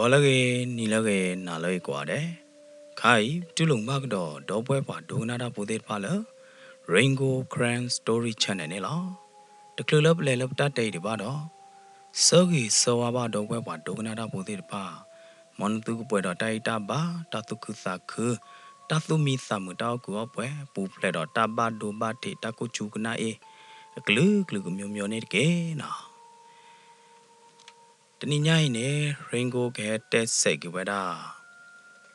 ဂီၤလၢအဂ့ၤ, နံၤလၢအဂ့ၤ, နၤလၢအဂ့ၤကိးဂၤဒဲး, ခါအံၤ ပတူၢ်လိာ်မုာ်ဘၣ်ကဒီး ဒီပုၢ်ဝဲၢ်ပှၤဒိကနၣ်တၢ်ဖိသ့ၣ်တဖၣ်လၢ Rain Gold Karen Story Channel န့ၣ်လီၤ. တချုးလၢပလဲၤလၢပတၢ်တဲအံၤဒံးဘၣ်ဒီး, ဆၢဂ့ၤဆၢဝါဘၣ်ဒီပုၢ်ဝဲၢ်ပှၤဒိကနၣ်တၢ်ဖိသ့ၣ်တဖၣ်, မ်နသုကပှဲၤဒီးတၢ်အံၣ်တၢ်ဘါ, တၢ်သူၣ်ခုသးခု, တၢ်သူၣ်မံသးမုာ်, တၢ်အိၣ်ကူအိၣ်ပှဲၤ, ပူၤဖျဲးဒီးတၢ်ဘၣ်ဒိဘၣ်ထံး, တၢ်ကိၢ်ဆူကနၣ်အ့ၣ်, အကလုာ်ကလုာ်ကမျိုးမျိုးန့ၣ်တက့ၢ်နီၤ. တနံၤညါအံၤန့ၣ် Rain Gold ကဟဲတဲစဲးက့ၤဝဲဒၣ်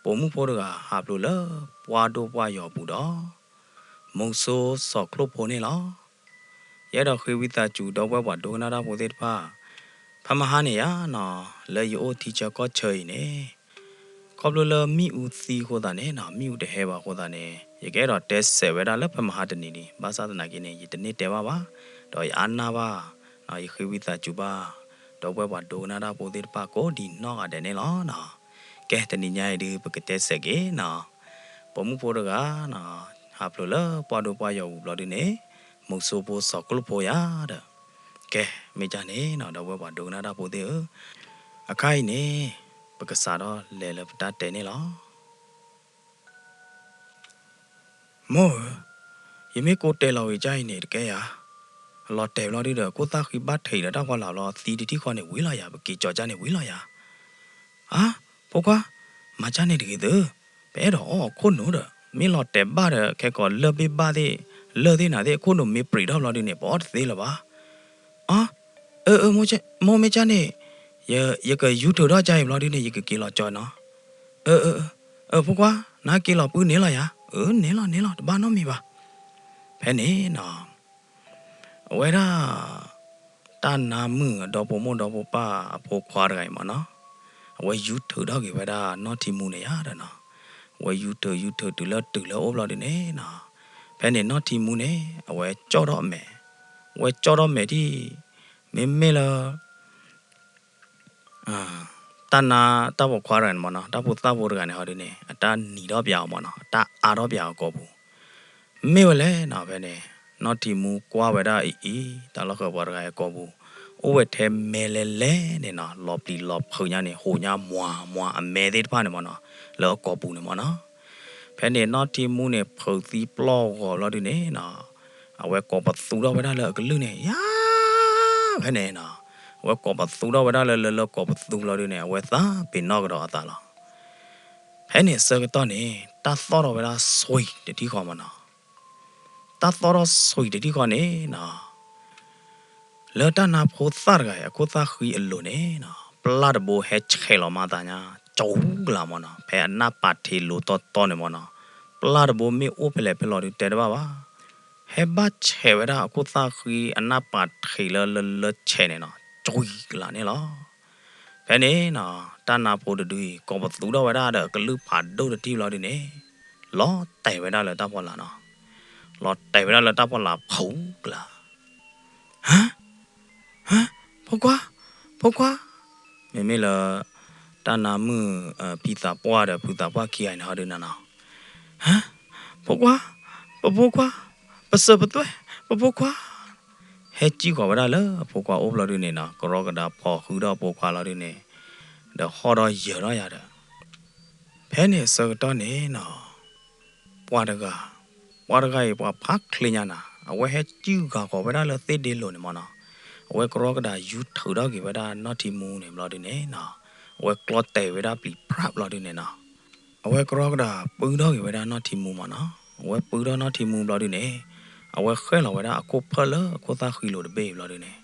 ပိာ်မုၣ်ဖိတဂၤဟးဖျိးလၢပှၢ်ဒိၣ်ပှၢ်ယီၤပူၤဒီး မုဆိုးစီၤကျိၣ်ဖိန့ၣ်လီၤ. ယအဲၣ်ဒိးဃ့ဝံသးစူၤ ဒီပုၢ်ဝဲၢ်ပှၤဒိကနၣ်တၢ်ဖိသ့ၣ်တဖၣ်, ဖဲမဟါန့ၣ်ယါနီၤ, လၢယအိၣ်ထံဆၢကီၢ်ဆၢအံၤန့ၣ်, ခီဖျိလၢမ့ၣ်အူသံအဃိသတးန့ၣ်နီၤ, မ့ၣ်အူတဟဲဘၣ်အဃိသတးန့ၣ်, ယကအဲၣ်ဒိးတဲစဲးဝဲဒၣ်လၢဖဲမဟါတနံၤလံ, ဘၣ်ဆၣ်သနာ်က့န့ၣ် ယတန့ၢ်တဲဘၣ်ဘၣ်, ဒီးယအါနၢ်ဘၣ်, ယဃ့ဝံသးစူၤဘၣ် ဒီပုၢ်ဝဲၢ်ပှၤဒိကနၣ်တၢ်ဖိသ့ၣ်တဖၣ်ကိးဒံးနီၢ်ဂၤဒဲးန့ၣ်လီၤ. ကဲ တနံၤညါအံၤဒုး ပကတဲစဲးက့ၤနီၤ, ပိာ်မုၣ်ဖိတဂၤနီၤ, ဟးဖျိးလၢပှၢ်ဒိၣ်ပှၢ်ယီၤပူၤဘျီဒုန့ၣ်, မုဆိုးဖိစီၤကျိၣ်ဖိယါဒီး, ကဲ မ့ၢ်ကၢ်န့ၣ်နီၤ, ဒီပုၢ်ဝဲၢ်ပှၤဒိကနၣ်တၢ်ဖိသ့ၣ်ဧၢ, အခါအံၤန့ၣ် ပကစးထီၣ်လဲၤလၢပတၢ်တဲန့ၣ်လီၤ. မိၢ်ဧၢ, ယမ့ၢ်ကိးတဲလီၤဝံၤကၢ်အံၤန့ၣ်တကဲယၤ, လီၤတဲာ်ဘျီဒုဒီး ခိၣ်သၣ်ဃံဘၣ်ထံးဒီးတၢ်ဖီလာ်ဘျီ သံတထံၣ်ဃီန့ၣ်ဝံၤလီၤယၤ, ပက့ၤကၠီၤကၢ်န့ၣ်ဝံၤလီၤယၤ. အါ, ဖိခွါ, မၤကၢ်န့ၣ်တဂ့ၤသု, ပအဲၣ်ဒိးအီၣ်အခိၣ်နူာ်ဒီး မ့ၢ်လီၤတဲာ်ဘၣ်ဒီး ခဲကိာ်လၢၢ်ဘ့ၣ်ဘၣ်သ့ၣ်, လၢၢ်သ့ၣ်နၤသ့ၣ် အခိၣ်နူာ်မ့ၢ်ပြံးထီၣ်ဘျီဒုန့ၣ် ပအီၣ်တသ့လၢၤဘၣ်. အါ, အၢ, မိၢ်မ့ၢ်ကၢ်န့ၣ်, ယကယူၤထုးထီၣ်ကၢ်အံၤဘျီဒုန့ၣ် ယကက့ၤလီၤကၠီၤနီၤ. အၢ, အၢ, ဖိခွါ, နက့ၤလီၤပုၢ်န့ၣ်လီၤယၤ. အၢ, န့ၣ်လီၤ, န့ၣ်လီၤ, တဘၣ်နီတမံၤဘၣ်. ဖဲန့ၣ်နီၤ အဝဲဒၣ် တၢ်နါမုၣ်အဒီဖိမိၢ်ဒီဖိပၢ်အဖိခွါတဂၤအံၤမ့ၢ်နီၤ, အဝဲယူၤထုးထီၣ်က့ၤဝဲဒၣ်နီၢ်ထံမူန့ၣ်ယါဒီးနီၤ, အဝဲယူၤထုးယူၤထုးတုၤလၢတုၤလၢအိၣ်ဘျီဒုန့ၣ်နီၤ, ဖဲန့ၣ်နီၢ်ထံမူန့ၣ် အဝဲကၠီၣ်ထီၣ်အမဲာ်, အဝဲကၠီၣ်ထီၣ်မဲာ်ဒ် မ့မ့ၢ်လၢ တၢ်နါတၢ်ပိာ်ခွါတဂၤန့ၣ်မ့ၢ်နီၤ, တၢ်ဖိသၣ်ဖိတဂၤန့ၣ်ဟီဒုန့ၣ် အတၢ်နံၤထီၣ်ပၠးအီၤမ့ၢ်နီၤ, အတၢ်အါထီၣ်ပၠးအီၤကိာ်ပူၤ, မ့ၢ်ဝဲလဲၣ်နီၤ. ဖဲန့ၣ် နီၢ်ထံမူကွၢ်ဝဲဒၣ်အံၤအံၤ တၢ်လီၢ်ဃၢၤပှၤတဂၤအံၤကိာ်ပူၤ အိၣ်ဝဲထဲမဲလဲၤလဲၤန့ၣ်နီၤ, လီၤပျံၤလီၤဖုးညါန့ၣ် ဟူးညါမွှၤမွှၤအမဲသ့ၣ်တဖၣ်န့ၣ်မ့ၢ်နီၤ, လၢအကိာ်ပူၤန့ၣ်မ့ၢ်နီၤ. ဖဲန့ၣ်နီၢ်ထံမူန့ၣ် ဖုးသံပျီၢ်ဂီၤဘျီဒုန့ၣ်နီၤ, အဝဲကိးပသူထီၣ်ဝဲဒၣ်လၢအကလုၢ်န့ၣ် ယါ, ဖဲန့ၣ်နီၤ အဝဲကိးပသူထီၣ်ဝဲဒၣ်လၢလၢလၢကိးပသူဘျီဒုန့ၣ် အဝဲသးပ့ၤနီၣ်ကဒီးအသးလီၤ. ဖဲန့ၣ်အဆၢကတီၢ်န့ၣ် တၢ်သီၣ်ထီၣ်ဝဲဒၣ်ဆွံတထံၣ်ဃီမ့ၢ်နီၤ, တၢ်သီၣ်ထီၣ်ဆွံတထံၣ်ဃီန့ၣ်နီၤ လၢတၢ်နါဖိသၣ်တဂၤအံၤ အခိၣ်သၣ်ဃံအလိၤန့ၣ်နီၤ ပျၢ်တဘိဟဲဆဲးလီၤမၤသးညါ ကၠူကလးမ့ၢ်နီၤ, ဖဲအနၢ်ပာ်ထံးလိၤတီတီန့ၣ်မ့ၢ်နီၤ, ပျၢ်တဘိမ့ၢ်အိၣ်ဖဲလဲၣ်ဖဲလဲၣ်ဒုးတဲတဘၣ်ဘၣ်, ဟဲဘၣ်ဆဲးဝဲဒၣ်အခိၣ်သၣ်ဃံအနၢ်ပာ်ထံးလၢလၢလၢဆဲးန့ၣ်နီၤ ကၠူကလးန့ၣ်လီၤ. ဖဲန့ၣ်နီၤ တၢ်နါဖိတဒုအံၤ ကိးပသူထီၣ်ဝဲဒၣ်ဒီးအကလုၢ်ဖးဒိၣ်တထံၣ်ဘျီဒုန့ၣ် လီၤတဲာ်ဝဲဒၣ်လၢတၢ်ဖီလာ်နီၤ, လီၤတဲာ်ဝဲဒၣ်လၢတၢ်ဖီလာ်ဖုးကလး ဟါ, ဟါ, ဖိခွါ, ဖိခွါ, မ့မ့ၢ်လၢ တၢ်နါမုၣ် ဖံသးပှၢ်ဒီးဖုသးပှၢ်ခံဂၤအံၤန့ၣ်ဟီဒုးနၤနီၤ, ဟါ, ဖိခွါ, ပဖိခွါ, ပစၢၤပသွဲၣ်, ပဖိခွါ, ဟဲစံၣ်ဃီၤဝဲဒၣ်လၢအဖိခွါအိၣ်ဘျီဒုန့ၣ်နီၤ, ကရီကဒါဖီဃုထီၣ်အဖိခွါလီၤဒုန့ၣ်, ဒီးဟီၣ်ဒီးယၢၤထီၣ်ယၤဒီး ဖဲန့ၣ်အဆၢကတီၢ်န့ၣ်နီၤ, ပှၤတဂၤ, ပှၤတဂၤအံၤ ပှၤဖးချ့ညါနၤ, အဝဲဟဲစံၣ်ဃီၤဃီၤဝဲဒၣ်လၢသ့ၣ်ဒ့လိၤန့ၣ်မ့ၢ်နီၤ, အဝဲကရီကဒါယူၤထုးထီၣ်က့ၤဝဲဒၣ်နီၢ်ထံမူန့ၣ်ဘျီဒုန့ၣ်နီၤ, အဝဲကျီတဲာ်ဝဲဒၣ်ပျံၤဖြးဘျီဒုန့ၣ်နီၤ, အဝဲကရီကဒါပုထီၣ်က့ၤဝဲဒၣ်နီၢ်ထံမူမ့ၢ်နီၤ, အဝဲပုထီၣ်နီၢ်ထံမူဘျီဒုန့ၣ်, အဝဲဃဲၣ်လီၤဝဲဒၣ်အခိၣ်ဖၢၣ်လၢအခိၣ်သၣ်ဃံလိၤတဘ့ၣ်အံၤဘျီဒုန့ၣ်,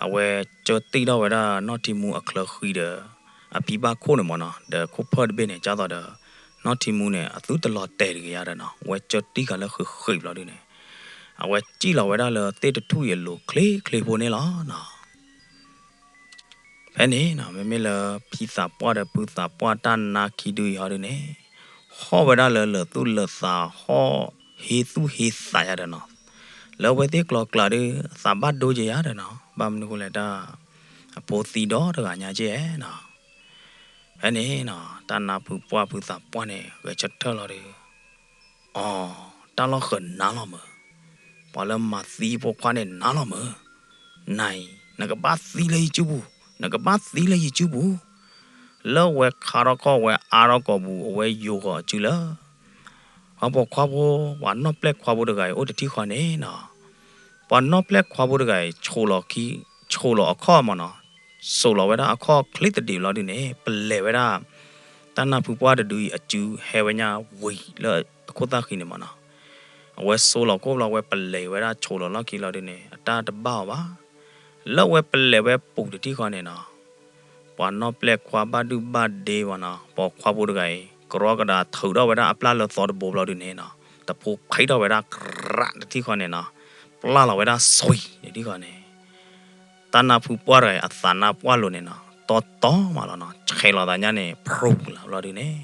အဝဲကၢတံၢ်ထီၣ်ဝဲဒၣ်နီၢ်ထံမူအချၢဃံဒီး အဖံဘၣ်ခိၣ်န့ၣ်မ့ၢ်နီၤ, ဒီးခိၣ်ဖၢၣ်တဘ့ၣ်န့ၣ် ကၢ်သိးဒီး နီၢ်ထံမူန့ၣ် အသုတလီၤတဲာ်တဂ့ၤယါဒီးနီၤ, အဝဲကၢတံၢ်ဃာ်လၢဃံးဃံးဘျီဒုန့ၣ်, အဝဲစံၣ်လီၤဝဲဒၣ်လၢသ့ၣ်တထူၣ်အံၤအလိၤချ့ချ့ဖိန့ၣ်လီၤနီၤ. ဖဲန့ၣ်နီၤ မ့မ့ၢ်လၢဖံသးပှၢ်ဒီးဖုသးပှၢ်တၢ်နါခံဒုအံၤဟီဒုန့ၣ်, ဟီၣ်ဝဲဒၣ်လၢလၢာ်သူၣ်လၢာ်သးဟီၣ်ဟ့သူၣ်ဟ့သးယါဒီးနီၤ, လၢအဝဲသ့ၣ်ကျိၤကျါဒု အသးဘၣ်ဒိက့ၤယါဒီးနီၤ, ဘၣ်မနုၤဃိလဲၣ်တၢ် အဖိသံဒီတဂၤညါက့နီၤ. ဖဲန့ၣ်နီၤ တၢ်နါဖုပှၢ်ဖုသးပှၢ်န့ၣ် ဂဲၤဆၢထၢၣ်လီၤဒီး အီ, တၢ်လီၢ်ဃၢၤနါလီၤမၢ်, ပှၤလၢမၤသံဖိခွါန့ၣ်နါလီၤမၢ်, နၤအံၤ နကဘၣ်သံလၢယစုပူၤ, နကဘၣ်သံလၢယစုပူၤ, လၢဝဲခါထီၣ်ခီၣ်ဝဲအါထီၣ်ကိာ်ပူၤ အဝဲယိၤဂီၤအစုလၢ ပှၤပိာ်ခွါဖိ ပှၤနီၣ်ပျဲၢ်ခွါဖိတဂၤအံၤ အိၣ်တထံၣ်ဃီန့ၣ်နီၤ, ပှၤနီၣ်ပျဲၢ်ခွါဖိတဂၤအံၤ ဆူၣ်လီၤခံ ဆူၣ်လီၤအခီၣ်မ့ၢ်နီၤ, ဆူၣ်လီၤဝဲဒၣ်အခီၣ်ချ့သဒံးဘျီဒုန့ၣ် ပလဲၤဝဲဒၣ် တၢ်နၢ်ဖုပှၢ်တဒုအံၤ အစုဟဲဝဲညါဝံၤလၢအခိၣ်သၣ်ဃံန့ၣ်မ့ၢ်နီၤ, အဝဲစိလီၤခိၣ်ဘျီ အဝဲပလဲၤဝဲဒၣ်ဆူၣ်လီၤလီၢ်ခံလီၤဒုန့ၣ် အတၢ်တဘၣ်အီၤဘၣ်. လၢအဝဲပလဲၤဝဲပူၤတထံၣ်ဃီန့ၣ်နီၤ, ပှၤနီၣ်ပျဲၢ်ခွါဘၣ်ဒုၣ်ဘၣ်ဒ့မ့ၢ်နီၤ, ပိာ်ခွါဖိတဂၤအံၤ ကရီကဒါထုးထီၣ်ဝဲဒၣ်အပျၢ်လၢသီတဘိဘျီဒုန့ၣ်နီၤ, တဖိဖံးထီၣ်ဝဲဒၣ်ကြးတထံၣ်ဃီန့ၣ်နီၤ, ပျၢ်လီၤဝဲဒၣ်စွံတထံၣ်ဃီန့ၣ် တၢ်နၢ်ဖုပှၢ်တဂၤအံၤ အသးနါပှၢ်လိၤန့ၣ်နီၤ, တီတီမးလီၤနီၤ, ဆဲးလီၤသးညါန့ၣ် ဖရူၤလီၤဘျီဒုန့ၣ်,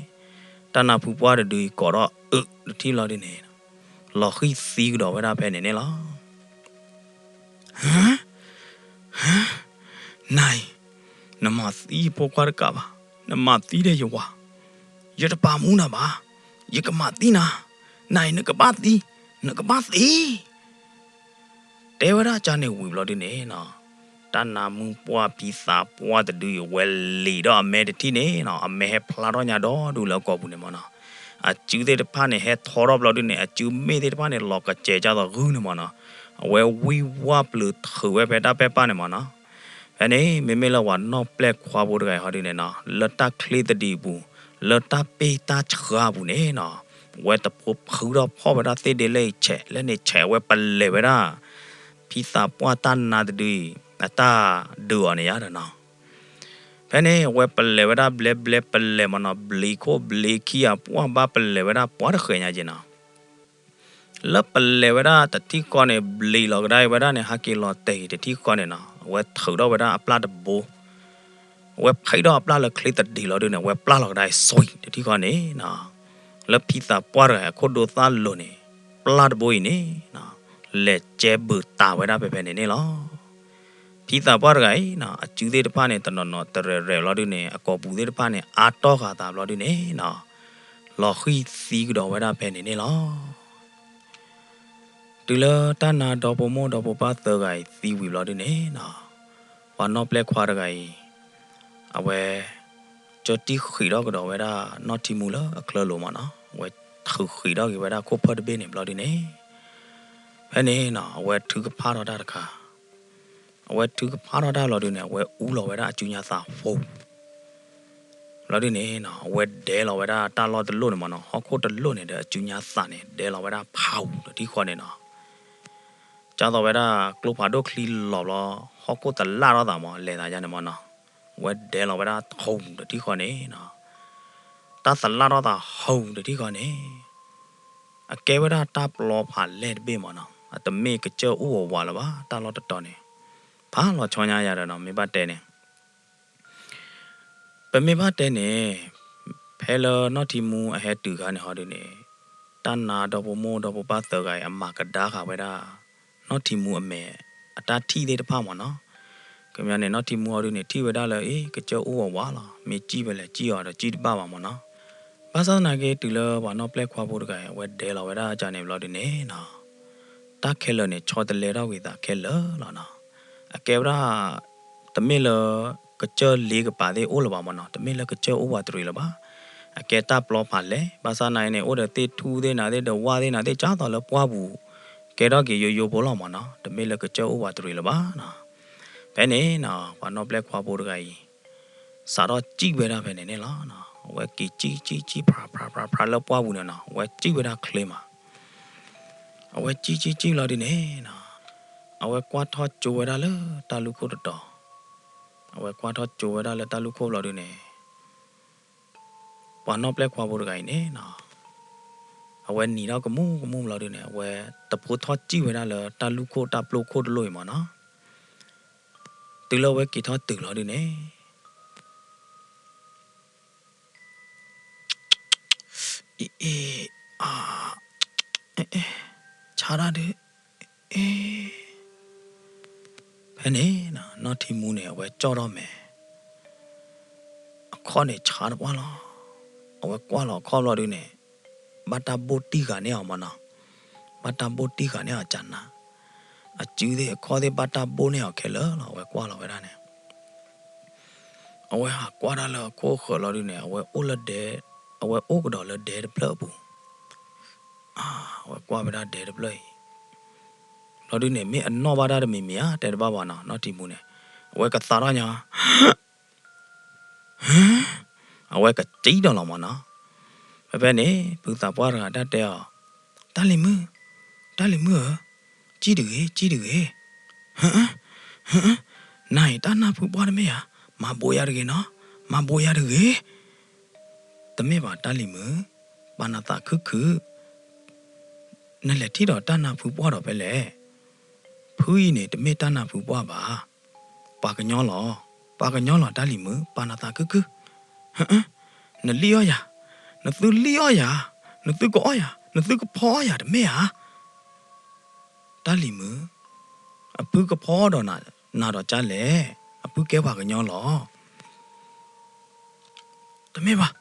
တၢ်နၢ်ဖုပှၢ်တဒုအံၤကိးထီၣ်အၢတထံၣ်ဘျီဒုန့ၣ်, လီၤဃံၢ်သံကဒီးဝဲဒၣ်ဖဲန့ၣ်န့ၣ်လီၤ. နၤအံၤ, နမၤသံယဖိခွါတကးဘၣ်, နမၤသံဒီးယဝၤ, ယတပာ်မူနၤဘၣ်, ယကမၤသံနၤ, နၤအံၤနကဘၣ်သံ, နကဘၣ်သံ တဲဝဲဒၣ်ကန့ၣ်ဝံၤဘျီဒုန့ၣ်နီၤ, တၢ်နၢ်မုၢ်ပှၢ်ဖံသးပှၢ်တဒုအံၤ ဝဲလံာ်ဒီးအမဲတထံၣ်န့ၣ်နီၤ, အမဲဟဲဖျါထီၣ်ညါဒီဒူၣ်လၢအကိာ်ပူၤန့ၣ်မ့ၢ်နီၤ, အစုသ့ၣ်တဖၣ်န့ၣ် ဟဲထီထီၣ်ဘျီဒုန့ၣ် အစုမ့ၣ်သ့ၣ်တဖၣ်န့ၣ် လီၤကစဲးကၢ်သိးဂုၢ်န့ၣ်မ့ၢ်နီၤ, အဝဲဝံၢ်ဝၢ်ပျုၤထုးဝဲဖဲတၢ်ပဲာ်ပၢ်န့ၣ်မ့ၢ်နီၤ, ဖဲန့ၣ် မ့မ့ၢ်လၢပှၤနီၣ်ပျဲၢ်ခွါဖိတဂၤအံၤဟီဒုန့ၣ်နီၤ, လၢတၢ်ချ့သဒံးအပူၤ, လၢတၢ်ပ့ၢ်တၢ်ဆှါအပူၤန့ၣ်နီၤ, အဝဲတဖိဖုထီၣ်ဖီၣ်ဝဲဒၣ်သ့ၣ်ဒ့လၢအံၤဆဲး, လၢန့ၣ်ဆဲးအဝဲပလဲၤဝဲဒၣ် ဖံသးပှၢ်တၢ်နါတဒုအံၤ အတၢ်ဒုးအီၤန့ၣ်ယါဒီးနီၤ, ဖဲန့ၣ် အဝဲပလဲၤဝဲဒၣ်ဘျဲဘျဲပလဲၤမ့ၢ်နီၤ, ဘျံးခိၣ်ဘျံးခံအပှၢ်ဘၣ် ပလဲၤဝဲဒၣ်ပှၤတဃဲၤညါက့ၤနီၤ, လၢပလဲၤဝဲဒၣ်တထံၣ်ဃီန့ၣ် ဘျံးလီၤကဒါဝဲဒၣ်န့ၣ် ဟးက့ၤလီၤတဲာ်တထံၣ်ဃီန့ၣ်နီၤ, အဝဲထုးထီၣ်ဝဲဒၣ်အပျၢ်တဘိ, အဝဲဖံးထီၣ်အပျၢ်လၢချ့သဒံးလီၤဒုန့ၣ် အဝဲပျၢ်လီၤကဒါအံၤစွံတထံၣ်ဃီန့ၣ်နီၤ, လၢဖံသးပှၢ်တဂၤအခိၣ်ဒိသၣ်လိၤန့ၣ် ပျၢ်တဘိအံၤန့ၣ်နီၤ, လဲၤကဲဘုးတးဝဲဒၣ်ဖဲဖဲန့ၣ်န့ၣ်လီၤ. ဖံသးပှၢ်တဂၤအံၤနီၤ, အစုသ့ၣ်တဖၣ်န့ၣ် တနီၤနီၤတရဲၣ်ရဲၣ်လီၤဒုန့ၣ် အကိာ်ပူၤသ့ၣ်တဖၣ်န့ၣ် အါတီၢ်ဃာ်သးဘျီဒုန့ၣ်နီၤ, လီၤဃံၢ်သံကဒီးဝဲဒၣ်ဖဲန့ၣ်န့ၣ်လီၤ. တုၤလၢတၢ်နါဒီဖိမိၢ်ဒီဖိပၢ်သၢဂၤအံၤသံဝံၤဘျီဒုန့ၣ်နီၤ, ပှၤနီၣ်ပျဲၢ်ခွါတဂၤအံၤ အဝဲ ကၠီတံၢ်ဃံးထီၣ်ကဒီးဝဲဒၣ်နီၢ်ထံမူလၢအချၢလိၤမ့ၢ်နီၤ, အဝဲထုးဃံးထီၣ်က့ၤဝဲဒၣ်ခိၣ်ဖၢၣ်တဘ့ၣ်န့ၣ်ဘျီဒုန့ၣ်, ဖဲန့ၣ်နီၤ အဝဲထုကဖၣ်ထီၣ်တၢ်တခါ, အဝဲထုကဖၣ်ထီၣ်တၢ်ဘျီဒုန့ၣ် အဝဲအူလီၤဝဲဒၣ်အစုညါသးဖိ ဘျီဒုန့ၣ်နီၤ အဝဲဒဲလီၤဝဲဒၣ်တၢ်လီၢ်တလိၣ်န့ၣ်မ့ၢ်နီၤ, ဟီၣ်ခိၣ်တလိၣ်န့ၣ်ဒီး အစုညါသးန့ၣ် ဒဲလီၤဝဲဒၣ်ဖးအူတထံၣ်ဃီန့ၣ်နီၤ, ကၢ်သိးဝဲဒၣ်ကျိဖးဒိၣ်ချံလီၤဘျီ, ဟီၣ်ခိၣ်တလၢ်ထီၣ်သးမ့ၢ် လဲၤသးယါန့ၣ်မ့ၢ်နီၤ, အဝဲဒဲလီၤဝဲဒၣ်ထူတထံၣ်ဃီန့ၣ်နီၤ, တၢ်သလၢ်ထီၣ်သးဟူတထံၣ်ဃီန့ၣ် အကဲဝဲဒၣ်တၢ်ပျီဖးလဲၢ်တဘ့ၣ်မ့ၢ်နီၤ, အတမ့ၢ်ကစၢၢ်အိၣ်အဝးလၢၤဘၣ်, တၢ်လီၢ်တတီၤန့ၣ်, ဖးလီၤဆီညါယၤဒီးနီၤ, မ့ၢ်ဘၣ်တဲန့ၣ် ပမ့ၢ်ဘၣ်တဲန့ၣ်, ဖဲလၢနီၢ်ထံမူအဟဲတုၤခါန့ၣ်ဟီဒုန့ၣ်, တၢ်နါဒီဖိမိၢ်ဒီဖိပၢ်သၢဂၤအံၤ အမၤကဒါဃာ်ဝဲဒၣ် နီၢ်ထံမူအမဲာ် အတၢ်ထံၣ်သ့ၣ်တဖၣ်မ့ၢ်နီၤ. ကမ့ၢ်န့ၣ် နီၢ်ထံမူဟီဒုန့ၣ် ထံၣ်ဝဲဒၣ်လၢ အ့ ကစၢၢ်အိၣ်ဝးဝးလီၤ, မ့ၢ်စံၣ်ဝဲလဲၣ်စံၣ်အီၤဒီးစံၣ်တဘၣ်ဘၣ်မ့ၢ်နီၤ. ဘၣ်ဆၣ်သနာ်က့ တုၤလၢပှၤနီၢ်ပျဲၢ်ခွါဖိတဂၤအံၤ အဝဲဒဲလီၤဝဲဒၣ်ကန့ၣ်ဘျီဒုန့ၣ်နီၤ, တၢ်ခဲလၢာ်န့ၣ် ဆီတလဲထီၣ်ကွံာ်သးခဲလၢာ်လီၤနီၤ. အကဲဝဲဒၣ် တမ့ၢ်လၢ ကစၢၢ်လ့ကပၤသ့ၣ်အိၣ်လၢၤဘၣ်မ့ၢ်နီၤ, တမ့ၢ်လၢကစၢၢ်အိၣ်ဝးတရံးလၢၤဘၣ်. အကဲတၢ်ပျီဖးလဲၢ်, ဘၣ်ဆၣ်သနာ်က့န့ၣ် အိၣ်ဒီးသ့ၣ်ထူၣ်သ့ၣ်နၤသ့ၣ်ဒီးဝၣ်သ့ၣ်နၤသ့ၣ် ကၢ်သိးလၢပှၢ်ပူၤ ကဲထီၣ်က့ၤယိယိဖိလီၤမ့ၢ်နီၤ, တမ့ၢ်လၢကစၢၢ်အိၣ်ဝးတရံးလၢၤဘၣ်နီၤ. ဖဲန့ၣ်နီၤ ပှၤနီၢ်ပျဲၢ်ခွါဖိတဂၤအံၤ စးထီၣ်စံၣ်ဝဲဒၣ်ဖဲန့ၣ်န့ၣ်လီၤနီၤ. အဝဲက့ၤစံၣ်စံၣ်စံၣ် ဖြးဖြးဖြးဖြးလၢပှၢ်ပူၤန့ၣ်နီၤ, အဝဲစံၣ်ဝဲဒၣ်ချ့မး. အဝဲစံၣ်စံၣ်စံၣ်လီၤဒုန့ၣ်နီၤ, အဝဲကွၢ်ထီၣ်ကၠိဝဲဒၣ်လၢတၢ်လူၢ်ခိၣ်တတီၤ, အဝဲကွၢ်ထီၣ်ကၠိဝဲဒၣ်လၢတၢ်လူၢ်ခိၣ်ဘျီဒုန့ၣ် ပှၤနီၢ်ပျဲၢ်ခွါဖိတဂၤအံၤန့ၣ်နီၤ, အဝဲနံၤထီၣ်ကမူၣ်ကမူၣ်ဘျီဒုန့ၣ် အဝဲတဖိထီၣ်စံၣ်ဝဲဒၣ်လၢတၢ်လူၢ်ခိၣ်တၢ်ပျိခိၣ်တလိၣ်အံၤမ့ၢ်နီၤ. တုၤလၢအဝဲက့ၤထီၣ်တုၤလီၤဒုန့ၣ် အ့ အ့ အါ အ့ အ့ ဆါတၢ်ဒု အ့ ဖဲန့ၣ်နီၤ နီၢ်ထံမူန့ၣ် အဝဲကၠီၣ်ထီၣ်မဲာ် အခီၣ်န့ၣ်ဆါတပှၢ်လီၤ. အဝဲကွၢ်လီၤအခီၣ်ဘျီဒုန့ၣ် ဘၣ်တၢ်ဘိၣ်တံၢ်ဃာ်န့ၢ်အီၤမ့ၢ်နီၤ, ဘၣ်တၢ်ဘိၣ်တံၢ်ဃာ်န့ၢ်အီၤကနၤ, အစုသ့ၣ်အခီၣ်သ့ၣ်ဘၣ်တၢ်ဘိၣ်န့ၢ်အီၤခဲလၢာ်လီၤ. အဝဲကွၢ်လီၤဝဲဒၣ်န့ၣ် အဝဲဟးကွၢ်တၢ်လၢအခိၣ်အဃၢၤလီၤဒုန့ၣ် အဝဲအိၣ်လၢဒဲ, အဝဲအိၣ်ကဒီးလၢဒဲတဖျၢၣ်အပူၤ, အဝဲကွၢ်ဝဲဒၣ်ဒဲတဖျၢၣ်အံၤ လီၤဒုန့ၣ် မ့ၢ်အနီၣ်ဘၣ်တၢ်တမံၤမံၤဧါ တဲတဘၣ်ဘၣ်နီၤ, နီၢ်ထံမူန့ၣ် အဝဲကသးထီၣ်ညီ အဝဲကစံၣ်ဒီးလီၤမၢ်နီၤ. ဖဲဖဲန့ၣ် ဖုသးပှၢ်တဂၤတၢ်တဲအီၤ, တၢ်လံၤမုၣ်, တၢ်လံၤမုၣ်ဧၢ, စံၣ်တဂ့ၤ, စံၣ်တဂ့ၤ, နၤအံၤတၢ်နၢ်ဖုပှၢ်တမ့ၢ်ဧါ, မၤဘိးယၤတဂ့ၤနီၤ, မၤဘိးယၤတဂ့ၤ. တမ့ၢ်ဘၣ်တၢ်လံၤမုၣ်, ပာ်နသးခုၣ်ခုၣ်, နလဲၤထံၣ်ဒီးတၢ်နၢ်ဖုပှၢ်ဒီးဖဲလဲၣ်. ဖုအံၤန့ၣ် တမ့ၢ်တၢ်နၢ်ဖုပှၢ်ဘၣ်, ပှၤကညီလီၤ, ပှၤကညီလီၤ တၢ်လံၤမုၣ်, ပာ်နသးခုၣ်ခုၣ်. နလံၣ်အီၣ်ယၤ, နသုလံၣ်အီၣ်ယၤ, နသုကအီၣ်ယၤ, နသုကဖီအီၣ်ယၤတမ့ၢ်ဧါ. တၢ်လံၤမုၣ်, အဖုကဖီအီၣ်ဒီးနၤဒီးကါလဲၣ်, အဖုကဲပှၤကညီလီၤ. တမ့ၢ်ဘၣ်,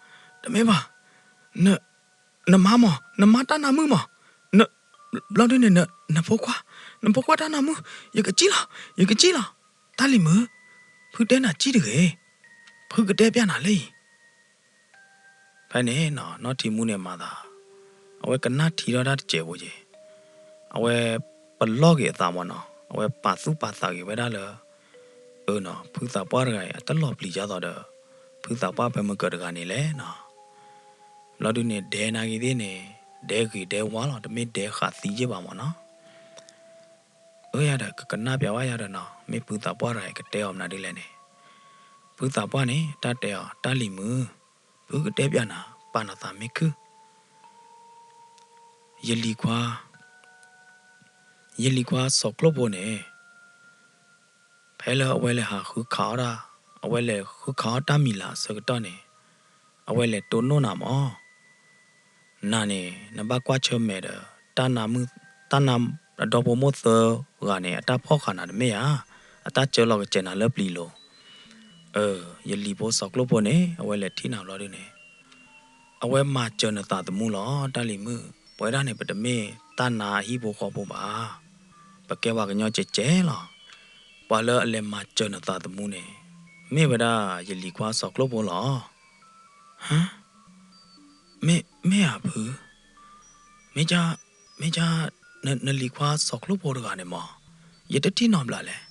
တမ့ၢ်ဘၣ်, နမါမၢ်, နမါတၢ်နၢ်မုၣ်မၢ်, ဘျီဒုန့ၣ် နဖိခွါ, နဖိခွါတၢ်နၢ်မုၣ်, ယကစံၣ်လီၤ, ယကစံၣ်လီၤ. တၢ်လံၤမုၣ်, ဖုတဲနၤစံၣ်တဂ့ၤ, ဖုကတဲပျၢ်နၤလၢအံၤ. ဖဲန့ၣ်နီၤ နီၢ်ထံမူန့ၣ်မၤသး, အဝဲကနၣ်ထံထီၣ်တၢ်တစဲးဖိက့ၤ, အဝဲပလီၢ်က့ၤအသးမၢ်နီၤ, အဝဲပာ်သူၣ်ပာ်သးက့ၤဝဲဒၣ်လၢ အၢနီၤ ဖုသးပှၢ်တဂၤအံၤ အတလီၤပျံၤဒ်သိးဒီး ဖုသးပှၢ်ဖဲမုၢ်ကၢၤတဂၤန့ၣ်လဲၣ်နီၤ. ဘျီဒုန့ၣ် ဒဲနာ်က့ၤသ့ၣ်န့ၣ် ဒဲဂ့ၤဒဲဝါလီၤ, တမ့ၢ်ဒဲဃးသံယ့ၢ်ဘၣ်မၢ်နီၤ. အၢယၤဒီး ကကနၣ်ပျးဝဲယၤဒီးနီၤ, မ့ၢ်ဖုသးပှၢ်တဂၤအံၤကတဲအီၤမနုၤဒ်လဲၣ်န့ၣ်, ဖုသးပှၢ်န့ၣ် တၢ်တဲအီၤ တၢ်လံၤမုၣ်, ဖုကတဲပျၢ်နၤ, ပာ်နသးမ့ၢ်ခုၣ် ယလံၤခွါ, ယလံၤခွါစီၤကျိၣ်ဖိန့ၣ် ဖဲလၢအဝဲလဲၤဟးဃုခးအီၣ်တၢ်, အဝဲလဲၤဃုခးအီၣ်တၢ်မံၤလၤအဆၢကတီၢ်န့ၣ်, အဝဲလဲၤတိၢ်နီၣ်နၤမၢ်. နၤန့ၣ် နဘၣ်ကွၢ်ဆၢၣ်မဲာ်ဒီး တၢ်နၢ်မုၣ်, တၢ်နၢ်ဒီဖိမိၢ်သၢဂၤန့ၣ် အတၢ်ဖီၣ်ဃာ်နၤတမ့ၢ်ဧါ, အတၢ်စၢလီၤကစဲးနၤလၢပျံၤလိၤ. အၢ, ယလံၤဖိစီၤကျိၣ်ဖိန့ၣ် အဝဲလဲၤထံၣ်နၤဘျီဒုန့ၣ် အဝဲမၤစၢၤနသးသမူလီၤ တၢ်လံၤမုၣ်, ပဝဲဒၣ်န့ၣ် ပတမ့ၢ်တၢ်နါအဟံၣ်ဖိဃီဖိဘၣ်. ပကဲပှၤကညီကဲကဲလီၤ. ပှၤလၢအလဲၤမၤစၢၤနသးသမူန့ၣ် မ့ၢ်ဝဲဒၣ်ယလံၤခွါစီၤကျိၣ်ဖိလီၤ. ဟါ, မ့ၢ်ဧါဖု, မ့ၢ်, မ့ၢ် နလံၤခွါစီၤကျိၣ်ဖိတဂၤန့ၣ်မၢ်, ယတထံၣ်နီတဘျီလဲၣ်.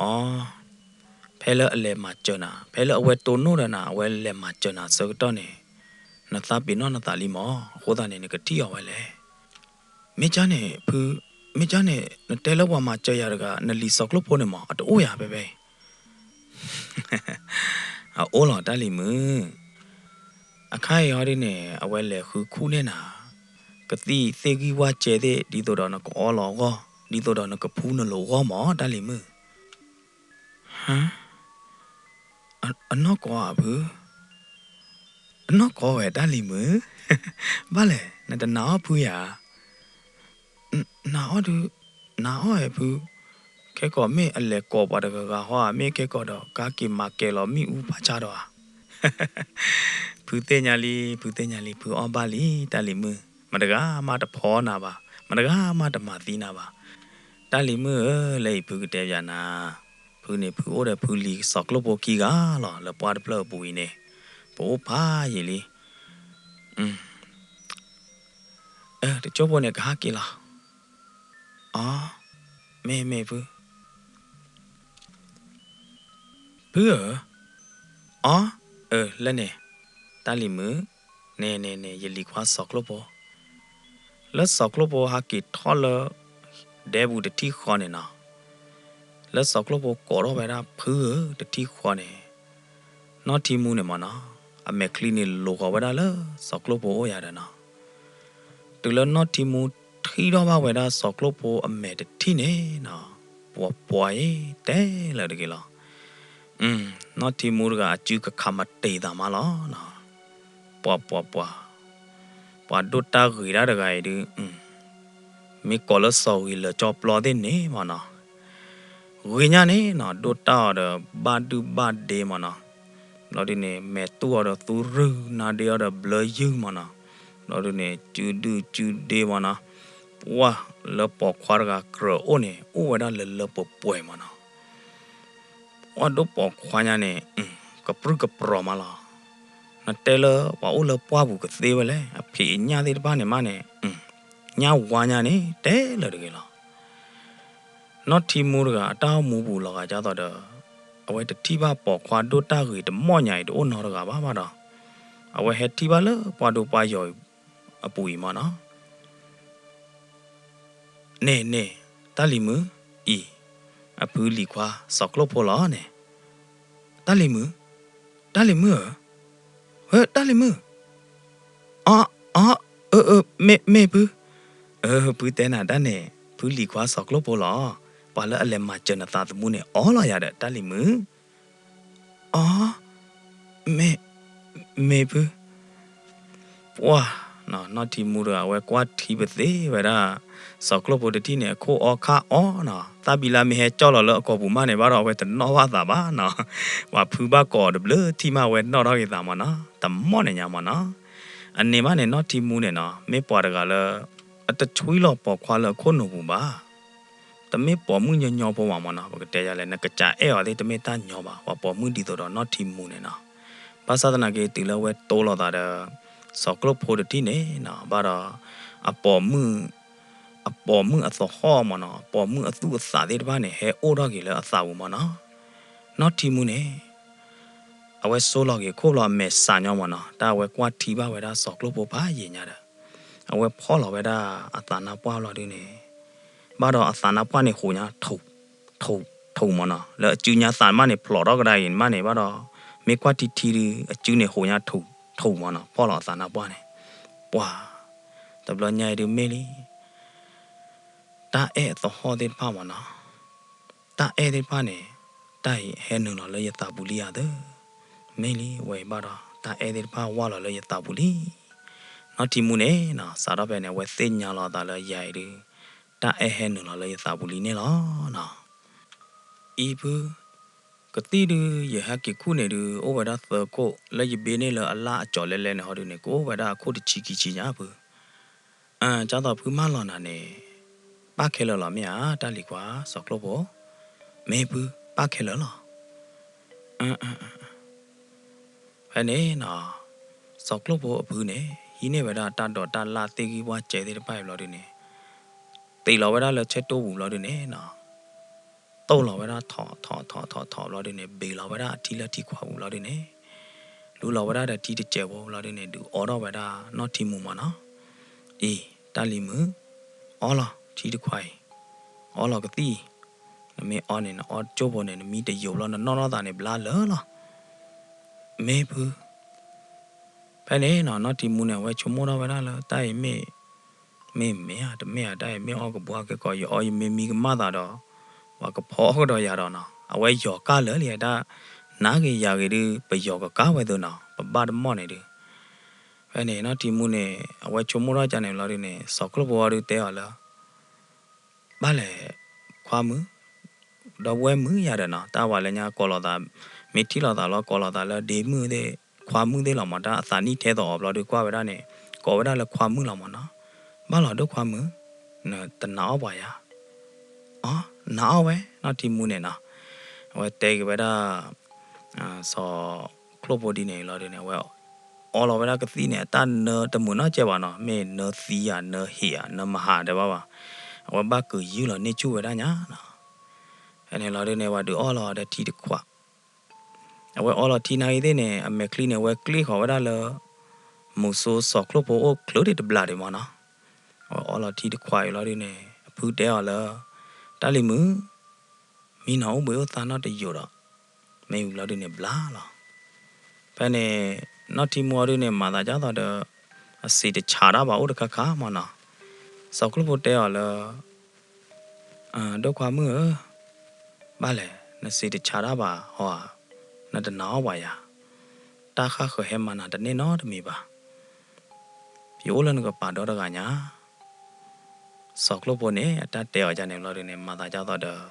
အီ, ဖဲလၢအလဲၤမၤစၢၤနၤ, ဖဲလၢအဝဲတိၢ်နီၣ်ဒီးနၤ, အဝဲလဲၤမၤစၢၤနၤဆၢကတီၢ်န့ၣ်, နသးပ့ၤနီၣ်နသးလံမၢ်, အဃိသတးန့ၣ် နကထံၣ်အီၤဝဲလဲၣ်. မ့ၢ်ကါန့ၣ်ဖု, မ့ၢ်ကါန့ၣ် နတဲလၢပှၤမၤစၢၤယၤတဂၤ နလံၤစီၤကျိၣ်ဖိန့ၣ်မၢ်, အတအိၣ်ယၤဖဲဖဲအံၤ. အအိၣ်လီၤတၢ်လံၤမုၣ်. အခါအံၤဟီဒ်န့ၣ် အဝဲလဲၤဃုခူၣ်န့ၢ်နၤ, ကသံၣ်သ့ၣ်ဂံၢ်ဝၣ်စဲသ့ၣ် ဒ်သိးဒီးနကအီလီၤအဂီၢ်, ဒ်သိးဒီးနကဖူနလိၤအဂီၢ်မၢ် တၢ်လံၤမုၣ်. ဟါ, အနီၢ်ကီဧါဖု, အနီၢ်ကီဝဲတၢ်လံၤမုၣ်. ဘၣ်လဲၣ် နတနာ်အီၣ်ဖုယၤ. နာ်အီၣ်ဒု, နာ်အီၣ်ဝဲဖု, ခဲကီးမ့ၢ်အလဲၤကိးပှၤတဂၤဂၤဟီဧါ, မ့ၢ်ခဲကီးဒီး ကါက့ၤမၤကဲၤလီၤမ့ၣ်အူဖးဆါဒီးဧါ. ဖုသ့ၣ်ညါလံ, ဖုသ့ၣ်ညါလံ, ဖုအီၣ်ဘၣ်လံ တၢ်လံၤမုၣ်, မတဂၤမးတဖီနၤဘၣ်, မတဂၤမးတမၤသံနၤဘၣ်. တၢ်လံၤမုၣ်ဧၢ, လၢအံၤဖုကတဲပျးနၤ, ဖုန့ၣ်ဖုအိၣ်ဒီးဖုလံၤစီၤကျိၣ်ဖိခံဂၤလီၤ လၢပှၢ်တဖျၢၣ်အပူၤအံၤန့ၣ်, ပအိၣ်ဖးယံာ်လံ. တကၠိဖိန့ၣ်ကဟဲက့ၤလီၤ. အီ, မ့ၢ်မ့ၢ်ဖု, ဖုဧၢ, အီ, အၢ လၢန့ၣ်, တၢ်လံၤမုၣ်, န့ၣ်န့ၣ်န့ၣ် ယလံၤခွါစီၤကျိၣ်ဖိ, လၢစီၤကျိၣ်ဖိဟဲက့ၤထီၣ်လၢ ဒဲပူၤတထံၣ်ဃီန့ၣ်နီၤ, လၢစီၤကျိၣ်ဖိကိးထီၣ်ဝဲဒၣ်ဖုဧၢတထံၣ်ဃီန့ၣ်, နီၢ်ထံမူန့ၣ်မၢ်နီၤ, အမဲာ်ချံန့ၣ်လိာ်ဃီၤဝဲဒၣ်လၢစီၤကျိၣ်ဖိအိၣ်ယၤဒီးနီၤ. တုၤလၢနီၢ်ထံမူထံၣ်ထီၣ်ဘၣ်ဝဲဒၣ်စီၤကျိၣ်ဖိအမဲာ်တထံၣ်န့ၣ်နီၤ, ပှၤပှၤအံၤတဲလၢာ်တဂ့ၤလီၤ. နီၢ်ထံမူတဂၤအစုကခးမၤတ့ၢ်သးမးလီၤ. ပှၤပှၤပှၤ, ပှၤဒိၣ်တၢ်ဂ့ၤဒၣ်တဂၤအံၤဒုး, မ့ၢ်ကိးလၢစီၤဂ့ၤလၢာ်ကၠီပျီသ့ၣ်န့ၣ်မၢ်နီၤ, ဂ့ၤညါန့ၣ်နီၤ ဒိၣ်တၢ်အီၤဒီးဘၣ်ဒုၣ်ဘၣ်ဒ့မၢ်နီၤ, ဘျီဒုန့ၣ် မဲာ်တူၢ်အီၤဒီးသူရုၢ် နါဒ့အီၤဒီးဘျၢယုၢ်မၢ်နီၤ, ဘျီဒုန့ၣ် စုဒုၣ်စုဒ့မၢ်နီၤ, ပှၤလၢပိာ်ခွါတဂၤကြၢးအိၣ်န့ၣ် အိၣ်ဝဲဒၣ်လၢလၢပှဲၤပှဲၤမၢ်နီၤ. အီၣ်ဒိၣ်ပိာ်ခွါညါန့ၣ် ကပြုၢ်ကပြီၤမးလီၤ. နတဲလၢပှၤအိၣ်လၢပှၢ်ပူၤကသ့ဝဲလဲၣ်, အဖံးအညၣ်သ့ၣ်တဖၣ်န့ၣ်မးန့ၣ် ညၣ်ဝါညါန့ၣ် တဲလၢာ်တဂ့ၤလီၤ. နီၢ်ထံမူတဂၤအတၢ်အိၣ်မူပူၤလီၤဂာ်ဒ်သိးဒီး အဝဲတထံၣ်ဘၣ်ပိာ်ခွါဒိၣ်တၢ်ဂ့ၤတမီၢ်ညါအံၤတအိၣ်နီတဂၤဘၣ်ဘၣ်ဒီး အဝဲဟဲထံၣ်ဘၣ်လၢပှၢ်ဒိၣ်ပှၢ်ယီၤအပူၤအံၤမးနီၤ. န့ၣ်န့ၣ် တၢ်လံၤမုၣ်အံၤ အဖုလံၤခွါစီၤကျိၣ်ဖိလီၤန့ၣ်. တၢ်လံၤမုၣ်, တၢ်လံၤမုၣ်ဧၢ, ဟၢ တၢ်လံၤမုၣ်, အီ အီ အၢ အၢ မ့ၢ် မ့ၢ်ဖု, အၢ ဖုတဲနၤတၢ်န့ၣ် ဖုလံၤခွါစီၤကျိၣ်ဖိလီၤ. ပှၤလၢအလဲၤမၤစၢၤနသးသမူန့ၣ် အီလီၤယၤဒီး တၢ်လံၤမုၣ်. အီ မ့ၢ် မ့ၢ်ဖု ပှၢ်, နီၢ်ထံမူတဂၤ အဝဲကွၢ်ထံပသ့ဝဲဒၣ် စီၤကျိၣ်ဖိတထံၣ်န့ၣ် အခိၣ်အီခါအီနီၤ, သၣ်ဘံလါမ့ၢ်ဟဲကၠီၣ်လီၤလၢအကိာ်ပူၤမးန့ၣ် ဘၣ်ဒီး အဝဲတနီၣ်ဘၣ်သးဘၣ်နီၤ, ပှၤဖုဘၣ်ကိးအီၤတဘျုးထံၣ်မး အဝဲနီၣ်ထီၣ်က့ၤသးမးနီၤ, တမီၢ်န့ၣ်ညါမးနီၤ. အန့ၣ်မးန့ၣ် နီၢ်ထံမူန့ၣ်နီၤ မ့ၢ်ပှၤတဂၤလၢ အတဆွံလီၤပိာ်ခွါလၢအခိၣ်နူာ်ပူၤဘၣ် တမ့ၢ်ပိာ်မုၣ်ညီညီဖိမးမးနီၤ, ပကတဲယၤလဲၣ် နကစၢ်အဲၣ်အီၤသ့ၣ် တမ့ၢ်တၢ်ညီဘၣ်, ပှၤပိာ်မုၣ်ဒ်သိးဒီးနီၢ်ထံမူန့ၣ်နီၤ. ဘၣ်ဆၣ်သနာ်က့ တုၤလၢအဝဲတိလီၤသးဒီး စီၤကျိၣ်ဖိတထံၣ်န့ၣ်နီၤ, ဘၣ်ဒီး အပိာ်မုၣ် အပိာ်မုၣ်အသဟီၣ်မးနီၤ, အပိာ်မုၣ်အသူၣ်အသးသ့ၣ်တဖၣ်န့ၣ် ဟဲအိၣ်ထီၣ်က့ၤလၢအသးပူၤမးနီၤ. နီၢ်ထံမူန့ၣ် အဝဲဆိလီၤက့ၤခိၣ်ဘျီ အမဲာ်ဆှးညီမးနီၤ, တၢ်အဝဲကွၢ်ထံဘၣ်ဝဲဒၣ်စီၤကျိၣ်ဖိဖးယံာ်ညါဒီး အဝဲဖီၣ်လီၤဝဲဒၣ်အသးနါပှၢ်ဘျီဒုန့ၣ်, ဘၣ်ဒီးအသးနါပှၢ်န့ၣ်ဟူးညါ ထူး ထူး ထူးမးနီၤ, လၢအစုညါသးမးန့ၣ် ဖျိးထီၣ်ကဒါအံၤမးန့ၣ် ဘၣ်ဒီး မ့ၢ်ကွၢ်ထံထံဒု အစုန့ၣ်ဟူးညါထူး ထူးမးနီၤ, ဖီၣ်လီၤအသးနါပှၢ်န့ၣ်, ပှၤ တဘျီညါအံၤဒုမ့ၢ်လံ တၢ်အဲၣ်အသဟီၣ်သ့ၣ်တဖၣ်မးနီၤ, တၢ်အဲၣ်သ့ၣ်တဖၣ်န့ၣ် တၢ်အံၤဟဲနုာ်လီၤလၢယသးပူၤလံဧါသၢ, မ့ၢ်လံ ဝဲအံၤဘၣ်ဒီး တၢ်အဲၣ်သ့ၣ်တဖၣ်ဝၢ်လီၤလၢယသးပူၤလံ. နီၢ်ထံမူန့ၣ်နီၤ စးထီၣ်ဖဲန့ၣ် အဝဲသ့ၣ်ညါလီၤအသးလၢယၤအံၤဒု တၢ်အဲၣ်ဟဲနုာ်လီၤလၢယသးပူၤလံန့ၣ်လီၤနီၤ. အံၤဖု ကသံၣ်ဒု ယဟဲက့ၤခူၣ်န့ၣ်ဒု အိၣ်ဝဲဒၣ်သၢခိၣ် လၢယဘ့န့ၢ်လၢအလၣ်အကၠီၤလဲလဲန့ၣ်ဟီဒုန့ၣ် ကအိၣ်ဝဲဒၣ်အခိၣ်တဆံခံဆံညါဖု. အၢ ဒ်သိးဖုမၢလီၤနၤန့ၣ် ပၣ်ခဲလၢာ်လီၤမ့ၢ်ဧါ တၢ်လံၤခွါစီၤကျိၣ်ဖိ, မ့ၢ်ဖု ပၣ်ခဲလၢာ်လီၤ. ဖဲန့ၣ်နီၤ စီၤကျိၣ်ဖိအဖုန့ၣ် ဟံးန့ၢ်ဝဲဒၣ်တၢ်ဒိးတၢ်လၣ်သ့ၣ်ဂံၢ်ဘၣ်စဲသ့ၣ်တဖၣ်အံၤဘျီဒုန့ၣ် တ့ၢ်လီၤဝဲဒၣ်လၢဆဲတိၢ်ပူၤဘျီဒုန့ၣ်နီၤ တိၢ်လီၤဝဲဒၣ်ထိးထိးထိးထိးထိးဘျီဒုန့ၣ် ဘ့ၣ်လီၤဝဲဒၣ်အထံလၢထံခွးပူၤဘျီဒုန့ၣ် လူလီၤဝဲဒၣ်ဒီးထံတစဲးဖိဘျီဒုန့ၣ် ဒုးအီထီၣ်ဝဲဒၣ်နီၢ်ထံမူမးနီၤ. အံၤ တၢ်လံၤမုၣ်, အီလီၤထံတခွးအံၤ, အီလီၤကသံၣ်အံၤ, နမ့ၢ်အီန့ၣ် နအီကၠိဖိန့ၣ် နမံတယိာ်ဘျီ နနီၣ်ထီၣ်သးန့ၣ် ဘျါလၢာ်လီၤ. မ့ၢ်ဖု ဖဲန့ၣ်နီၤ နီၢ်ထံမူန့ၣ် အဝဲဆိကမိၣ်ထီၣ်ဝဲဒၣ်လၢ တၢ်အံၤမ့ၢ် မ့ၢ်မ့ၢ်ဧါ တမ့ၢ်ဧါ တၢ်အံၤမ့ၢ်အီၣ်ကဘှါက့ၤကီး ယအီယမ့ၢ်မံကမၣ်သးဒီး ပှၤကဖီအီၣ်ကဒီးယၤဒီးနီၤ အဝဲယီၤကၢ်လၢာ်လံ တၢ်နၤဂ့ၤယၤဂ့ၤဒုး ပယီၤကကါဝဲသ့နီၤ ပဘၣ်တမီၢ်န့ၣ်ဒုး ဖဲန့ၣ် နီၢ်ထံမူန့ၣ် အဝဲဆိကမိၣ်ထီၣ်ကန့ၣ်လီၤဒုးန့ၣ် စီၤကျိၣ်ဖိအီၤဒုးတဲအီၤလၢ ဘၣ်လဲၣ် ခွါမုၣ်, ဒီပုၢ်ဝဲၢ်မုၣ်ယၤဒီးနီၤ တၢ်ဝဲလၢညါကိးလိာ်သး, မ့ၢ်ထံၣ်လိာ်သးလီၤ ကိးလိာ်သးလၢဒ့မုၣ်သ့ၣ် ခွါမုၣ်သ့ၣ်လီၤမး တၢ်အသးနံၣ်ထဲသိးအီၤဘျီဒုး ကွၢ်ဝဲဒၣ်န့ၣ် ကိးဝဲဒၣ်လၢခွါမုၣ်လီၤမးနီၤ. ဘၣ်လီၤဒိၣ်ခွါမုၣ်, နတနာ်အီၣ်ပှၤယၤ အီ နာ်အီၣ်ဝဲ နီၢ်ထံမူန့ၣ်နီၤ အဝဲတဲက့ၤဝဲဒၣ် စီၤကျိၣ်ဖိဒ်န့ၣ်လီၤဒုးန့ၣ် အဝဲအီလီၤဝဲဒၣ်ကသံၣ်န့ၣ် အတၢ်နၢတမုာ်နီတစဲးဘၣ်နီၤ မ့ၢ်နၢသံဧါ နၢဟ့ၣ်ဧါ နၢမဟါတဲဘၣ်ဘၣ် အဝဲဘၣ်ကုာ်ယုၢ်လီၤန့ၢ်ဆူၣ်ဝဲဒၣ်ညါနီၤ. ဖဲန့ၣ်လီၤဒုးန့ၣ် ပှၤဒုးအီလီၤဒီးထံတခွး အဝဲအီလီၤထံနၢ်ဂ့ၤသ့ၣ်န့ၣ် အမဲာ်ချံန့ၣ် အဝဲကျ့ၣ်ဃီၤဝဲဒၣ်လၢ မုဆိစီၤကျိၣ်ဖိအိၣ်ချုးဒံးတဘျးဒံးမးနီၤ. အဝဲအီလီၤထံတခွးအံၤလီၤဒုးန့ၣ် အဖုတဲအီၤလၢ တၢ်လံၤမုၣ်, မံနီၤအိၣ်ဘှံးအိၣ်သါနီတယိာ်ဒီး မ့ၢ်ဝံၤလီၤဒုးန့ၣ်ဘျါလီၤ. ဖဲန့ၣ် နီၢ်ထံမူအီၤဒုးန့ၣ် မၤသးဒ်သိးဒီး အစံးတဆးတၢ်ဘၣ်အိၣ်တခါခါမးနီၤ. စီၤကျိၣ်ဖိတဲအီၤလၢ ဒိၣ်ခွါမုၣ်ဧၢ, ဘၣ်လဲၣ် နစံးတဆးတၢ်ဘၣ်ဟီဧါ, နတနာ်အီၣ်ပှၤယၤ, တၢ်ဃၣ်ဃၢၤဟဲမၤနၤတန့ၢ်နီတမံၤဘၣ်. ယအိၣ်လၢနကပၤဒီတဂၤညါ စီၤကျိၣ်ဖိန့ၣ် အတၢ်တဲအီၤဒ်န့ၣ်ဘျီဒုးန့ၣ် မၤသးဒ်သိးဒီး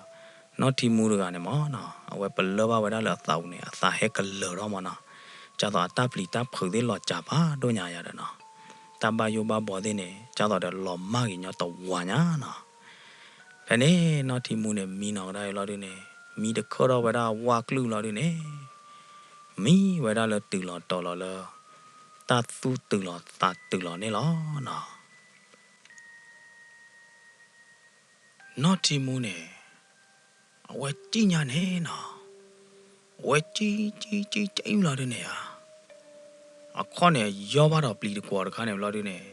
နီၢ်ထံမူတဂၤန့ၣ်မးနီၤ အဝဲပလၢၢ်ဘၣ်ဝဲဒၣ်လၢအသးပူၤန့ၣ် အသးဟဲကလၢၤထီၣ်မးနီၤ. ဒ်သိးအတၢ်ပျံၤတၢ်ဖုးသ့ၣ်လီၤစၢ်ဖးဒိၣ်ညါယၤဒီးနီၤ တၢ်ဘၣ်ယိၣ်ဘၣ်ဘှီသ့ၣ်န့ၣ် ဒ်သိးဒီးလီၤမၢ်က့ၤညီတဝးညါနီၤ. ဖဲန့ၣ် နီၢ်ထံမူန့ၣ် မံနီၤကဒါအံၤလီၤဒုးန့ၣ် မံတခၢၣ်ထီၣ်ဝဲဒၣ်ဝၣ်ကလုာ်လီၤဒုန့ၣ်, မံဝဲဒၣ်လၢတုၤလီၤတီၤလီၤလၢ တၢ်သူၣ်တုၤလီၤသးတုၤလီၤန့ၣ်လီၤနီၤ. နီၢ်ထံမူန့ၣ် အဝဲကံၣ်ညါန့ၣ်နီၤ, အဝဲကံၣ်ကံၣ်ကံၣ်ကံၣ်လီၤဒုန့ၣ်ဧါ, အခီၣ်န့ၣ်ယီၢ်ဘၣ်ဒီးပျံၤတကွီၤတခါန့ၣ်ဘျီဒုန့ၣ်,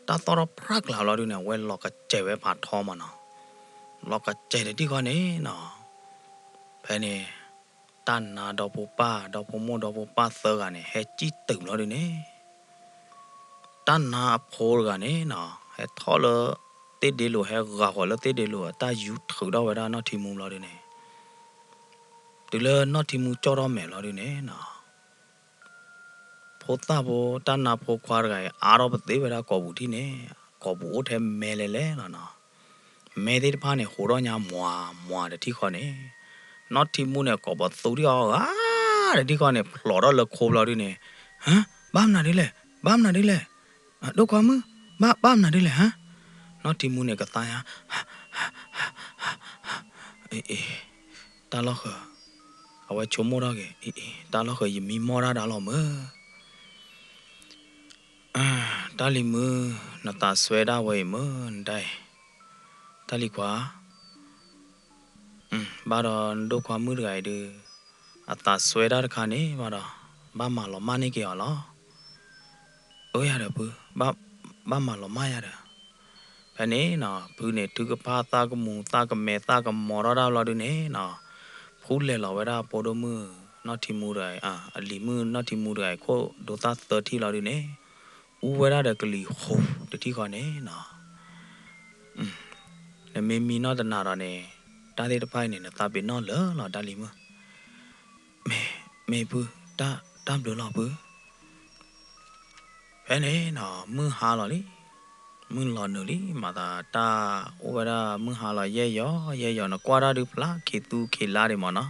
တၢ်သီၣ်ထီၣ်ဖြၣ်ကျါဘျီဒုန့ၣ် အဝဲလီၤကစဲၤဝဲဖးထီမးနီၤ, လီၤကစဲၤတထံၣ်ဃီန့ၣ်နီၤ, ဖဲန့ၣ် တၢ်နါဒီဖိပၢ် ဒီဖိမိၢ်ဒီဖိပၢ်သၢဂၤန့ၣ် ဟဲကံၣ်တုၤဘျီဒုန့ၣ် တၢ်နါအဖိတဂၤန့ၣ်နီၤ ဟဲထီၣ်လၢသ့ၣ်ဒ့လိာ် ဟဲဂၤဃီၤလၢသ့ၣ်ဒ့လိာ် အတၢ်ယူၤထုးထီၣ်ဝဲဒၣ်နီၢ်ထံမူဘျီဒုန့ၣ်, တုၤလၢနီၢ်ထံမူကၠီၣ်ထီၣ်မဲာ်ဘျီဒုန့ၣ်နီၤ, ဖိသၣ်ဖိ တၢ်နါဖိခွါတဂၤအံၤ အါထီၣ်ပသ့ဝဲဒၣ်ကိာ်ပူၤထံၣ်န့ၣ်, ကိာ်ပူၤအိၣ်ထဲမဲလဲၤလဲၤလီၤနီၤ, မဲသ့ၣ်တဖၣ်န့ၣ်ဟူးထီၣ်ညါမွၤမွၤတထံၣ်ဃီန့ၣ်, နီၢ်ထံမူန့ၣ် ကိာ်ပသူထံၣ်အီၤဂၤတထံၣ်ဃီန့ၣ် ဖျိးထီၣ်လၢခိဘျီဒုန့ၣ်, ဟါ, ဘၣ်မနုၤဒ်လဲၣ် ဘၣ်မနုၤဒ်လဲၣ်, ဒိၣ်ခွါမုၣ်, ဘၣ် ဘၣ်မနုၤဒ်လဲၣ်ဟါ, နီၢ်ထံမူန့ၣ်ကသါညါ အ့ အ့ တၢ်လီၢ်ဃၢၤ, အဝဲဆိကမိၣ်ထီၣ်က့ၤ အ့ အ့ တၢ်လီၢ်ဃၢၤယမံမီၢ်တၢ်ဒၣ်လီၤမုၢ်, တၢ်လံၤမုၣ်, နသးစွဲဒၣ်ဝဲအံၤမုၢ်နဒၣ်အံၤ, တၢ်လံၤခွါ ဘၣ်ဒီးနဒိၣ်ခွါမုၣ်တဂၤအံၤဒုး, အသးစွဲတၢ်တခါန့ၣ်ဘၣ်ဒီး, ဘၣ်မၤလီၤမၢ်န့ၢ်က့ၤအီၤလီၤ. အၢယၤဒီးဖု, ဘၣ်မၤလီၤမၢ်ယၤဒီး, ဖဲန့ၣ်နီၤ ဖုန့ၣ်ထုကဖၣ်သၣ်ကမူၤသၣ်ကမဲသၣ်ကမီၤထီၣ်ဒၣ်ဘျီဒုန့ၣ်နီၤ, ဖူလဲၤလီၤဝဲဒၣ်ဖိဒိၣ်မုၣ်နီၢ်ထံမူတဂၤအံၤ, အလံၤမုၣ်နီၢ်ထံမူတဂၤအံၤခိၣ်ဒိသၣ်သၢထံၣ်လီၤဒုန့ၣ်, အူဝဲဒၣ်ဒီးကလံၤဟူးတထံၣ်ဃီန့ၣ်နီၤ နမ့ၢ်မံနီၢ်တနၤဒီးန့ၣ်, တၢ်သ့ၣ်တဖၣ်အံၤန့ၣ် နသးပ့ၤနီၣ်လၢာ်လီၤတၢ်လံၤမုၣ်, မ့ၢ် မ့ၢ်ဖု, တၢ်ဘျုးလီၤဖု. ဖဲန့ၣ်နီၤ မုၢ်ဟါလီၤလံ, မုၢ်လီၤနုာ်လံ မၤသးတၢ်အိၣ်ဝဲဒၣ်မုၢ်ဟါလီၤယဲၢ်ယီၤ ယဲၢ်ယီၤ နကွၢ်တၢ်ဒုးဖျါခ့သူခ့လါဒံးမးနီၤ.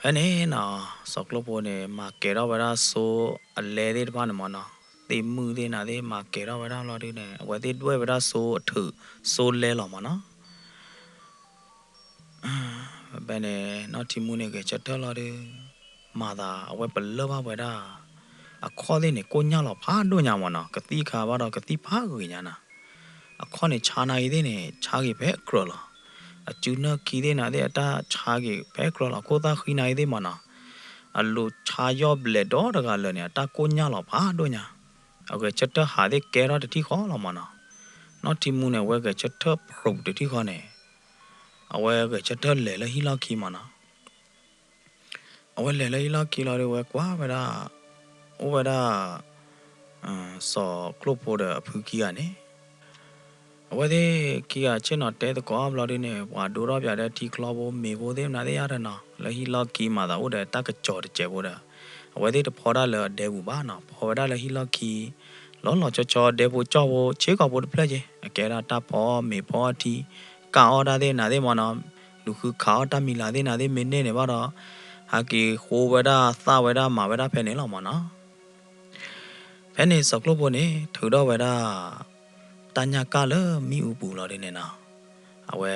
ဖဲန့ၣ်နီၤ စီၤကျိၣ်ဖိန့ၣ် မၤကဲၤထီၣ်ဝဲဒၣ်ဆိအလဲသ့ၣ်တဖၣ်န့ၣ်မးနီၤ, သ့ၣ်မုၢ်သ့ၣ်နၤသ့ၣ် မၤကဲၤထီၣ်ဝဲဒၣ်လီၤဒုန့ၣ် အဝဲသ့ၣ်ဒွဲၣ်ဝဲဒၣ်ဆိအထုး ဆိလဲလီၤမးနီၤ. ဖဲန့ၣ် နီၢ်ထံမူန့ၣ် ဂဲၤဆၢထၢၣ်လီၤဒုး, မၤသးအဝဲပလၢၢ်ဘၣ်ဝဲဒၣ် အခီၣ်သ့ၣ်န့ၣ် ကိၣ်ညၣ်လီၤဖးဒိၣ်ညါမးနီၤ, ကသံၣ်ခါဘၣ်ဒီး ကသံၣ်ဖးဂ့ၤညါနီၤ. အခီၣ်န့ၣ် ဆါနၤအံၤသ့ၣ်န့ၣ် ဆါဂ့ၤဖဲကြၢးလီၤ. အစုနၢၢ်ခံသ့ၣ်နၤသ့ၣ် အတၢ်ဆါဂ့ၤဖဲကြၢးလီၤ, ခိၣ်သၣ်ဃံနၤအံၤသ့ၣ်မးနီၤ, အလိၤဆါယီၢ်ဘျဲးဒီတဂၤလၢာ်န့ၣ် အတၢ်ကိၣ်ညၣ်လီၤဖးဒိၣ်ညါ. အဂဲၤဆၢထၢၣ်ဟးသ့ၣ်ကဲထီၣ်တထံၣ်ဃီလီၤမးနီၤ. နီၢ်ထံမူန့ၣ် အဝဲဂဲၤဆၢထၢၣ်ဖျိးတထံၣ်ဃီန့ၣ် အဝဲဂဲၤဆၢထၢၣ်လဲၤလၢဟံၣ်လီၢ်ခံမးနီၤ. အဝဲလဲၤလၢဟံၣ်လီၢ်ခံလီၤဒုး အဝဲကွၢ်ဝဲဒၣ်, အိၣ်ဝဲဒၣ် စီၤကျိၣ်ဖိဒီးအဖုခံဂၤန့ၣ်, အဝဲသ့ၣ်ခံဂၤဆ့ၣ်နီၤတဲသကိးဘျီဒုန့ၣ် ပှၤဒိထီၣ်ပၠးဒီးထံချီဖိမ့ၤဖိသ့ၣ်မနုၤသ့ၣ်ယါဒီးနီၤ, လၢဟံၣ်လီၢ်ခံမၤသးအိၣ်ဒီးတၢ်ကစီၤတစဲးဖိဒီး, အဝဲသ့ၣ်တဖီဒၣ်လၢအဒဲပူၤဘၣ်နီၤ, ဖီဝဲဒၣ်လၢဟံၣ်လီၢ်ခံ လီၤလီၤဆီဆီ ဒဲဖိကၠီၣ်ဖိ ဆ့ကီးဖိတဖျၢၣ်က့, အကဲဒၣ်တၢ်ဖီမ့ၤဖီထံ ကၣ်အီၣ်တၢ်သ့ၣ်နၤသ့ၣ်မးနီၤ, လူၤဃုခးအီၣ်တၢ်မံၤလၤသ့ၣ်နၤသ့ၣ်မ့ၢ်န့ၢ်န့ၣ်ဘၣ်ဒီး, ဟးက့ၤဃိဝဲဒၣ်သၣ်ဝဲဒၣ်မၤဝဲဒၣ်ဖဲန့ၣ်လီၤမးနီၤ. ဖဲန့ၣ်စီၤကျိၣ်ဖိန့ၣ် ထုးထီၣ်ဝဲဒၣ် တၢ်ညၣ်ကၣ်လၢမ့ၣ်အူပူၤလီၤဒုန့ၣ်နီၤ, အဝဲ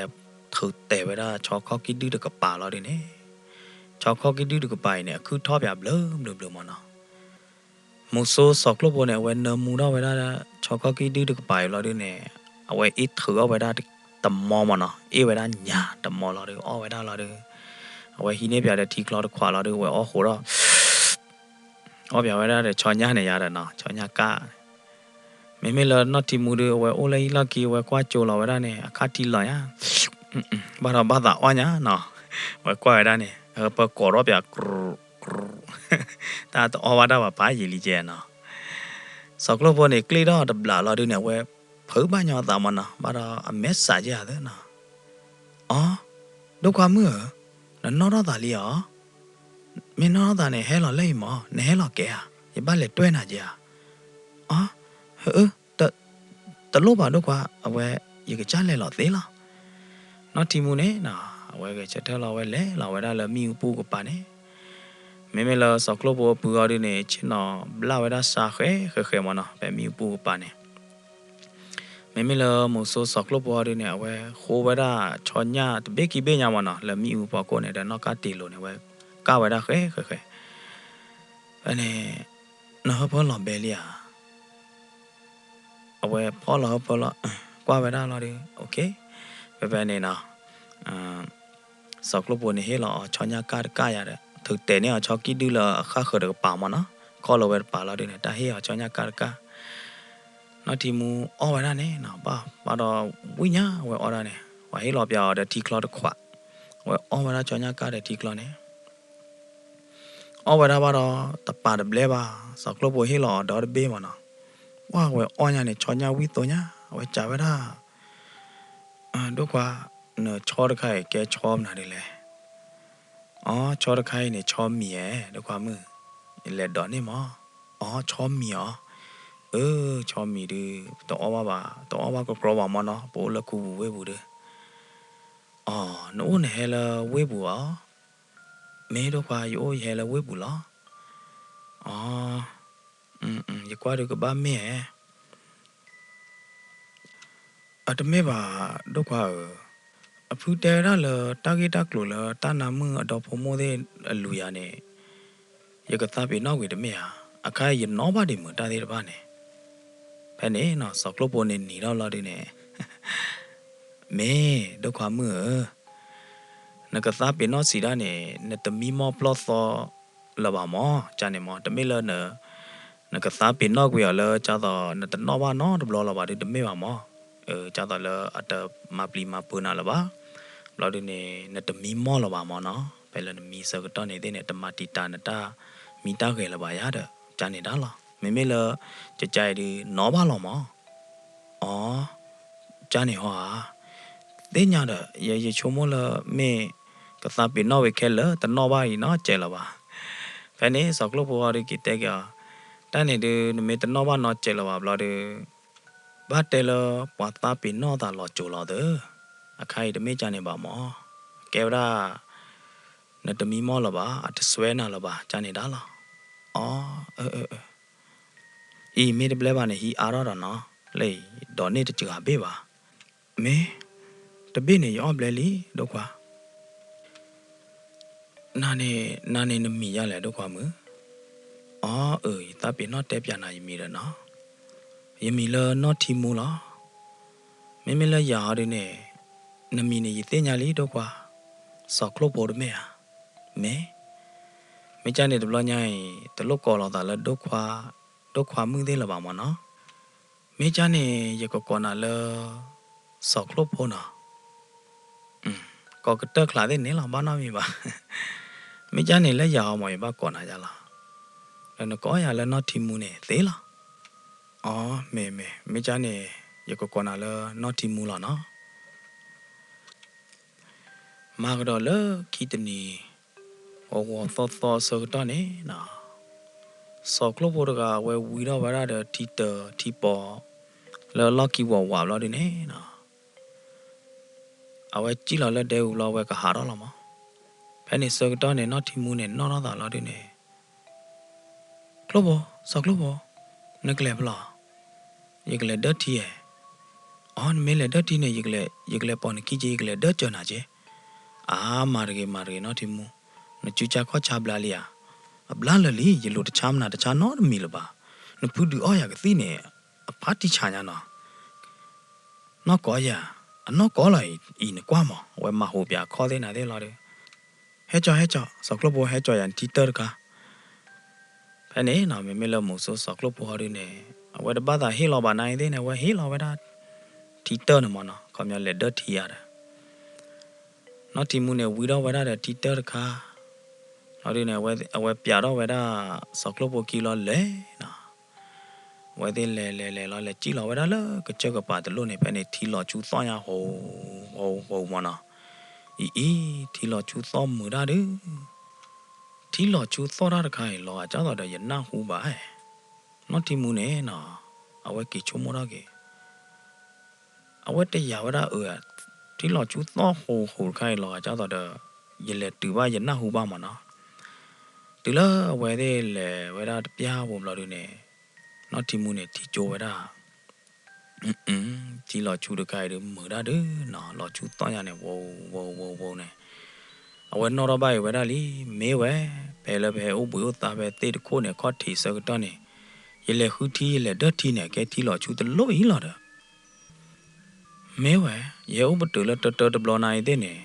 ထုးတဲာ်ဝဲဒၣ်ဆီခီၣ်ကံၢ်ဒုၣ်တကပၤလီၤဒုန့ၣ်, ဆီခီၣ်ကံၢ်ဒုၣ်တကပၤအံၤန့ၣ် အခုၣ်ထီၣ်ပၠးဘျၢဘျၢဘျၢမးနီၤ. မုဆိစီၤကျိၣ်ဖိန့ၣ် အဝဲနၢမူထီၣ်ဝဲဒၣ် ဆီခီၣ်ကံၢ်ဒုၣ်တကပၤအံၤလီၤဒုန့ၣ်, အဝဲအ့ၣ်ထုးအီၣ်ဝဲဒၣ်တမီမးနီၤ, အ့ၣ်ဝဲဒၣ်ညၣ်တမီလီၤဒု အီၣ်ဝဲဒၣ်လီၤဒု, အဝဲဟံးန့ၢ်ပၠးဒီးထံချီတခွးလီၤဒု အဝဲအီၣ်ဃိးဒီး အီၣ်ပၠးဝဲဒၣ်ဒီးဆီညၣ်န့ၣ်ယါဒီးနီၤ, ဆီညၣ်ကၣ်, မ့မ့ၢ်လၢနီၢ်ထံမူဒု အဝဲအိၣ်လၢဟံၣ်လီၢ်ခံ အဝဲကွၢ်ကၠိလီၤဝဲဒၣ်န့ၣ် အခါထံလီၤညါ, ဘၣ်ဒီးဘၣ်သးအီၣ်ညါနီၤ, အဝဲကွၢ်ဝဲဒၣ်န့ၣ် ပၢၤကိးထီၣ်ပၠး ကြူ, ကြူ, တၢ်တအီၣ်ဘၣ်တၢ်ဘၣ်ဖးယံာ်လံကဲနီၤ. စီၤကျိၣ်ဖိန့ၣ် ကျ့ထီၣ်တဘျးလီၤဒုန့ၣ် အဝဲဖုးဘၣ်ညီအသးမးနီၤ, ဘၣ်ဒီးအမဲာ်စးကဲဧါသနီၤ. အိ, ဒိၣ်ခွါမုၣ်ဧၢ, နနီၣ်ထီၣ်သးလံဧါ. မ့ၢ်နီၣ်ထီၣ်သးန့ၣ် ဟဲလီၤလၢအံၤမး, နဟဲလီၤကဲဧါ, ယဘၣ်လဲၤတွဲၢ်နၤကဲဧါ. အိ, တလိၣ်ဘၣ်ဒိၣ်ခွါ, အဝဲ ယကစၢ်လဲၤလီၤသ့လီၤ. နီၢ်ထံမူန့ၣ်နီၤ အဝဲဂဲၤဆၢထၢၣ်လီၤ အဝဲလဲၤလီၤဝဲဒၣ်လၢမ့ၣ်အူပူၤကပၤန့ၣ်, မ့မ့ၢ်လၢစီၤကျိၣ်ဖိအပုၢ်အီၤဒုန့ၣ် ဆ့ၣ်နီၤဘျၣ်ဝဲဒၣ်စါဃဲဃဲဃဲမးနီၤ ဖဲမ့ၣ်အူပူၤကပၤန့ၣ် မ့မ့ၢ်လၢမုဆိုးစီၤကျိၣ်ဖိဟီဒုန့ၣ် အဝဲဃိဝဲဒၣ်ဆီညၣ်တဘ့ၣ်ခံဘ့ၣ်ညါမၢ်နီၤ လၢမံအူဖီခိၣ်န့ၣ် ဒီးနီၣ်ကၢ်တ့ၢ်လိၤန့ၣ် အဝဲကၢ်ဝဲဒၣ်ဃဲဃဲဃဲ ဖဲန့ၣ် နဟၢဖၢလီၤဘဲလံဧါ အဝဲဖီၣ်လီၤဟၢဖၢလီၤ ကွၢ်ဝဲဒၣ်လီၤဒု OK ဖဲဖဲန့ၣ်နီၤ စီၤကျိၣ်ဖိန့ၣ်ဟ့ၣ်လီၤအီၤဆီညၣ်ကၢ်တကၢ်ယၤဒီး ထုးတဲာ်န့ၢ်အီၤဆီကံၣ်ဒုလၢအဃၣ်ဃၢၤတကပၤမၢ်နီၤ ခီၣ်လၢဝဲတပၤလီၤဒုန့ၣ် တၢ်ဟ့ၣ်အီၤဆီညၣ်ကၢ်တကၢ် နီၢ်ထံမူအီၣ်ဝဲဒၣ်န့ၣ်နီၤ ဘၣ်ဘၣ်ဒီးဝံၣ်ညါဝဲအီၣ်ဒၣ်န့ၣ် ပှၤဟ့ၣ်လီၤပၠးအီၤဒီးထံချီတခွး ဝဲအီၣ်ဝဲဒၣ်ဆီညၣ်ကၢ်ဒီးထံချီန့ၣ် အီၣ်ဝဲဒၣ်ဘၣ်ဒီး တပာ်တဘျဲဘၣ် စီၤကျိၣ်ဖိဟ့ၣ်လီၤအီၤဒီတဘ့ၣ်မၢ်နီၤ ပှၢ်ဝဲအီၣ်ညါန့ၣ် ဆီညၣ်ဝံၣ်သိညါ အဝဲစံးဝဲဒၣ် ဒိၣ်ခွါ နဆီတခါအံၤကဲဆီမနုၤဒ်လဲၣ် အီ ဆီတခါအံၤန့ၣ် ဆီမံၤဧါ ဒိၣ်ခွါမုၣ် ယလဲၤဒိးန့ၢ်မၢ် အီ ဆီမံၤအီၤ အၢ ဆီမံၤဒု တအီၣ်ဘၣ်ဘၣ် တအီၣ်ဘၣ်ကကြီဘၣ်မၢ်နီၤ ပအိၣ်လၢခူပူၤဝ့ၢ်ပူၤဒု အီ နအိၣ်နဟဲလၢဝ့ၢ်ပူၤဧါ မ့ၢ်ဒိၣ်ခွါ ယအိၣ်ယဟဲလၢဝ့ၢ်ပူၤလီၤ အီ ယကွၢ်ဒုကဘၣ်မ့ၢ်ဧါ အတမ့ၢ်ဘၣ် ဒိၣ်ခွါဧၢ, အဖုတဲဝဲဒၣ်လၢ တၢ်ဂ့ၢ်တၢ်ကျိၤလၢတၢ်နါမုၣ်အဒီဖိမိၢ်သ့ၣ်အလူၤယၤန့ၣ် ယကသးပ့ၤနီၣ်ကွံာ်တမ့ၢ်ဧါ, အခါအံၤယနီၣ်ဘၣ်ဒံးမုာ်တၢ်သ့ၣ်တဖၣ်န့ၣ်. ဖဲန့ၣ်နီၤ စီၤကျိၣ်ဖိန့ၣ်နံၤထီၣ်လီၤဒုန့ၣ် မ့ၢ် ဒိၣ်ခွါမုၣ်ဧၢ, နကသးပ့ၤနီၣ်စံးဒၣ်န့ၣ် နတမံမီၢ်ပျီၢ်သီလၢၤဘၣ်မၢ်, ကန့ၣ်မၢ် တမ့ၢ်လၢ နကသးပ့ၤနီၣ်ကွံာ်အီၤလၢ ကၢ်သိးနတနီၣ်ဘၣ်နီတဘျီလၢၤဘၣ်ဒု တမ့ၢ်ဘၣ်မၢ်, ကၢ်သိးလၢအတမၤပျံၤမၤပၢၤနၤလၢၤဘၣ်, ဘျီဒုန့ၣ် နတမံမီၢ်လၢၤဘၣ်မၢ်နီၤ, ဖဲလၢနမံဆၢကတီၢ်န့ၣ်သ့ၣ်န့ၣ် တမၤတံာ်တာ်နတၢ်မံတၢ်ဂဲၤလၢၤဘၣ်ယၤဒီး ကန့ၣ်ဒၣ်လီၤ, မ့မ့ၢ်လၢ ကကါအံၤဒု နီၣ်ဘၣ်လီၤမၢ်. အီ, ကန့ၣ်ဟီဧါ, သ့ၣ်ညါဒီး ယယဆိကမိၣ်လၢ မ့ၢ်ကသးပ့ၤနီၣ်ဝံၤခဲလၢာ် တနီၣ်ဘၣ်အံၤနီတစဲးလၢၤဘၣ်. ဖဲန့ၣ် စီၤကျိၣ်ဖိဟီဒုက့ၤတဲက့ၤအီၤ, တၢ်န့ၣ်ဒု နမ့ၢ်တနီၣ်ဘၣ်နီတစဲးလၢၤဘၣ်ဘျီဒု ဘၣ်တဲလၢပှၤသးပ့ၤနီၣ်သးလီၤစိၤလီၤသၢ, အခါအံၤတမ့ၢ်ကန့ၣ်ဘၣ်မၢ်, ကဲဝဲဒၣ် နတမံမီၢ်လၢၤဘၣ်, အတစွဲနၤလၢၤဘၣ်, ကန့ၣ်ဒၣ်လီၤ. အီ, အၢ, အၢ, အၢ, အံၤမ့ၢ်တဘျဲဘၣ်န့ၣ် ဟံးအါထီၣ်ဒီးနီၤ, လၢအံၤ ဒိးန့ၢ်တစှၤဘ့ၣ်ဘၣ်. မ့ၢ်, တဘ့ၣ်န့ၣ် ယအီၣ်ဘျဲလံ ဒိၣ်ခွါ. နၤန့ၣ် နၤန့ၣ်နမံၤယၤလဲၣ် ဒိၣ်ခွါမုၣ်. အီ, အၢ, ယသးပ့ၤနီၣ်တဲပၠးနၤယမံၤဒီးနီၤ, ယမံၤလၢနီၢ်ထံမူလီၤ. မ့မ့ၢ်လၢယၤဟီဒုန့ၣ် နမံၤန့ၣ်ယသ့ၣ်ညါလံ ဒိၣ်ခွါ, စီၤကျိၣ်ဖိတမ့ၢ်ဧါ. မ့ၢ်, မ့ၢ်ကန့ၣ်တဘျီညါအံၤ တလိၣ်ကိးလီၤသးလၢ ဒိၣ်ခွါမုၣ်သ့ၣ်လၢၤဘၣ်မၢ်နီၤ. မ့ၢ်ကန့ၣ် ယကကိးနၤလၢ စီၤကျိၣ်ဖိနီၤ. ကိးကတၢၢ်ချးသ့ၣ်န့ၣ်လီၤ ဘၣ်နီတမံၤဘၣ်. မ့ၢ်ကန့ၣ်လၢယၤဟီမၢ် ယဘၣ်ကိးနၤယၤလီၤ. ဒီးနကိးယၤလၢနီၢ်ထံမူန့ၣ်သ့လီၤ. အီ, မ့ၢ်, မ့ၢ်, မ့ၢ်ကန့ၣ် ယကကိးနၤလၢနီၢ်ထံမူလီၤနီၤ. မၤကဒီးလၢခံတနံၤ ဂီၤဂီၤသီသီဆၢကတီၢ်န့ၣ်နီၤ, စီၤကျိၣ်ဖိတဂၤ အဝဲဝံထီၣ်ဝဲဒၣ်ဒီးထံတၢထံပီ လၢအလီၢ်ခံဝးဝးဘျီဒုန့ၣ်နီၤ, အဝဲစံၣ်လီၤလၢဒဲအူဘျီ အဝဲကဟးထီၣ်လီၤမၢ်. ဖဲန့ၣ်ဆၢကတီၢ်န့ၣ် နီၢ်ထံမူန့ၣ် နီၣ်ထီၣ်သးလီၤဒုန့ၣ် ကျိၣ်ဖိ, စီၤကျိၣ်ဖိ, နကလဲၤဖဲလဲၣ်. ယကလဲၤဒၢထံဧါ. အီ, နမ့ၢ်လဲၤဒၢထံန့ၣ် ယကလဲၤပိာ်နခံက့ၤ ယကလဲၤဒၢစၢၤနၤက့ၤ. အါ, မၤတဂ့ၤ မၤတဂ့ၤ နီၢ်ထံမူ, နစုဆါခီၣ်ဆါဘျါလံဧါ. အဘျါလၢာ်လံ, ယလူၤတဆါမနုၤတဆါနီတမံၤလၢၤဘၣ်. နဖုဒုးအီၣ်ယၤကသံၣ်န့ၣ် အဖးတံၢ်ဆါညါနီၤ. နီၢ်ကီယၤ, အနီၢ်ကီလီၤအံၤ နကွၢ်မၢ်, အဝဲမၤဟူးပၠးအခီၣ်သ့ၣ်နၤသ့ၣ်လီၤဒီး ဟဲကၠီ ဟဲကၠီ, စီၤကျိၣ်ဖိ ဟဲကၠီယၤနထံတၢတခါ. ဖဲန့ၣ်နီၤ မ့မ့ၢ်လၢမုဆိုးစီၤကျိၣ်ဖိဟီဒုန့ၣ် အဝဲတဘၣ်သးဟ့ၣ်လီၤဘၣ်နၤအံၤသ့ၣ်န့ၣ် အဝဲဟ့ၣ်လီၤဝဲဒၣ် ထံတၢန့ၣ်မၢ်နီၤ, ခီပညီလဲၤဒၢထံဧါဒီး နီၢ်ထံမူန့ၣ် ဝံထီၣ်ဝဲဒၣ်ဒီးထံတၢတခါ လီၤဒုန့ၣ် အဝဲပၠးထီၣ်ဝဲဒၣ် စီၤကျိၣ်ဖိခံလီၤလဲၤနီၤ. အဝဲသ့ၣ်လဲၤလဲၤလဲၤလီၤ လဲၤစံၣ်လီၤဝဲဒၣ်လၢကစၢၢ်ကပၤတလိၣ်န့ၣ် ဖဲန့ၣ်ထံလီၤဆူသီၣ်ညါ ဟိး ဟိး ဟိးမၢ်နီၤ. အံၤ အံၤ ထံလီၤဆူသီၣ်မုာ်တၢ်ဒု ထံလီၤဆူသီၣ်တၢ်တခါအံၤ လီၤဂာ်ကၢ်သိးဒီးယနၢ်ဟူဘၣ်. နီၢ်ထံမူန့ၣ်နီၤ အဝဲက့ၤဆိကမိၣ်ထီၣ်က့ၤ အဝဲတယာ်ဝဲဒၣ်အၢ ထံလီၤဆူသီၣ်ဟိးဟိးတခါအံၤ လီၤဂာ်ကၢ်သိးဒီး ယလဲၤတုၤဘၣ်ယနၢ်ဟူဘၣ်မၢ်နီၤ. တုၤလၢအဝဲသ့ၣ်လဲၤဝဲဒၣ်တပျၢ်ဖိဘျီဒုန့ၣ် နီၢ်ထံမူန့ၣ် ထံၣ်ကၠိဝဲဒၣ် ထံလီၤဆူတခါအံၤဒုးမုာ်ဒၣ်ဒုးနီၤ, လီၤဆူသီၣ်ညါန့ၣ် ဝိဝိဝိဝိန့ၣ်, အဝဲနီၣ်ထီၣ်ဘၣ်အံၤဝဲဒၣ်လံ, မ့ၢ်ဝဲ, ဖဲလၢပဟဲအိၣ်ဘှံးအိၣ်သါဖဲသ့ၣ်တခိၣ်န့ၣ် အခီၣ်ထံးဆၢကတီၢ်န့ၣ်, ယလဲၤဃုထံယလဲၤဒၢၣ်ထံန့ၣ် အကဲထံလီၤဆူတလိၣ်အံၤလီၤဒီး မ့ၢ်ဝဲ, ယဟဲအိၣ်ပတုာ်လၢတၢတၢတဘျီနၤအံၤသ့ၣ်န့ၣ်,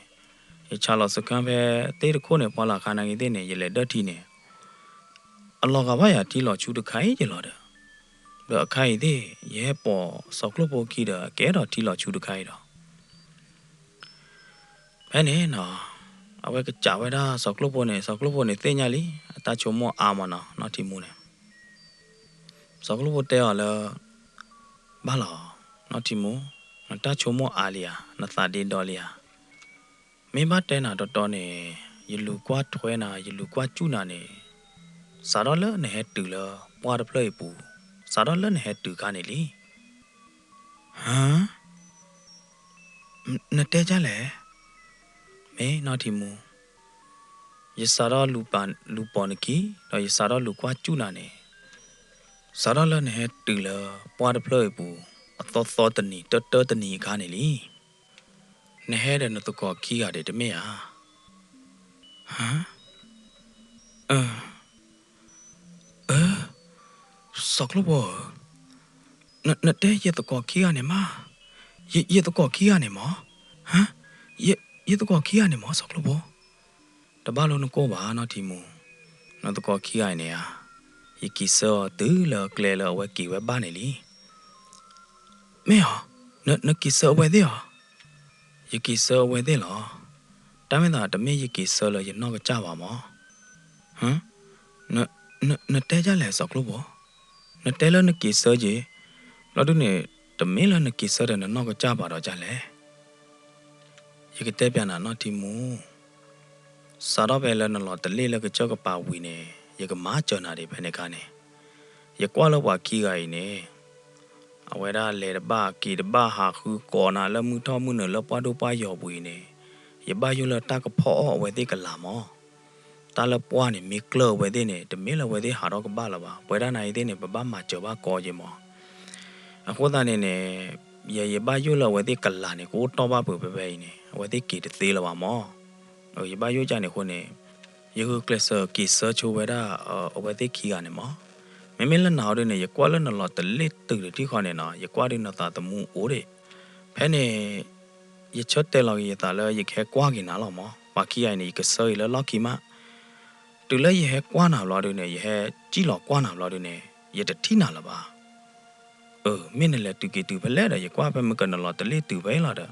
ယဆးလီၤစခါဖဲသ့ၣ်တခိၣ်န့ၣ် ပှၤလၢ်ခါနၤအံၤသ့ၣ်န့ၣ် ယလဲၤဒၢၣ်ထံန့ၣ်, အလီၤဂာ်ဘၣ်ယၤထံလီၤဆူတခါအံၤက့ၤလီၤဒီး, ဒီးအခါအံၤသ့ၣ် ယဟဲပိာ်စီၤကျိၣ်ဖိခံဒီး အကဲထီၣ်ထံလီၤဆူတခါအံၤဒီး ဖဲန့ၣ်နီၤ, အဝဲကစးဝဲဒၣ်စီၤကျိၣ်ဖိန့ၣ် စီၤကျိၣ်ဖိန့ၣ်သ့ၣ်ညါလံ, အတၢ်ဆိကမိၣ်အါမးနီၤ နီၢ်ထံမူန့ၣ်, စီၤကျိၣ်ဖိတဲအီၤလၢ ဘၣ်လီၤ, နီၢ်ထံမူ, နတၢ်ဆိကမိၣ်အါလံဧါ, နသးဒ့ဒီလံဧါ, မ့ၢ်ဘၣ်တဲနၤတီတီန့ၣ်, ယလူၤကွၢ်ထွဲနၤ ယလူၤကွၢ်စူၣ်နၤန့ၣ်, စးထီၣ်လၢနဟဲတုၤလၢပှၢ်တဖျၢၣ်အံၤပူၤ, စးထီၣ်လၢနဟဲတုၤခါန့ၣ်လံ. ဟါ, နတဲဒ်လဲၣ်, မ့ၢ်နီၢ်ထံမူ, ယစးထီၣ်လူၤပိာ်နခံ, ဒီးယစးထီၣ်လူၤကွၢ်စူၣ်နၤန့ၣ်, စးထီၣ်လၢနဟဲတုၤလၢပှၢ်တဖျၢၣ်အံၤပူၤ, အသီသီတနံၤ တၢတၢတနံၤအခါန့ၣ်လံ. နဟဲဒီးနသကိးခံဂၤဒံးတမ့ၢ်ဧါ. ဟါ, အၢ, အၢ, စီၤကျိၣ်ဖိဧၢ, နတဲယသကိးခံဂၤန့ၣ်မး, ယသကိးခံဂၤန့ၣ်မး, ဟါ, ယသကိးခံဂၤန့ၣ်မး စီၤကျိၣ်ဖိ. တဘၣ်လိနကိၢ်ဘၣ်နီၢ်ထံမူ, နသကိးခံဂၤအံၤန့ၣ်ဧါ, ယက့ၤဆၢအီၤတုၤလၢကျဲလၢအဝဲက့ၤဝဲဘၣ်န့ၣ်လံ. မ့ၢ်ဧါ, နက့ၤဆၢအဝဲသ့ၣ်ဧါ. ယက့ၤဆၢအဝဲသ့ၣ်လီၤ. တၢ်မ့ၢ်သးတမ့ၢ်ယက့ၤဆၢလၢယနီၢ်ကစၢ်ဘၣ်မး. နတဲဒ်လဲၣ်စီၤကျိၣ်ဖိ, နတဲလၢနက့ၤဆၢက့ၤ, ဘျီဒုန့ၣ်, တမ့ၢ်လၢနက့ၤဆၢဒီးနနီၢ်ကစၢ်ဘၣ်ဒီးဒ်လဲၣ်. ယကတဲပျးနၤနီၢ်ထံမူ, စးထီၣ်ဖဲလၢနလီၤတလ့ၣ်လၢကစၢၢ်ကပၤဝံၤန့ၣ်, ယကမၤစၢၤနၤဒံးဖဲန့ၣ်အခါန့ၣ်, ယကွၢ်လၢပှၤခံဂၤအံၤန့ၣ်, အဝဲဒၣ်လဲၤတဘၣ်က့ၤတဘၣ်ဟးဃုကိးနၤလၢမုၢ်ထီၣ်မုၢ်နုာ်လၢပှၢ်ဒိၣ်ပှၢ်ယီၤပူၤအံၤန့ၣ်, ယဘၣ်ယိၣ်လၢတၢ်ကဖီအီၣ်အဝဲသ့ၣ်ကလာ်မး. တၢ်လၢပှၢ်န့ၣ်မ့ၢ်ကျၢၢ်အဝဲသ့ၣ်န့ၣ် တမ့ၢ်လၢအဝဲသ့ၣ်ဟးထီၣ်ကဘၣ်လၢၤဘၣ်. ပဝဲဒၣ်နၤအံၤသ့ၣ်န့ၣ် ပဘၣ်မၤစၢၤဘၣ်ကိးက့ၤမး. အဃိသတးန့ၣ်န့ၣ်, ယ ယဘၣ်ယိၣ်လၢအဝဲသ့ၣ်ကလာ်န့ၣ် ကအိၣ်တီၢ်ဘၣ်ပှၤဖဲဖဲအံၤန့ၣ် အဝဲသ့ၣ်က့ၤတသ့လၢၤဘၣ်မး. ယဘၣ်ယိၣ်ကန့ၣ်အဃိန့ၣ်, ယဂုာ်ကျဲးစၢးက့ၤဆၢဆိဝဲဒၣ် အဝဲသ့ၣ်ခံဂၤန့ၣ်မး. မ့မ့ၢ်လၢနၤအီၤဒုန့ၣ် ယကွၢ်လၢနလီၤတလ့ၣ်တုၤတထံၣ်ဃီန့ၣ်နီၤ, ယကွၢ်ဒုနသးသမူအိၣ်ဒံး. ဖဲန့ၣ် ယဆၢတဲာ်လီၤက့ၤယသးလၢယကဟဲကွၢ်က့ၤနၤလီၤမး. ပှၤခံဂၤအံၤန့ၣ် ယကဆၢအံၤလၢလီၢ်ခံမး. တုၤလၢယဟဲကွၢ်နၤဘျီဒုန့ၣ် ယဟဲစံၣ်လီၤကွၢ်နၤဘျီဒုန့ၣ် ယတထံၣ်နၤလၢၤဘၣ်. အၢ, မ့ၢ်နလဲၤတုၤက့ၤတုၤဖဲလဲၣ်ဒီး ယကွၢ်ဖဲမုၢ်ကနလီၤတလ့ၣ်တုၤဖဲအံၤလီၤဒီး,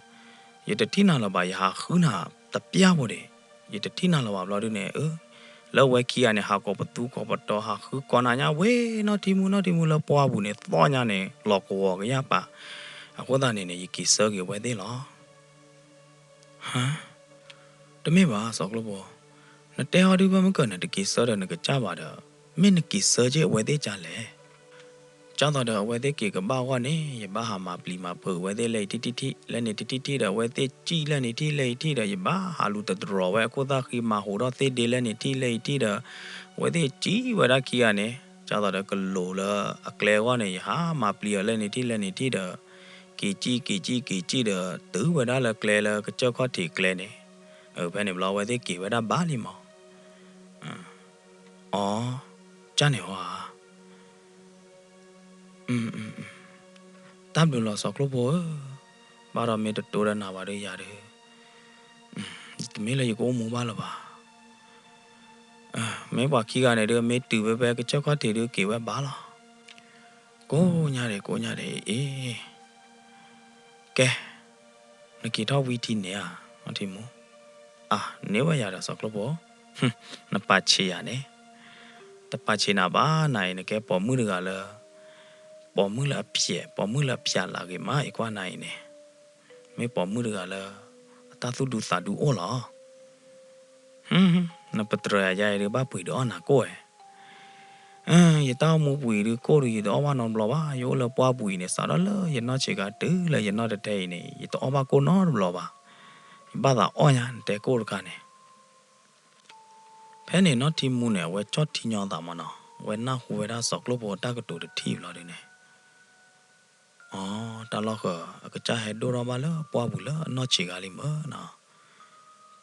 ယတထံၣ်နၤလၢၤဘၣ်. ယဟးဃုနၤတပျၢ်ဖိဒံး, ယတထံၣ်နၤလၢၤဘၣ်ဘျီဒုန့ၣ်, အၢ, လၢအဝဲခံဂၤန့ၣ် ဟးကိးပသူကိးပတီၤ ဟးဃုကိးနၤညါဝဲ, နီၢ်ထံမူ နီၢ်ထံမူ လၢပှၢ်ပူၤန့ၣ် သီၣ်ညါန့ၣ် လီၤကဝီၤကယၢ်ပာ်. အဃိသတးန့ၣ်န့ၣ် ယက့ၤဆၢက့ၤအဝဲသ့ၣ်လီၤ. ဟါ, တမ့ၢ်ဘၣ်စီၤကျိၣ်ဖိ, နတဲအီၤဒုဖဲမုၢ်ကနတက့ၤဆၢဒီးနကစၢ်ဘၣ်ဒီး, မ့ၢ်နက့ၤဆၢက့ၤအဝဲသ့ၣ်ဒ်လဲၣ်. ဒ်သိးဒီးအဝဲသ့ၣ်က့ၤကဘၣ်အဂီၢ်န့ၣ် ယဘၣ်ဟးမၤပျံၤမၤဖုးအဝဲသ့ၣ်လၢအံၤထံၣ်ထံၣ်ထံၣ် လၢန့ၣ်ထံၣ်ထံၣ်ထံၣ်ဒီး အဝဲသ့ၣ်စံၣ်လၢန့ၣ်ထံၣ်လၢအံၤထံၣ်ဒီး ယဘၣ်ဟးလူၤတတြီၤဝဲအခိၣ်သၣ်ဃံ မၤဟူးထီၣ်သ့ၣ်ဒ့လၢန့ၣ်ထံၣ်လၢအံၤထံၣ်ဒီး အဝဲသ့ၣ်စံၣ်ဝဲဒၣ်ခံဂၤန့ၣ်, ဒ်သိးဒီးကလိၤလၢအကျဲအဂီၢ်န့ၣ် ယဟးမၤပျံၤအီၤလၢန့ၣ်ထံၣ်လၢန့ၣ်ထံၣ်ဒီး က့ၤစံၣ်က့ၤစံၣ်က့ၤစံၣ်ဒီး တုၤဝဲဒၣ်လၢကျဲလၢကစၢၢ်ခီၣ်ထံးကျဲန့ၣ်, ဖဲန့ၣ်ဘျီအဝဲသ့ၣ်က့ၤဝဲဒၣ်ဘၣ်လံမး. အီ, ကၢ်န့ၣ်ဝဲဧါ. တၢ်ဘျုးလီၤစီၤကျိၣ်ဖိဧၢ, ဘၣ်ဒီးမ့ၢ်တတိဒီးနၤဘၣ်ဒီးယၤဒီး, တမ့ၢ်လၢယကအိၣ်မူဘၣ်လၢၤဘၣ်. မ့ၢ်ပှၤခံဂၤန့ၣ်ဒီး မ့ၢ်တုၤဖဲဖဲကစၢၢ်ခီၣ်ထံးဒီးက့ၤဝဲဘၣ်လီၤ. ကိးညါဒံး ကိးညါဒံးအံၤ, ကဲ, နက့ၤထီၣ်ဝံၤထံန့ၣ်ဧါ, နီၢ်ထံမူ. အါ, န့ၢ်ဝဲယၤဒီးစီၤကျိၣ်ဖိ, နပာ်ဆံးယၤန့ၣ်, တပာ်ဆံးနၤဘၣ်နၤအံၤ နကဲပိာ်မုၣ်တဂၤလၢ ပိာ်မုၣ်လၢအဖျဲး ပိာ်မုၣ်လၢအဖျဲးလၢအဂ့ၤမး ယကွၢ်နၤအံၤန့ၣ်, မ့ၢ်ပိာ်မုၣ်တဂၤလၢ အတၢ်သူၣ်ဒူသးဒူအိၣ်လီၤ. နပတြၢၤယၤအံၤဒီး ဘၣ်ပှ့ၤဒီးအီၣ်နၤကိၣ်ဝဲ. ယတၢ်အိၣ်မူပူၤအံၤဒီး ကိၣ်ဒီးယတအီၣ်ဘၣ်နီတဘျီဘၣ်. ယအိၣ်လၢပှၢ်ပူၤအံၤန့ၣ် စးထီၣ်လၢယနီၢ်ဆံးခါတုၤလၢယနီၢ်တထဲအံၤန့ၣ် ယတအီၣ်ဘၣ်ကိၣ်နီတဘျီဘၣ်. ယဘၣ်သးအီၣ်ညါ နတဲကိၣ်တခါန့ၣ်. ဖဲန့ၣ်နီၢ်ထံမူန့ၣ် အဝဲကၠီၣ်ထံညီသးမးနီၤ, အဝဲနၢ်ဟူဝဲဒၣ်စီၤကျိၣ်ဖိတၢ်ကတိၤတထံၣ်ဘျီဒုန့ၣ် အီ တၢ်လီၢ်ဃၢၤ အကစၢ်ဟဲဒိၣ်ထီၣ်ဘၣ်လၢပှၢ်ပူၤလၢအနီၢ်ဆံးဂၤလံမၢ်နီၤ.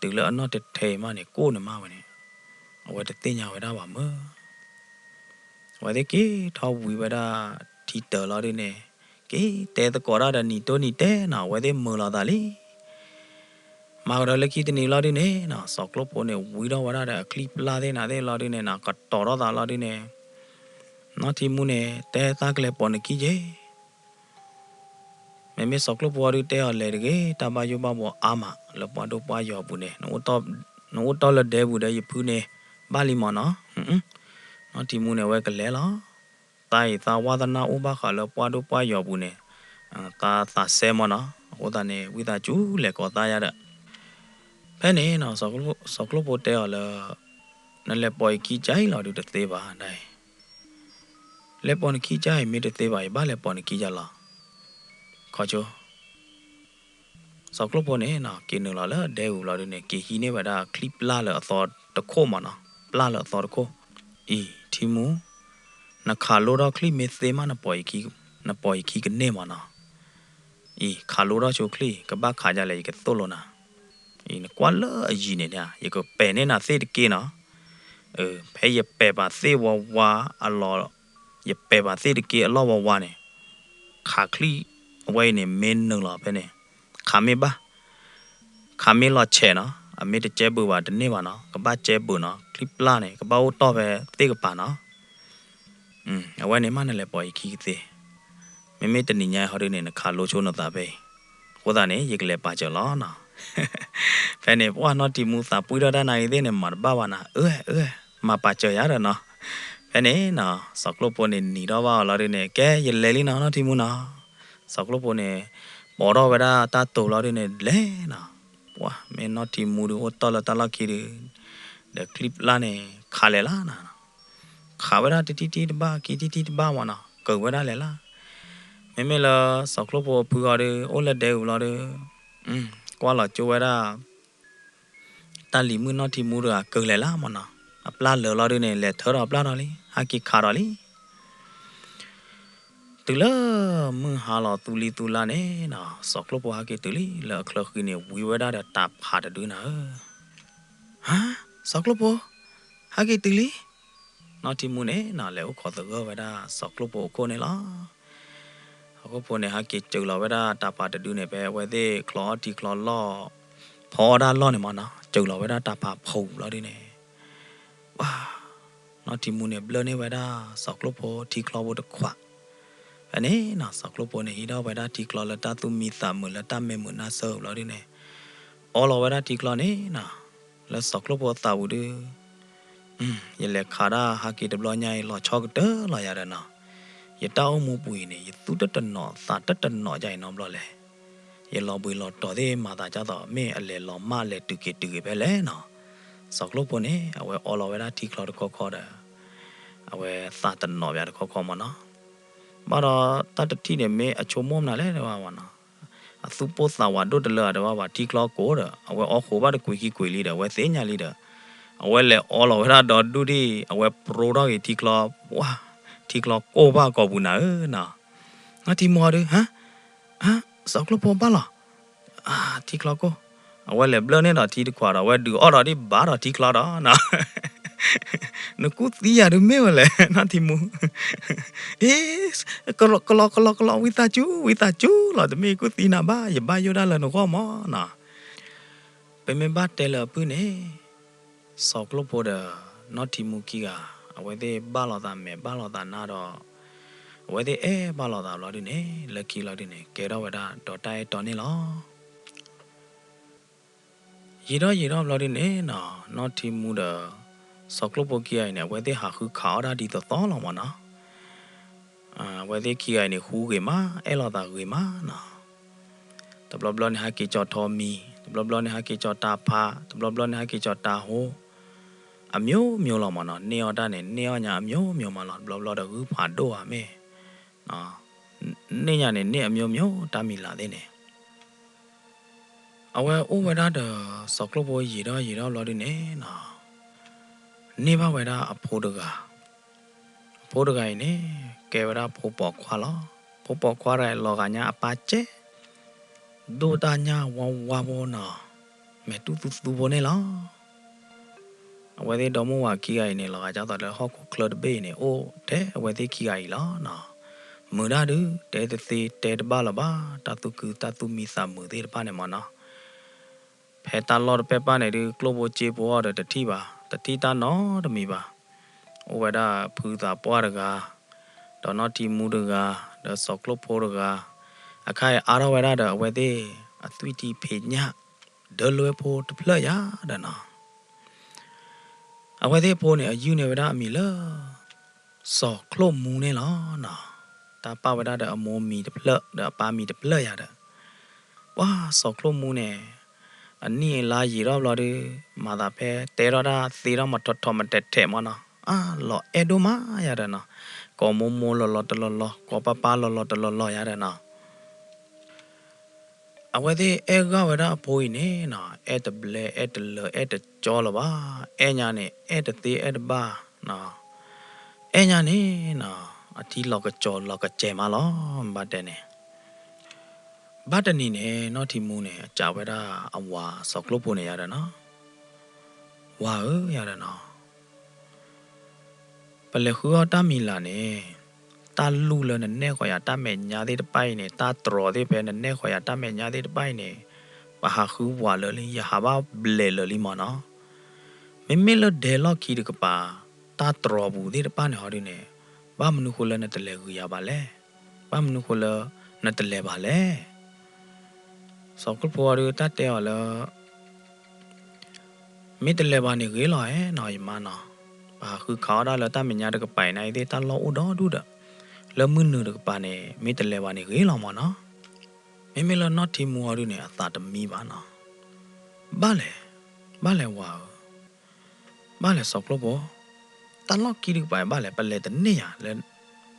တုၤလၢအနီၢ်ထဲထဲအံၤမးန့ၣ် ကိၣ်န့ၣ်မးဝဲန့ၣ် အဝဲတသ့ၣ်ညါဝဲဒၣ်ဘၣ်မၢ်. အဝဲသ့ၣ်က့ၤထီၣ်ဝံၤဝဲဒၣ်ထံတၢၤလီၤဒုန့ၣ် က့ၤတဲသကိးတၢ်ဒီးနံၤတိၢ်နံၤတဲနီၤ အဝဲသ့ၣ်မုာ်လီၤသးလံ. မၤကဒီးလၢခံတနံၤလီၤဒုန့ၣ်နီၤ စီၤကျိၣ်ဖိန့ၣ် ဝံထီၣ်ဝဲဒၣ်ဒီးအချံပျၢ်သ့ၣ်နၤသ့ၣ်လီၤဒုန့ၣ်နီၤ ကတီၤထီၣ်သးလီၤဒုန့ၣ် နီၢ်ထံမူန့ၣ် တဲသးကလဲၤပိာ်နခံက့ၤ မ့မ့ၢ်စီၤကျိၣ်ဖိအီၤဒုတဲအီၤလဲၤတဂ့ၤ တၢ်ဘၣ်ယိၣ်ဘၣ်ဘှီအါမး လၢပှၢ်ဒိၣ်ပှၢ်ယီၤပူၤန့ၣ် နအိၣ်တီၢ်လၢဒဲပူၤဒီးယဖုန့ၣ် ဘၣ်လံမၢ်နီၤ. နီၢ်ထံမူန့ၣ် အဝဲကလဲၤလီၤ. တၢ်အံၤသးဝါသနၢ်အိၣ်ဘၣ်ဃးလၢပှၢ်ဒိၣ်ပှၢ်ယီၤပူၤန့ၣ် သးသးစဲမၢ်နီၤ. အဃိသတးန့ၣ် ဝံသးစူၤလဲၤကိးသးယၤဒီး ဖဲန့ၣ်နီၤ စီၤကျိၣ်ဖိတဲအီၤလၢ နလဲၤပိာ်ယခံကါအံၤလီၤဒုတသ့ဘၣ်ဒၣ်အံၤ လဲၤပိာ်နခံကါအံၤ မ့ၢ်တသ့ဘၣ် ယဘၣ်လဲၤပိာ်နခံကါလီၤ. ခီဆိ စီၤကျိၣ်ဖိန့ၣ်နီၤ က့ၤနုာ်လီၤလၢဒဲပူၤလီၤဒုန့ၣ် က့ၤဟံးန့ၢ်ဝဲဒၣ်ချံပျၢ်လၢအသီတခိၣ်မၢ်နီၤ. ပျၢ်လၢအသီတခိၣ် အံၤ ထံမူ နခးလိထီၣ်ချံမ့ၢ်သ့မး နပိာ်ယခံကန့ၢ်မၢ်နီၤ. အံၤ ခးလိထီၣ်ဆိချံ ကဘၣ်ခးဒ်လဲၣ် ယကသိၣ်လိနၤ. အံၤ နကွၢ်လၢအယံၤန့ၣ် ယကပဲာ်န့ၢ်နၤသ့ၣ်တက့ၢ်နီၤ. ဖဲယပဲာ်ပာ်သ့ၣ်ဝါဝါအလီၢ် ယပဲာ်ပာ်သ့ၣ်တက့ၢ်အလီၢ်ဝါဝါန့ၣ် ခးချံအဝဲအံၤန့ၣ် မ့ၢ်နုာ်လီၤဖဲန့ၣ် ခးမ့ၢ်ဘၣ် ခးမ့ၢ်လီၤဆဲးနီၤ အမ့ၢ်တကဲဘုးဘၣ်တန့ၢ်ဘၣ်နီၤ ကဘၣ်ကဲဘုးနီၤ ချံပျၢ်န့ၣ် ကဘၣ်အိၣ်တီၢ်ဖဲသ့ၣ်ကပၤနီၤ. အဝဲန့ၣ်မးနလဲၤပိာ်ယခံကသ့ မ့မ့ၢ်တနံၤညါဟီဒုန့ၣ် နခးလိဆိနသးဖဲအံၤ အဃိသတးန့ၣ် ယကလဲၤပာ်စၢၤလီၤနီၤ. ဖဲန့ၣ် ပှၢ်နီၢ်ထံမူသးပှံၢ်ထီၣ်တၢ်နာ်ဂ့ၤသ့ၣ်န့ၣ် မၤတဘၣ်ဘၣ်နၤ အၢ အၢ မၤပာ်စၢၤယၤဒီးနီၤ. ဖဲန့ၣ်နီၤ စီၤကျိၣ်ဖိန့ၣ်နံၤထီၣ်ဘၣ်အီၤလီၤဒုန့ၣ် ကဲယလဲၤလံနီၤ နီၢ်ထံမူနီၤ. စီၤကျိၣ်ဖိန့ၣ် ပိာ်ထီၣ်ဝဲဒၣ်တၢ်တိၤလီၤဒုန့ၣ် လဲၤနီၤ. ပှၢ်မ့ၢ်နီၢ်ထံမူဒုအိၣ်တီၢ်လၢတၢ်လီၢ်ခံဒု ဒီးချံပျၢ်န့ၣ် ခးလဲၤလၢ်နၤ ခးဝဲဒၣ်တထံၣ်ထံၣ်တဘၣ် ခံထံၣ်ထံၣ်တဘၣ်မၢ်နီၤ ကၢၤဝဲဒၣ်လဲၤလၢ်. မ့မ့ၢ်လၢစီၤကျိၣ်ဖိအဖုအီၤဒု အိၣ်လၢဒဲပူၤလီၤဒု ကွၢ်လီၤကၠိဝဲဒၣ် တၢ်လံၤမုၣ်နီၢ်ထံမူတဂၤကၢၤလဲၤလၢ်မၢ်နီၤ. အပျၢ်လၢာ်လီၤဒုန့ၣ် လဲၤထၢထီၣ်အပျၢ်ဒီးလံ ဟဲက့ၤခးဒီးလံ. တုၤလၢမုၢ်ဟါလီၤသူလံသူလါန့ၣ်နီၤ စီၤကျိၣ်ဖိဟဲက့ၤတုၤလံ လၢအချၢဃံန့ၣ် ဝံဝဲဒၣ်ဒီးတၢ်ဖးတဒုနၤဧၢ. ဟါ စီၤကျိၣ်ဖိ ဟဲက့ၤတုၤလံ. နီၢ်ထံမူန့ၣ်နီၤ လဲၤအိၣ်ခိးသဂၢၢ်ဝဲဒၣ်စီၤကျိၣ်ဖိအခိၣ်န့ၣ်လီၤ. အခိၣ်ဖိန့ၣ် ဟဲက့ၤစၢၤလီၤဝဲဒၣ်တၢ်ဖးတဒုန့ၣ် ဖဲအဝဲသ့ၣ်ချီအီၣ်ထံချီလီၢ် ဖီအီၣ်ဒၣ်လီၢ်န့ၣ်မၢ်နီၤ စၢၤလီၤဝဲဒၣ်တၢ်ဖးဖီလီၤဒုန့ၣ် ပှၤ နီၢ်ထံမူန့ၣ် ဘျၢၣ်န့ၢ်ဝဲဒၣ်စီၤကျိၣ်ဖိထံချီဖိတခွး. ဖဲန့ၣ်နီၤ စီၤကျိၣ်ဖိန့ၣ် ဟံးထီၣ်ဝဲဒၣ်ထံချီလၢတၢ်သူၣ်မံသးမုာ် လၢတၢ်မဲာ်မုာ်နါစၢၤလီၤဒုန့ၣ် အီလီၤဝဲဒၣ်ထံချီန့ၣ်နီၤ လၢစီၤကျိၣ်ဖိအသးပူၤဒု ယလဲၤခးဒၣ်ဟးက့ၤတဘျီညါအံၤ လီၤဆီကတၢၢ်လီၤယၤဒီးနီၤ, ယတၢ်အိၣ်မူပူၤအံၤန့ၣ် ယသူၣ်တတနီၤသးတတနီၤဒ်အံၤနီတဘျီလဲၣ်. ယလီၤဘှံးလီၤတီၤသ့ၣ်မၤသးဒ်သိး မ့ၢ်အလဲၤလီၤမၢ်လဲၤတုၤက့ၤတုၤက့ၤဖဲလဲၣ်နီၤ. စီၤကျိၣ်ဖိန့ၣ် အဝဲအီလီၤဝဲဒၣ်ထံချီတခီခီဒီး အဝဲသးတနီၤဘၣ်တခီခီမၢ်နီၤ. ဘၣ်ဒီးတၢ်တထံၣ်န့ၣ် မ့ၢ်အဆိကမိၣ်မနုၤလဲၣ်တဘၣ်ဘၣ်နီၤ. အသူၣ်ပိၢ်သးဝးဒိၣ်တလၢအတဘၣ်ဘၣ် ထံချီကိးဒီး အဝဲအီဃိးဘၣ်တကွံာ်ခံကွံာ်လံဒီး အဝဲသ့ၣ်ညါလံဒီး အဝဲလဲၤအီလီၤဝဲဒၣ်ဒီဒူၣ်ဒံၣ် အဝဲပြိထီၣ်က့ၤထံချီ, ပှၤ, ထံချီကိၢ်ဘၣ်ကိာ်ပူၤနၤဧၢနီၤ. နီၢ်ထံမူအီၤဒု ဟါ, ဟါ, စီၤကျိၣ်ဖိဘၣ်လီၤ, ထံချီကိၢ်, အဝဲလဲၤဘျၢၣ်န့ၢ်ဒီးထံတခွးဒီး အဝဲဒုးအီၣ်ဒီးဒံးဘၣ်ဒီးထံချီဒီး နကူၣ်သံယၤဒုမ့ၢ်ဝဲလဲၣ် နီၢ်ထံမူ, အ့, ကလီကလီကလီ ဝံသးစူၤ ဝံသးစူၤလီၤ တမ့ၢ်ကူၣ်သံနၤဘၣ် ယဘၣ်ယိၣ်ဒၣ်လၢနဂီၢ်မၢ်နီၤ. ပမ့ၢ်ဘၣ်တဲလၢအပုၢ်န့ၣ် စီၤကျိၣ်ဖိဒီး နီၢ်ထံမူခံဂၤ အဝဲသ့ၣ်ဘၣ်လိာ်သးမဲာ်ဘၣ်လိာ်သးနါဒီး အဝဲသ့ၣ်အဲၣ်ဘၣ်လိာ်သးဘျီဒုန့ၣ် လၢခံလီၤဒုန့ၣ် ကဲထီၣ်ဝဲဒၣ်ဒီးတၢ်အဲၣ်တီန့ၣ်လီၤ. ယံာ်ထီၣ်ယံာ်ထီၣ်ဘျီဒုန့ၣ်နီၤ နီၢ်ထံမူဒီး စီၤကျိၣ်ဖိခံဂၤအံၤန့ၣ် အဝဲသ့ၣ်ဟးဃုခးအီၣ်ဒၣ်ဒ်သိးသိးလီၤမၢ်နီၤ. အဝဲသ့ၣ်ခံဂၤအံၤန့ၣ် ဟူဂ့ၤမး အဲၣ်လိာ်သးဂ့ၤမးနီၤ. တဘျီဘျီန့ၣ် ဟဲက့ၤကၠီၤထီမံၤ, တဘျီဘျီန့ၣ် ဟဲက့ၤကၠီၤတၢ်ဖး, တဘျီဘျီန့ၣ် ဟဲက့ၤကၠီၤတၢ်ဟိ, အမျိုးမျိုးလီၤမၢ်နီၤ. န့ၢ်အီၣ်တၢ်န့ၣ် န့ၢ်အီၣ်ညါအမျိုးမျိုးမၢ်နီၤ. တဘျီဘျီဒီး ဂုၢ်ဖးဒိၣ်ဧါမ့ၢ် န့ၢ်ညါန့ၣ် န့ၢ်အမျိုးမျိုး တၢ်မံၤလၢ်သ့ၣ်န့ၣ် အဝဲအိၣ်ဝဲဒၣ်ဒီး စီၤကျိၣ်ဖိယံာ်ထီၣ်ယံာ်ထီၣ်ဘျီဒုန့ၣ်နီၤ န့ၢ်ဘၣ်ဝဲဒၣ်အဖိတဂၤ, အဖိတဂၤအံၤန့ၣ် ကဲဝဲဒၣ်ဖိပိာ်ခွါလီၤ. ဖိပိာ်ခွါတဂၤအံၤ လီၤဂာ်ညါအပၢ်ကဲ ဒိၣ်တၢ်ညၣ်ဝါဝါဖိနီၤ, မဲာ်တူၢ်သူသူဖိန့ၣ်လီၤ. အဝဲသ့ၣ်ဒီမါဝၤခံဂၤအံၤန့ၣ် လီၤဂာ်ဒ်သိးလၢဟီၣ်ခိၣ်ချၢတဘ့ၣ်အံၤန့ၣ် အိၣ်ထဲအဝဲသ့ၣ်ခံဂၤအံၤလီၤနီၤ. မုာ်တၢ်ဒုး တဲတသ့တဲတဘၣ်လၢၤဘၣ်, တၢ်သူၣ်ခုသးသူၣ်မံသးမုာ်သ့ၣ်တဖၣ်န့ၣ်မ့ၢ်နီၤ. ဖဲတၢ်လီၢ်တပဲၢ်ပၢ်န့ၣ်ဒုး ကျိၣ်ဖိစ့ဖိအီၤဒီးတထံၣ်ဘၣ်, တထံၣ်တၢ်နီတမံၤဘၣ်. အိၣ်ဝဲဒၣ်ဖုသးပှၢ်တဂၤ, ဒီးနီၢ်ထံမူတဂၤ, ဒီးစီၤကျိၣ်ဖိတဂၤ, အခါအံၤအါထီၣ်ဝဲဒၣ်ဒီးအဝဲသ့ၣ်အသွံၣ်ထံဖံးညၣ် ဒၢလွဲဖိတဖျၢၣ်ယၤဒီးနီၤ. အဝဲသ့ၣ်အဖိန့ၣ် အယုၢ်န့ၢ်ဝဲဒၣ်အမံၤလၢ စီၤကျိၣ်မူန့ၣ်လီၤနီၤ. တၢ်ပာ်ဝဲဒၣ်ဒီးအမိၢ်မံၤတဖျၢၣ် ဒီးအပၢ်မံၤတဖျၢၣ်ယၤဒီး ပှၤစီၤကျိၣ်မူန့ၣ် အနံၣ်အလါယံာ်ထီၣ်ဘျီဒုး မၤသးဖဲတဲထီၣ်တၢ်သ့ထီၣ်မးထီၣ်ထီၣ်မးထဲးထဲးမ့ၢ်နီၤ, အါ လီၤအဲၣ်ဒိၣ်မးယၤဒီးနီၤ, ကိးမိၢ်မိၢ်လီၤလီၤတလီၤလီၤ, ကိးပၢ်ပၢ်လီၤလီၤတလီၤလီၤယၤဒီးနီၤ. အဝဲသ့ၣ်အဲၣ်ဂၢၢ်ဝဲဒၣ်အဖိအံၤန့ၣ်နီၤ, အဲၣ်တဘျဲ အဲၣ်တလၢ အဲၣ်တကၠီလၢၤဘၣ်. အဲၣ်ညါန့ၣ် အဲၣ်တသ့အဲၣ်တဘၣ်, အဲၣ်ညါန့ၣ်နီၤ, အထံလီၤကစီၤလီၤကစဲၤမးလီၤ, ဘၣ်တဲန့ၣ်. ဘၣ်တနံၤန့ၣ် နီၢ်ထံမူန့ၣ် အစံးဝဲဒၣ်အဝၤစီၤကျိၣ်ဖိန့ၣ်ယၤဒီးနီၤ, ဝၤဧၢ ယၤဒီးနီၤ, ပလဲၤဃုအီၣ်တၢ်မံၤလာ်န့ၣ်, တၢ်လူၢ်လၢနနဲၣ်ဃီၤယၤတၢ်မဲာ်ညါသ့ၣ်တဖၣ်အံၤန့ၣ်, တၢ်တြီၤသ့ၣ်ဖဲနနဲၣ်ဃီၤယၤတၢ်မဲာ်ညါသ့ၣ်တဖၣ်အံၤန့ၣ်, ပဟးဃုဝၤလၢာ်လံ, ယဟးဘၣ်ဘျဲးလၢာ်လံမ့ၢ်နီၤ. မ့မ့ၢ်လၢဒဲလီၢ်ခံတကပၤ တၢ်တြီၤပူၤသ့ၣ်တဖၣ်န့ၣ်ဟီဒုန့ၣ်, ဘၣ်မနုၤဃိလၢနတလဲၤဂုာ်ယၤဘၣ်လဲၣ်. ဘၣ်မနုၤဃိလၢနတလဲၤဘၣ်လဲၣ်. စီၤကျိၣ်ဖိအီၤဒုးတၢ်တဲအီၤလၢ မ့ၢ်တလဲၤဘၣ်န့ၣ်ဂ့ၤလီၤဧါနီၤ ယမါနီၤ, ပဟးဃုခးအီၣ်ဒၣ်လၢတၢ်မဲာ်ညါတကပၤအံၤန့ၣ်သ့ၣ် တၢ်လီၢ်အိၣ်ဒီဒူၣ်ဒီး, လၢမုၢ်နုာ်တကပၤန့ၣ် မ့ၢ်တလဲၤဘၣ်န့ၣ်ဂ့ၤလီၤမ့ၢ်နီၤ. မ့မ့ၢ်လၢနီၢ်ထံမူအီၤဒုန့ၣ် အသးတမံဘၣ်နီၤ. ဘၣ်လဲၣ်, ဘၣ်လဲၣ်ဝၤဧၢ, ဘၣ်လဲၣ်စီၤကျိၣ်ဖိ, တၢ်လီၢ်ခံတကပၤအံၤဘၣ်လဲၣ်, ပလဲၤတန့ၢ်ယၤလၢ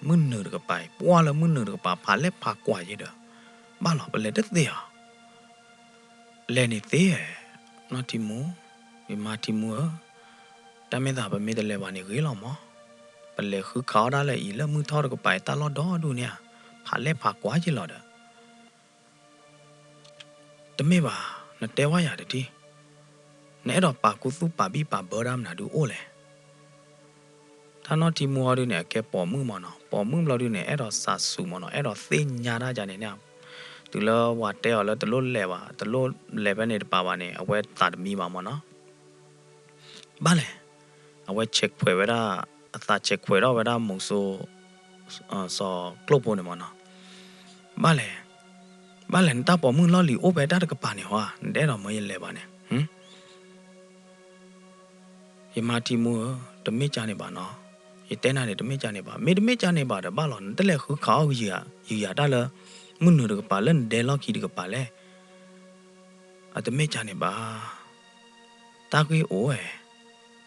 မုၢ်နုာ်တကပၤအံၤ, ပှၢ်လၢမုၢ်နုာ်တကပၤ ဖးလဲၢ်ဖးကွၢ်ယဲဒီး, ဘၣ်လီၤ ပလဲၤတသ့ဧါ. လဲၤန့ၣ်သ့ဧါ, နီၢ်ထံမူ, ယမါထံမူဧၢ, တၢ်မ့ၢ်သးပမ့ၢ်တလဲၤဘၣ်န့ၣ်ဂ့ၤလီၤမး, ပလဲၤဃုခးအီၣ်ဒၣ်လၢအံၤလၢမုၢ်ထီၣ်တကပၤအံၤ တၢ်လီၢ်ဒီဒူၣ်န့ၣ်ဧါ, ဖးလဲၢ်ဖးကွၢ်ယဲလီၤဒီး တမ့ၢ်ဘၣ်, နတဲဝဲယၤတထံၣ်, နအဲၣ်ဒိးပာ်ခူသူၣ်ပာ်ဘံၣ်ပာ်ဘၢတၢ်မနုၤဒုအိၣ်လဲၣ်. တၢ်နီၢ်ထံမူဟီဒုန့ၣ် အကဲပိာ်မုၣ်မ့ၢ်နီၤ, ပိာ်မုၣ်ဘျီဒုန့ၣ် အဲၣ်ဒိးစးစူၤမ့ၢ်နီၤ, အဲၣ်ဒိးသ့ၣ်ညါတၢ်ယၤန့ၣ်န့ၣ်, တုၤလၢဝၤတဲအီၤလၢတလိၣ်လဲၤဘၣ်, တလိၣ်လဲၤဖဲန့ၣ်တပၤဘၣ်န့ၣ် အဝဲသးတမံဘၣ်မ့ၢ်နီၤ. ဘၣ်လဲၣ်, အဝဲဆဲးခွဲးဝဲဒၣ်, အသးဆဲးခွဲးထီၣ်ဝဲဒၣ်မုဆိုး စီၤကျိၣ်ဖိန့ၣ်မ့ၢ်နီၤ. ဘၣ်လဲၣ်, ဘၣ်လဲၣ် နတၢ်ပိာ်မုၣ်လီၢ်လံၤအိၣ်ဖဲတၢ်တကပၤန့ၣ်ဟီ, နတအဲၣ်ဒိးမၢယလဲၤဘၣ်န့ၣ်. ယမါထံမူဧၢ, တမ့ၢ်ကၢ်န့ၣ်ဘၣ်နီၤ, ယတဲနၤန့ၣ် တမ့ၢ်ကၢ်န့ၣ်ဘၣ်, မ့ၢ်တမ့ၢ်ကၢ်န့ၣ်ဘၣ်ဒီးဘၣ်လီၤ, နတလဲၤဃုခးအီၣ်ယုာ်ယၤတၢ်လၢ မုၢ်နုာ်တကပၤလၢနဒဲလီၢ်ခံတကပၤလဲၣ်. အတမ့ၢ်ကၢ်န့ၣ်ဘၣ်, တၢ်ဂ့ၢ်အိၣ်ဝဲ,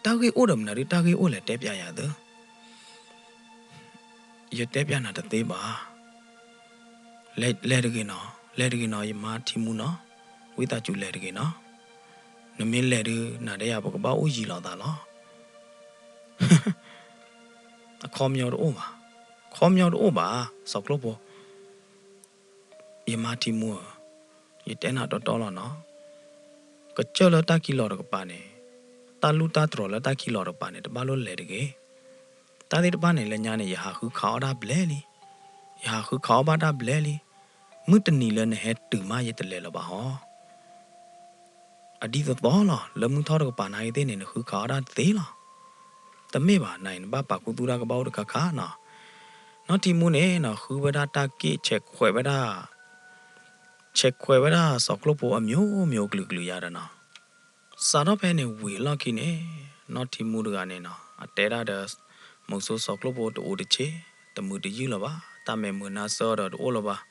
တၢ်ဂ့ၢ်အိၣ်ဒီးမနုၤဒု တၢ်ဂ့ၢ်အိၣ်လဲၤတဲပျးယၤသၢ ယတဲပျးနၤတသ့ဘၣ်. လဲၤတဂ့ၤနီၤ, လဲၤတဂ့ၤနီၤ ယမါထံမူနီၤ, ဝံသးစူၤလဲၤတဂ့ၤနီၤ. နမ့ၢ်လဲၤဒုး နၤဒီးယၤပကဘၣ်အိၣ်ယံၤလိာ်သးလီၤ. အခီပညီတအိၣ်ဘၣ်, အခီပညီတအိၣ်ဘၣ်, စီၤကျိၣ်ဖိ ယမါထံမူဧၢ, ယတဲနၤတီတီလီၤနီၤ, ကစၢၢ်လၢတၢ်ခံလီၤတကပၤန့ၣ်, တၢ်လူၢ်တၢ်တြီၤလၢတၢ်ခံလီၤတကပၤန့ၣ် တဘၣ်လိၣ်လဲၤတဂ့ၤ. တၢ်သ့ၣ်တဖၣ်န့ၣ် လၢညါန့ၣ် ယဟးဃုခးအီၣ်ဒၣ်ဘျဲၣ်လံ, ယဟးဃုခးအီၣ်ဘၣ်ဒၣ်ဘျဲၣ်လံ. မုၢ်တနံၤလၢနဟဲတုၤမး ယတလဲၤလၢၤဘၣ်ဟီ. အဒ်သိးသိးလီၤ, လၢမုၢ်ထီၣ်တကပၤနာ်က့သ့ၣ်န့ၣ် နဃုခးအီၣ်ဒၣ်တသ့လီၤ. တမ့ၢ်ဘၣ်, နၤအံၤနဘၣ်ပာ်ခူသူၣ်တၢ်ကဘၣ်အိၣ်တခါခါနီၤ. နီၢ်ထံမူန့ၣ်နီၤ ဃုဝဲဒၣ်တၢ်က့ၣ်ဆဲးခွဲးဝဲဒၣ်, ဆဲးခွဲးဝဲဒၣ်စီၤကျိၣ်ဖိအမျိုးမျိုးကလုာ်ကလုာ်ယၤဒီးနီၤ. စးထီၣ်ဖဲန့ၣ်ဝံၤအလီၢ်ခံန့ၣ်, နီၢ်ထံမူတဂၤန့ၣ်နီၤ အတဲဒၣ်ဒီး မုဆိုးစီၤကျိၣ်ဖိတအိၣ်တဆ့, တမုာ်တယုၢ်လၢၤဘၣ်, တၢ်မဲာ်မုာ်နါစၢၤဒီးတအိၣ်လၢၤဘၣ်.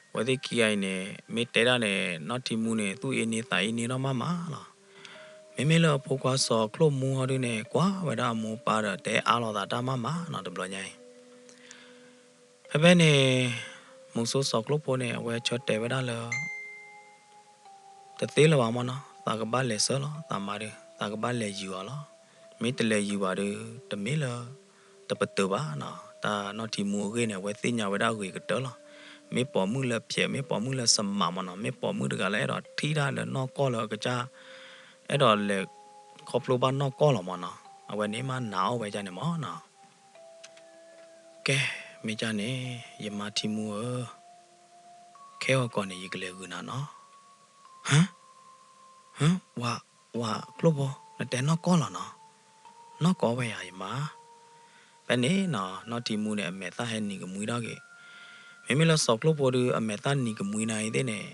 အဝဲသ့ၣ်ခံဂၤအံၤန့ၣ် မ့ၢ်တဲဒၣ်န့ၣ် နီၢ်ထံမူန့ၣ် သူၣ်အ့န့သးအ့န့ထီၣ်မးမးလီၤ. မ့မ့ၢ်လၢအဖိခွါစီၤကျိၣ်မူဟီဒုန့ၣ် ကွၢ်ဝဲဒၣ်အမိၢ်ပၢ်ဒီး တဲအါလိာ်သးတၢ်မးမးနီၤ တဘျီညါအံၤ. ဖဲဖဲန့ၣ် မုဆိုးစီၤကျိၣ်ဖိန့ၣ် အဝဲဆၢတဲာ်ဝဲဒၣ်လၢ တသ့လၢၤဘၣ်မ့ၢ်နီၤ, သးကဘၣ်လဲၤဆှၢလီၤ, သးမါဒုး သးကဘၣ်လဲၤယုာ်အီၤလီၤ. မ့ၢ်တလဲၤယုာ်ဘၣ်ဒီး တမ့ၢ်လၢ တပတုာ်ဘၣ်နီၤ. တၢ်နီၢ်ထံမူအဂ့ၢ်န့ၣ် အဝဲသ့ၣ်ညါဝဲဒၣ်အဂ့ၤကတၢၢ်လီၤ. မ့ၢ်ပိာ်မုၣ်လၢဖျဲး မ့ၢ်ပိာ်မုၣ်လၢစမးမၢ်နီၤ, မ့ၢ်ပိာ်မုၣ်တဂၤလၢအဲၣ်ဒိးထံၣ်တၢ်လၢနီၢ်ကီၢ်လၢအကစၢ် အဲၣ်ဒိးလဲၤခီဖျိဘၣ်နီၢ်ကီၢ်လီၤမၢ်နီၤ, အဝဲန့ၣ်မးနာ်အီၣ်ဝဲဒၣ်န့ၣ်မၢ်နီၤ. ကဲ, မ့ၢ်ဒ်န့ၣ် ယမါထံမူဧၢ, ခဲဂီၤကီးန့ၣ် ယကလဲၤဂုာ်နၤနီၤ. ဟါ, ဟါ, ဝၤ, ဝၤကျိၣ်ဖိ နတဲနီၢ်ကီၢ်လီၤနီၤ. နီၢ်ကီၢ်ဝဲယၤယမါ. ဖဲန့ၣ်နီၤ နီၢ်ထံမူန့ၣ် အမဲာ်သၣ်ဟဲနံၤကမှံထီၣ်က့ၤ. မ့မ့ၢ်လၢစီၤကျိၣ်ဖိဒီး အမဲာ်သၣ်နံၤကမှံနၤအံၤသ့ၣ်န့ၣ်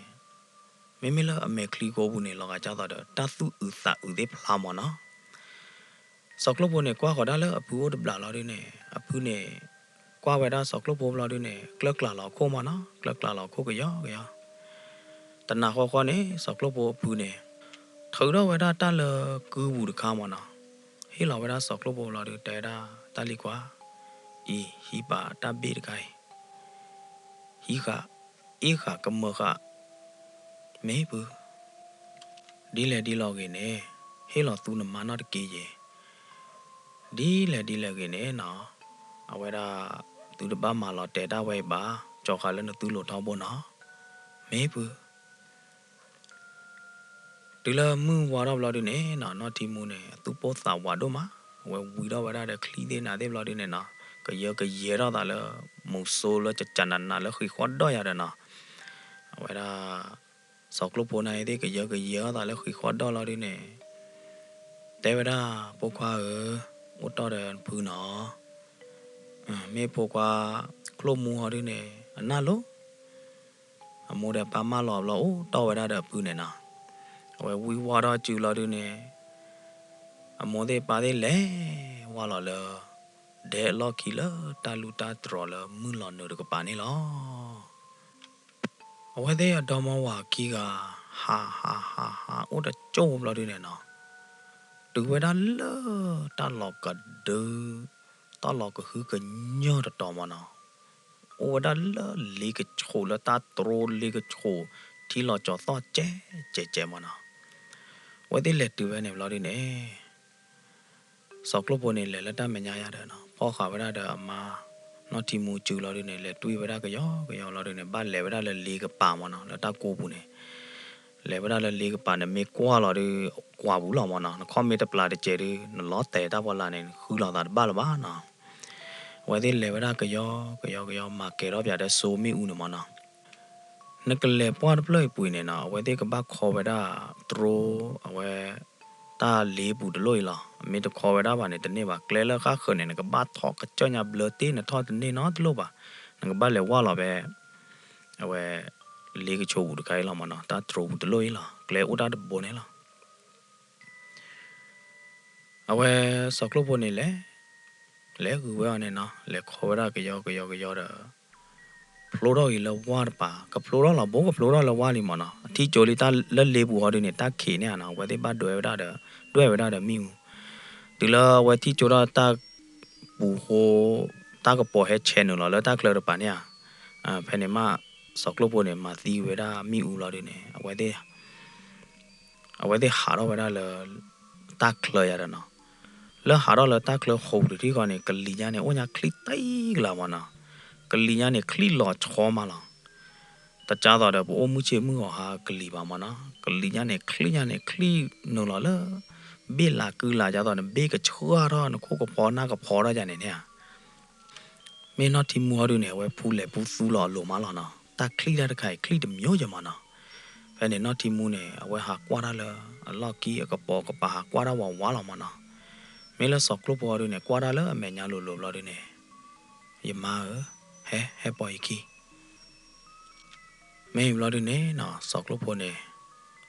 မ့မ့ၢ်လၢအမဲာ်ချံကိပူၤန့ၣ် လီၤဂာ်ဒ်သိးဒီး တၢ်သူၣ်အုးသးအုးသ့ၣ်ဖျါမၢ်နီၤ. စီၤကျိၣ်ဖိန့ၣ် ကွၢ်ဃီၤဒၣ်လၢအဖုအိၣ်တဘျီလီၤဒုန့ၣ် အဖုန့ၣ် ကွၢ်ဝဲဒၣ်စီၤကျိၣ်ဖိဘျီဒုန့ၣ် ကျၢၢ်ကျၢ်လီၤခိၣ်မၢ်နီၤ, ကျၢၢ်ကျၢ်လီၤခိၣ်ကယီကယီ. တနၤဃီဃီန့ၣ် စီၤကျိၣ်ဖိအဖုန့ၣ် ထုးထီၣ်ဝဲဒၣ်တၢ်လၢကုပူၤတခါမၢ်နီၤ, ဟ့ၣ်လီၤဝဲဒၣ်စီၤကျိၣ်ဖိဘျီဒု တဲဝဲဒၣ် တၢ်လံၤခွါ, အံၤ ဟံးပာ်တၢ်ဘ့ၣ်တခါအံၤ ဟံးဃာ်, အ့ၣ်ဃာ်ကမၢဃာ်, မ့ၢ်ဖု, ဒ်လဲၣ်ဒ်လဲၣ်ဂ့ၤန့ၣ် ဟ့ၣ်လီၤသူနမါနီၢ်တက့ၢ်ယဲ, ဒ်လဲၣ်ဒ်လဲၣ်ဂ့ၤန့ၣ်နီၤ, အဝဲဒၣ် သုတဘၣ်မၤလီၤတဲာ်တၢ်ဝဲအံၤဘၣ်, ကၠီၤဃာ်လၢနသုလိၤထီဘိနီၤ, မ့ၢ်ဖု တုၤလၢမုၢ်ဝါထီၣ်ဘျီဒုန့ၣ်နီၤ နီၢ်ထံမူန့ၣ် အသူၣ်ပိၢ်သးဝးဒိၣ်မး, အဝဲဝံထီၣ်ဝဲဒၣ်ဒီးချံသ့ၣ်နၤသ့ၣ်ဘျီဒုန့ၣ်နီၤ, ကယၢကယဲထီၣ်သးလၢ မူးစိလၢကကနးနးလၢဃံးဃီၣ်ဒီၣ်ယၤဒီးနီၤ, အဝဲဒၣ် စီၤကျိၣ်ဖိနၤအံၤသ့ၣ် ကယၢကယဲထီၣ်သးလၢဃံးဃီၣ်ဒီၣ်လီၤဒုန့ၣ် တဲဝဲဒၣ် ဖိခွါဧၢ, အိၣ်တီၢ်ဒီးနဖုနီၤ, မ့ၢ်ဖိခွါ ကျိၣ်မူဟီဒုန့ၣ် အနၢ်လိၤ အမိၢ်ဒီးပၢ်မၢလီၤဘျီ အိၣ်တီၢ်ဝဲဒၣ်ဒီးအဖုန့ၣ်နီၤ, အဝဲဝံဝါထီၣ်စုလီၤဒုန့ၣ် အမိၢ်သ့ၣ်ပၢ်သ့ၣ်လဲၤဝါလီၤလၢ ဒဲအလီၢ်ခံလၢတၢ်လူၢ်တၢ်တြီၤလၢမုၢ်လီၤနုာ်တကပၤန့ၣ်လီၤ. အဝဲသ့ၣ်အဒီမါဝၤခံဂၤ ဟးဟးဟးဟးအိၣ်တကၠိၢ်ဘျီဒုန့ၣ်နီၤ, တုၤဝဲဒၣ်လၢ တၢ်လီၤကဒု တၢ်လီၤကဟုကညီၢ်တတီၤမၢ်နီၤ, အိၣ်ဝဲဒၣ်လၢလ့ကဆူးလၢတၢ်တြိလ့ကဆူး ထံလီၤကၠီၤသီၣ်ကဲးကဲးကဲးမၢ်နီၤ, အဝဲသ့ၣ်လဲၤတုၤဝဲန့ၣ်ဘျီဒုန့ၣ် စီၤကျိၣ်ဖိန့ၣ် လဲၤလၢတၢ်မဲာ်ညါယၤဒီးနီၤ ဖီၣ်ဃာ်ဝဲဒၣ်ဒီးအမါ နီၢ်ထံမူစုလီၤဒုန့ၣ် လဲၤတွံၢ်ဝဲဒၣ်ကယီကယီလီၤဒုန့ၣ် ဘၣ်လဲၤဝဲဒၣ်လၢလ့ကပၤမၢ်နီၤ လၢတၢ်ကိးပူၤန့ၣ်, လဲၤဝဲဒၣ်လၢလ့ကပၤန့ၣ် မ့ၢ်ကွၢ်လီၤဒု ကွၢ်ပူၤလီၤမၢ်နီၤ နခီၣ်မ့ၢ်တပျၢ်တစဲးဒု နလီၤတဲာ်တၢ်ဖီလာ်န့ၣ် နဃုလိာ်သးတဘၣ်လၢၤဘၣ်နီၤ, အဝဲသ့ၣ်လဲၤဝဲဒၣ်ကယီကယီကယီ မၤကဲၤထီၣ်ပၠးဒီးစိမ့ၣ်အူန့ၣ်မၢ်နီၤ နကလဲၤပှၢ်တဖျၢၣ်အံၤပူၤန့ၣ်နီၤ အဝဲသ့ၣ်ကဘၣ်ခီဝဲဒၣ်တြိ အဝဲ တၢ်လ့ပူၤတလိၣ်အံၤလီၤ. မ့ၢ်တခီဝဲဒၣ်ဘၣ်န့ၣ် တန့ၢ်ဘၣ်. ကျဲလၢဃၣ်ဃၢၤန့ၣ် နကဘၣ်ထီၣ်ကစၢၢ်ညါဘျၢတ့ၢ် နထီၣ်တန့ၢ်နီတလိၣ်ဘၣ်. နကဘၣ်လဲၤဝၢ်လီၤဖဲ အဝဲ လ့ကဆိးပူၤတခါအံၤလီၤမၢ်နီၤ. တၢ်တြိပူၤတလိၣ်အံၤလီၤ. ကျဲအိၣ်တၢ်တဘိန့ၣ်လီၤ. အဝဲ စီၤကျိၣ်ဖိန့ၣ်လဲၤ လဲၤဂုာ်ဝဲအီၤန့ၣ်နီၤ, လဲၤခီဝဲဒၣ်ကယီကယီကယီဒီး ဖျိထီၣ်က့ၤလၢဝၢ်တပၤ, ကဖျိထီၣ်လီၤ, ဘိကဖျိထီၣ်လၢဝၢ်လံမၢ်နီၤ. အထံၣ်ကၠိလံတၢ်လၢလ့ပူၤဟီဒုန့ၣ် တၢ်ခံးန့ၣ်ဧါနီၤ, အဝဲသ့ၣ်ဘၣ်ဒွဲဝဲဒၣ်ဒီး ဒွဲဝဲဒၣ်ဒီးမ့ၣ်အူ. တုၤလၢအဝဲထံၣ်ကၠိထီၣ်တၢ်ပူၤဃိ တၢ်ကပီၤဟဲဆဲးနုာ်လီၤလၢတၢ်ချၢတပၤန့ၣ်ဧါ. ဖဲန့ၣ်မး စီၤကျိၣ်ဖိန့ၣ် မၤသံဝဲဒၣ်မ့ၣ်အူလီၤဒုန့ၣ် အဝဲသ့ၣ် အဝဲသ့ၣ်ဟးထီၣ်ဝဲဒၣ်လၢ တၢ်ချၢယၤဒီးနီၤ. လၢဟးထီၣ်လၢတၢ်ချၢဃိာ်ပူၤတထံၣ်ဃီန့ၣ် ကလံၤညါန့ၣ် အိၣ်ညါချံတံကလးမၢ်နီၤ. ကလံၤညါန့ၣ် ချံလီၤဆီမးလီၤ. တကးသိးဒီး ပအိၣ်မုၢ်ဆ့ၣ်မုၢ်ဂီၤဟးကလံၤဘၣ်မၢ်နီၤ. ကလံၤညါန့ၣ် ချံညါန့ၣ် ချံနုာ်လီၤလၢ ဘ့ၣ်လးကုလး ဒ်သိးန့ၣ် ဘ့ၣ်ကဆှၣ်ထီၣ် နခိၣ်ကဖီနၢ်ကဖီထီၣ်ယၤန့ၣ်န့ၣ်ဧါ. မ့ၢ်နီၢ်ထံမူဟီဒုန့ၣ် အဝဲဖူလဲၤဖူသူလီၤအလိၤမးလီၤနီၤ. တၢ်ချံတၢ်တခါအံၤ ချံတမျိုးယဲၢ်မၢ်နီၤ. ဖဲန့ၣ်နီၢ်ထံမူန့ၣ် အဝဲဟးကွၢ်တၢ်လၢအလီၢ်ခံအကပီၤကပၤ ဟးကွၢ်တၢ်ဝးဝးလီၤမၢ်နီၤ. မ့ၢ်လၢစီၤကျိၣ်ဖိဟီဒုန့ၣ် ကွၢ်တၢ်လၢအမဲာ်ညါလိၤလိၤဘျီဒုန့ၣ် ယမါဧၢ, ဟဲ ဟဲပိာ်ယခံ မ့ၢ်ဘျီဒုန့ၣ်နီၤ စီၤကျိၣ်ဖိန့ၣ်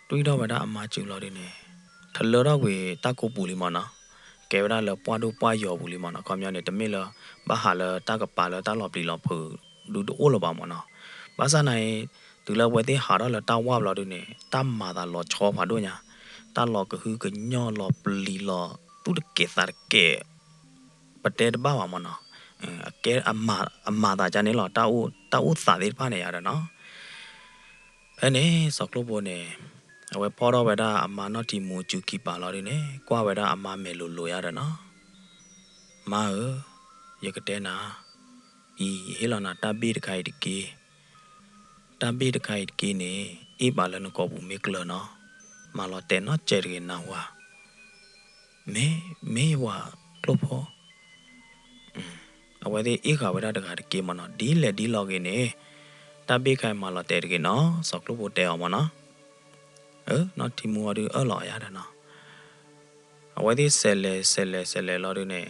တွံၢ်ထီၣ်ဝဲဒၣ်အမါစုလီၤဒုန့ၣ် ထလၢထီၣ်ကွံာ်တၢ်ကိးပူၤလံမၢ်နီၤ. ကဲဝဲဒၣ်လၢပှၢ်ဒိၣ်ပှၢ်ယီၤပူၤလံမၢ်နီၤ. ခီပညီန့ၣ် တမ့ၢ်လၢ ဘၣ်ဟးလၢတၢ်ကပၤလၢတၢ်လီၤပျံၤလီၤဖုးဒုတအိၣ်လၢၤဘၣ်မၢ်နီၤ. ဘၣ်ဆၣ်နာ်အံၤ တုၤလၢအဝဲသ့ၣ်ဟးထီၣ်လၢတၢ်ဝၢ်ဘျီဒုန့ၣ် တၢ်မၤသးလီၤဆီဖးဒိၣ်ညါ, တၢ်လီၤကဟုကညီၢ်လီၤပျံၤလီၤ သူၣ်တကဲးသးတကဲး ပတဲတဘၣ်ဘၣ်မၢ်နီၤ. အကဲ အမၤသးကန့ၣ်လီၤ. တၢ်အိၣ်သးသ့ၣ်တဖၣ်န့ၣ်ယၤဒီးနီၤ. ဖဲန့ၣ် စီၤကျိၣ်ဖိန့ၣ် အဝဲဖီၣ်ထီၣ်ဝဲဒၣ်အမါနီၢ်ထံမူစုခံပၤလီၤဒုန့ၣ် ကွၢ်ဝဲဒၣ်အမါမဲာ်လိၤလိၤယၤဒီးနီၤ. မါဧၢ, ယကတဲနၤ, အံၤ ယဟ့ၣ်လီၤနၤတၢ်ဘ့ၣ်တခါအံၤတက့ၢ်. တၢ်ဘ့ၣ်တခါအံၤတက့ၢ်န့ၣ် အ့ၣ်ပာ်လၢနကိာ်ပူၤမ့ၢ်ကျၢၤနီၤ, မၤလီၤတဲာ်နီတစဲးတဂ့ၤနၢ်ဟူဧါ. မ့ၢ်, မ့ၢ်ယဝၤကျိၣ်ဖိ. အဝဲသ့ၣ်အ့ၣ်ဃာ်ဝဲဒၣ်တဂၤတက့ၢ်မ့ၢ်နီၤ, ဒ်လဲၣ်ဒ်လဲၣ်ဂ့ၤန့ၣ် တၢ်ဘ့ၣ်ခါအံၤမၤလီၤတဲာ်တဂ့ၤနီၤ, စီၤကျိၣ်ဖိတဲအီၤမ့ၢ်နီၤ. အၢ နီၢ်ထံမူအီၤဒုး အၢၣ်လီၤယၤဒီးနီၤ. အဝဲသ့ၣ်ဆဲးလဲၤဆဲးလဲၤဆဲးလဲၤလီၤဒုးန့ၣ်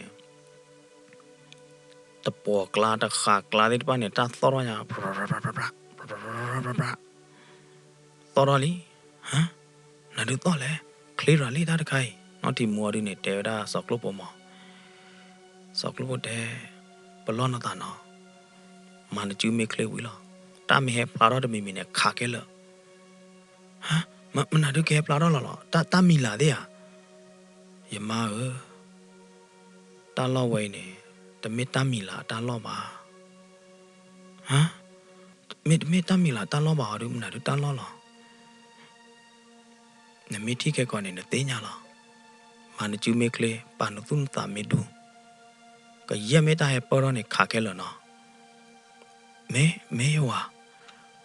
တပှီၤကျါတဃာ်ကျါသ့ၣ်တဖၣ်န့ၣ် တၢ်သီၣ်ထီၣ်ညါ သီၣ်ထီၣ်လံ. ဟါ, နဒုးသီၣ်လဲၣ်, ချ့ရၤလံတၢ်တခါအံၤ, နီၢ်ထံမူအီၤဒုးန့ၣ် တဲဝဲဒၣ်စီၤကျိၣ်ဖိမး. စီၤကျိၣ်ဖိတဲ, ပလီၢ်နသးနီၤ, မၤနစုမ့ၢ်ချ့ဝံၤလီၤ, တၢ်မ့ၢ်ဟဲဖျါထီၣ်တမံၤမံၤန့ၣ် ခးခဲလၢာ်. ဟါ, မနုၤဒုးကဟဲဖျါထီၣ်လီၤလီၤ, တၢ်, တၢ်မံၤလၢ်သ့ၣ်ဧါ. ယမါဧၢ, တၢ်လီၢ်ဝဲအံၤန့ၣ် တမ့ၢ်တၢ်မံၤလၢ်အတၢ်လီၢ်ဘၣ်. ဟါ, မ့တမ့ၢ်တၢ်မံၤလၢ်အတၢ်လီၢ်ဘၣ်အီၤဒုး မနုၤဒုးတၢ်လီၢ်လီၤ. နမ့ၢ်ထံၣ်ခဲကီးန့ၣ် နသ့ၣ်ညါလီၤ. မၤနစုမ့ၢ်ချ့, ပာ်နသူၣ်နသးမ့ၢ်ဒူ, ကယဲၢ်မ့ၢ်တၢ်ဟဲပၢၢ်ထီၣ်န့ၣ် ခးခဲလၢာ်နီၤ. မ့ၢ်, မ့ၢ်ယဝၤ.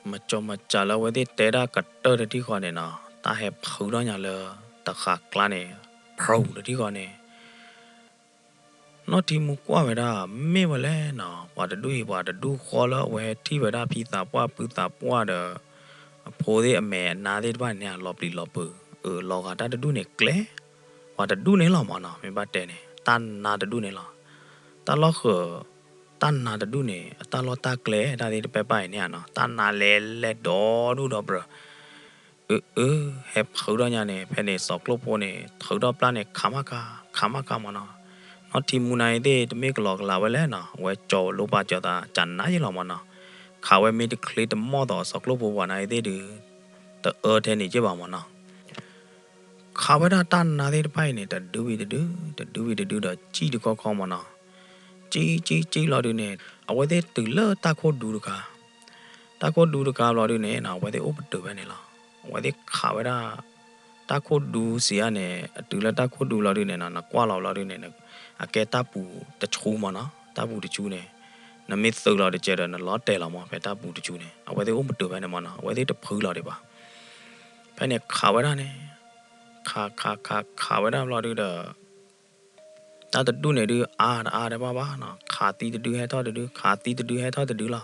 မၤကၠီၤမၤစၢၤလၢအဝဲသ့ၣ်တဲဒၣ်ကတၢၢ်တထံၣ်ဃီန့ၣ်နီၤ, တၢ်ဟဲဖုးထီၣ်ညါလၢတဃာ်ကျါန့ၣ်, ဖျိတထံၣ်ဃီန့ၣ် နီၢ်ထံမူကွၢ်ဝဲဒၣ် မ့ၢ်ဝဲလဲၣ်နီၤ, ပှၤတဒူၣ်အံၤ ပှၤတဒူၣ်ဃီလၢအဝဲထံၣ်ဝဲဒၣ် ဖံသးပှၢ်ဖုသးပှၢ်ဒီး အဖိသ့ၣ်အမဲာ်အနါသ့ၣ်တဖၣ်န့ၣ် လီၤပျံၤလီၤပၢၤ, အၢ လီၤဂာ်တၢ်တဒူၣ်န့ၣ်ကျဲ, ပှၤတဒူၣ်န့ၣ်လီၤမ့ၢ်နီၤ, မ့ၢ်ဘၣ်တဲန့ၣ် တၢ်နါတဒူၣ်န့ၣ်လီၤ. တၢ်လီၢ်ဃၢၤ, တၢ်နါတဒူၣ်န့ၣ် အတၢ်လီၢ်တၢ်ကျဲ တၢ်သ့ၣ်တဖၣ်အံၤန့ၣ်နီၤ, တၢ်နါလဲၤလဲၤဒီဒူၣ်ဒီပြၢၤ အၢ အၢ ဟဲဖုးထီၣ်ညါန့ၣ် ဖဲန့ၣ်စီၤကျိၣ်ဖိန့ၣ် ထုးထီၣ်ပျၢ်န့ၣ် ခးမးခး, ခးမးခးမ့ၢ်နီၤ. နီၢ်ထံမူနၤအံၤသ့ၣ် တမ့ၢ်ကလီကလီဝဲလဲၣ်နီၤ, အဝဲကၠီၤလိပာ်ကၠီၤသး ကနးယံလီၤမ့ၢ်နီၤ. ခးဝဲမ့ၢ်တချ့တမီၢ်သိး စီၤကျိၣ်ဖိပှၤနၤအံၤသ့ၣ်ဒုး တအၢထဲန့ၣ်က့ဘၣ်မ့ၢ်နီၤ. ခးဝဲဒၣ်တၢ်နါသ့ၣ်တဖၣ်အံၤန့ၣ် တဒုဝံၤတဒု, တဒုဝံၤတဒုဒီး ကံၣ်တခီခီမ့ၢ်နီၤ. ကံၣ် ကံၣ် ကံၣ်လီၤဒုးန့ၣ် အဝဲသ့ၣ်တုၤလၢတၢ်ခိၣ်ဒူတခါ, တၢ်ခိၣ်ဒူတခါဘျီဒုးန့ၣ်နီၤ အဝဲသ့ၣ်အိၣ်ပတုာ်ဖဲန့ၣ်လီၤ. အဝဲသ့ၣ်ခးဝဲဒၣ် တၢ်ခိၣ်ဒူစံးအါန့ၣ် အတုၤလၢတၢ်ခိၣ်ဒူလီၤဒုးန့ၣ်နီၤ နကွၢ်လီၤဘျီဒုးန့ၣ် အကဲတၢ်ပူၤတဆူမ့ၢ်နီၤ, တၢ်ပူၤတဆူန့ၣ် နမ့ၢ်သုးလီၤတကဲးဒီး နလီၤတဲာ်လီၤမ့ၢ် ဖဲတၢ်ပူၤတဆူန့ၣ် အဝဲသ့ၣ်အိၣ်ပတုာ်ဖဲန့ၣ်မ့ၢ်နီၤ, အဝဲသ့ၣ်တဖုလီၤဒံးဘၣ်. ဖဲန့ၣ်ခးဝဲဒၣ်န့ၣ် ခး ခး ခး ခးဝဲဒၣ်ဘျီဒုးဒီး တၢ်တဒူၣ်န့ၣ်ဒုး အါတအါတဘၣ်ဘၣ်နီၤ, ခးသံတဒုဟဲထီၣ်တဒု, ခးသံတဒုဟဲထီၣ်တဒုလီၤ.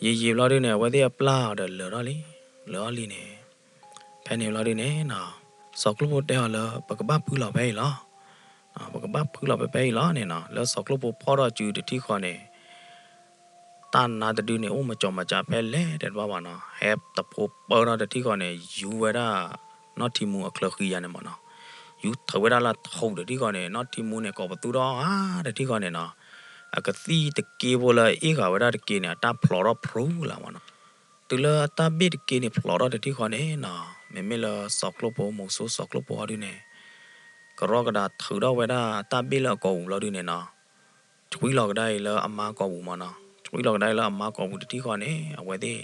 ယံာ်ယံာ်ဘျီဒုးန့ၣ် အဝဲသ့ၣ်အပျၢ်အီၤဒီးလၢာ်ထီၣ်လံ, လၢာ်ထီၣ်လံန့ၣ် ဖဲန့ၣ်ဘျီဒုးန့ၣ်နီၤ စီၤကျိၣ်ဖိတဲအီၤလၢ ပကဘၣ်ဖုလီၤဖဲအံၤလီၤ. ပကဘၣ်ဖုလီၤဖဲဖဲအံၤလီၤန့ၣ်နီၤ, လၢစီၤကျိၣ်ဖိဖီၣ်ထီၣ်စုတထံၣ်ဃီန့ၣ် တၢ်နါတဒုန့ၣ် အိၣ်မကၠီမကၠးဖဲလဲၣ်တဲတဘၣ်ဘၣ်နီၤ, ဟဲတဖိပၢထီၣ်တထံၣ်ဃီန့ၣ် ယူၤဝဲဒၣ် နီၢ်ထံမူအချၢဃံယၤန့ၣ်မ့ၢ်နီၤ, ယူၤထုးဝဲဒၣ်လၢထူးတထံၣ်ဃီန့ၣ် နီၢ်ထံမူန့ၣ် ကိးပသူထီၣ်အါတထံၣ်ဃီန့ၣ်နီၤ, အကသံၣ်တက့ဖိလၢအ့ၣ်ဃာ်ဝဲဒၣ်တက့န့ၣ် အတၢ်ဖျိးထီၣ်ဖျိလၢမ့ၢ်နီၤ, တုၤလၢအတၢ်ဘ့ၣ်တက့န့ၣ် ဖျိးထီၣ်တထံၣ်ဃီန့ၣ်နီၤ, မ့မ့ၢ်လၢစီၤကျိၣ်ဖိ မူၤစိစီၤကျိၣ်ဖိအီၤဒုးန့ၣ် ကရီကဒးထုးထီၣ်ဝဲဒၣ်တၢ်ဘ့ၣ်လၢအကိာ်ပူၤဘျီဒုးန့ၣ်နီၤ ဆွံလီၤကဒါအံၤလၢအမါကိာ်ပူၤမ့ၢ်နီၤ, ဆွံလီၤကဒါအံၤလၢအမါကိာ်ပူၤတထံၣ်ဃီန့ၣ် အဝဲသ့ၣ်,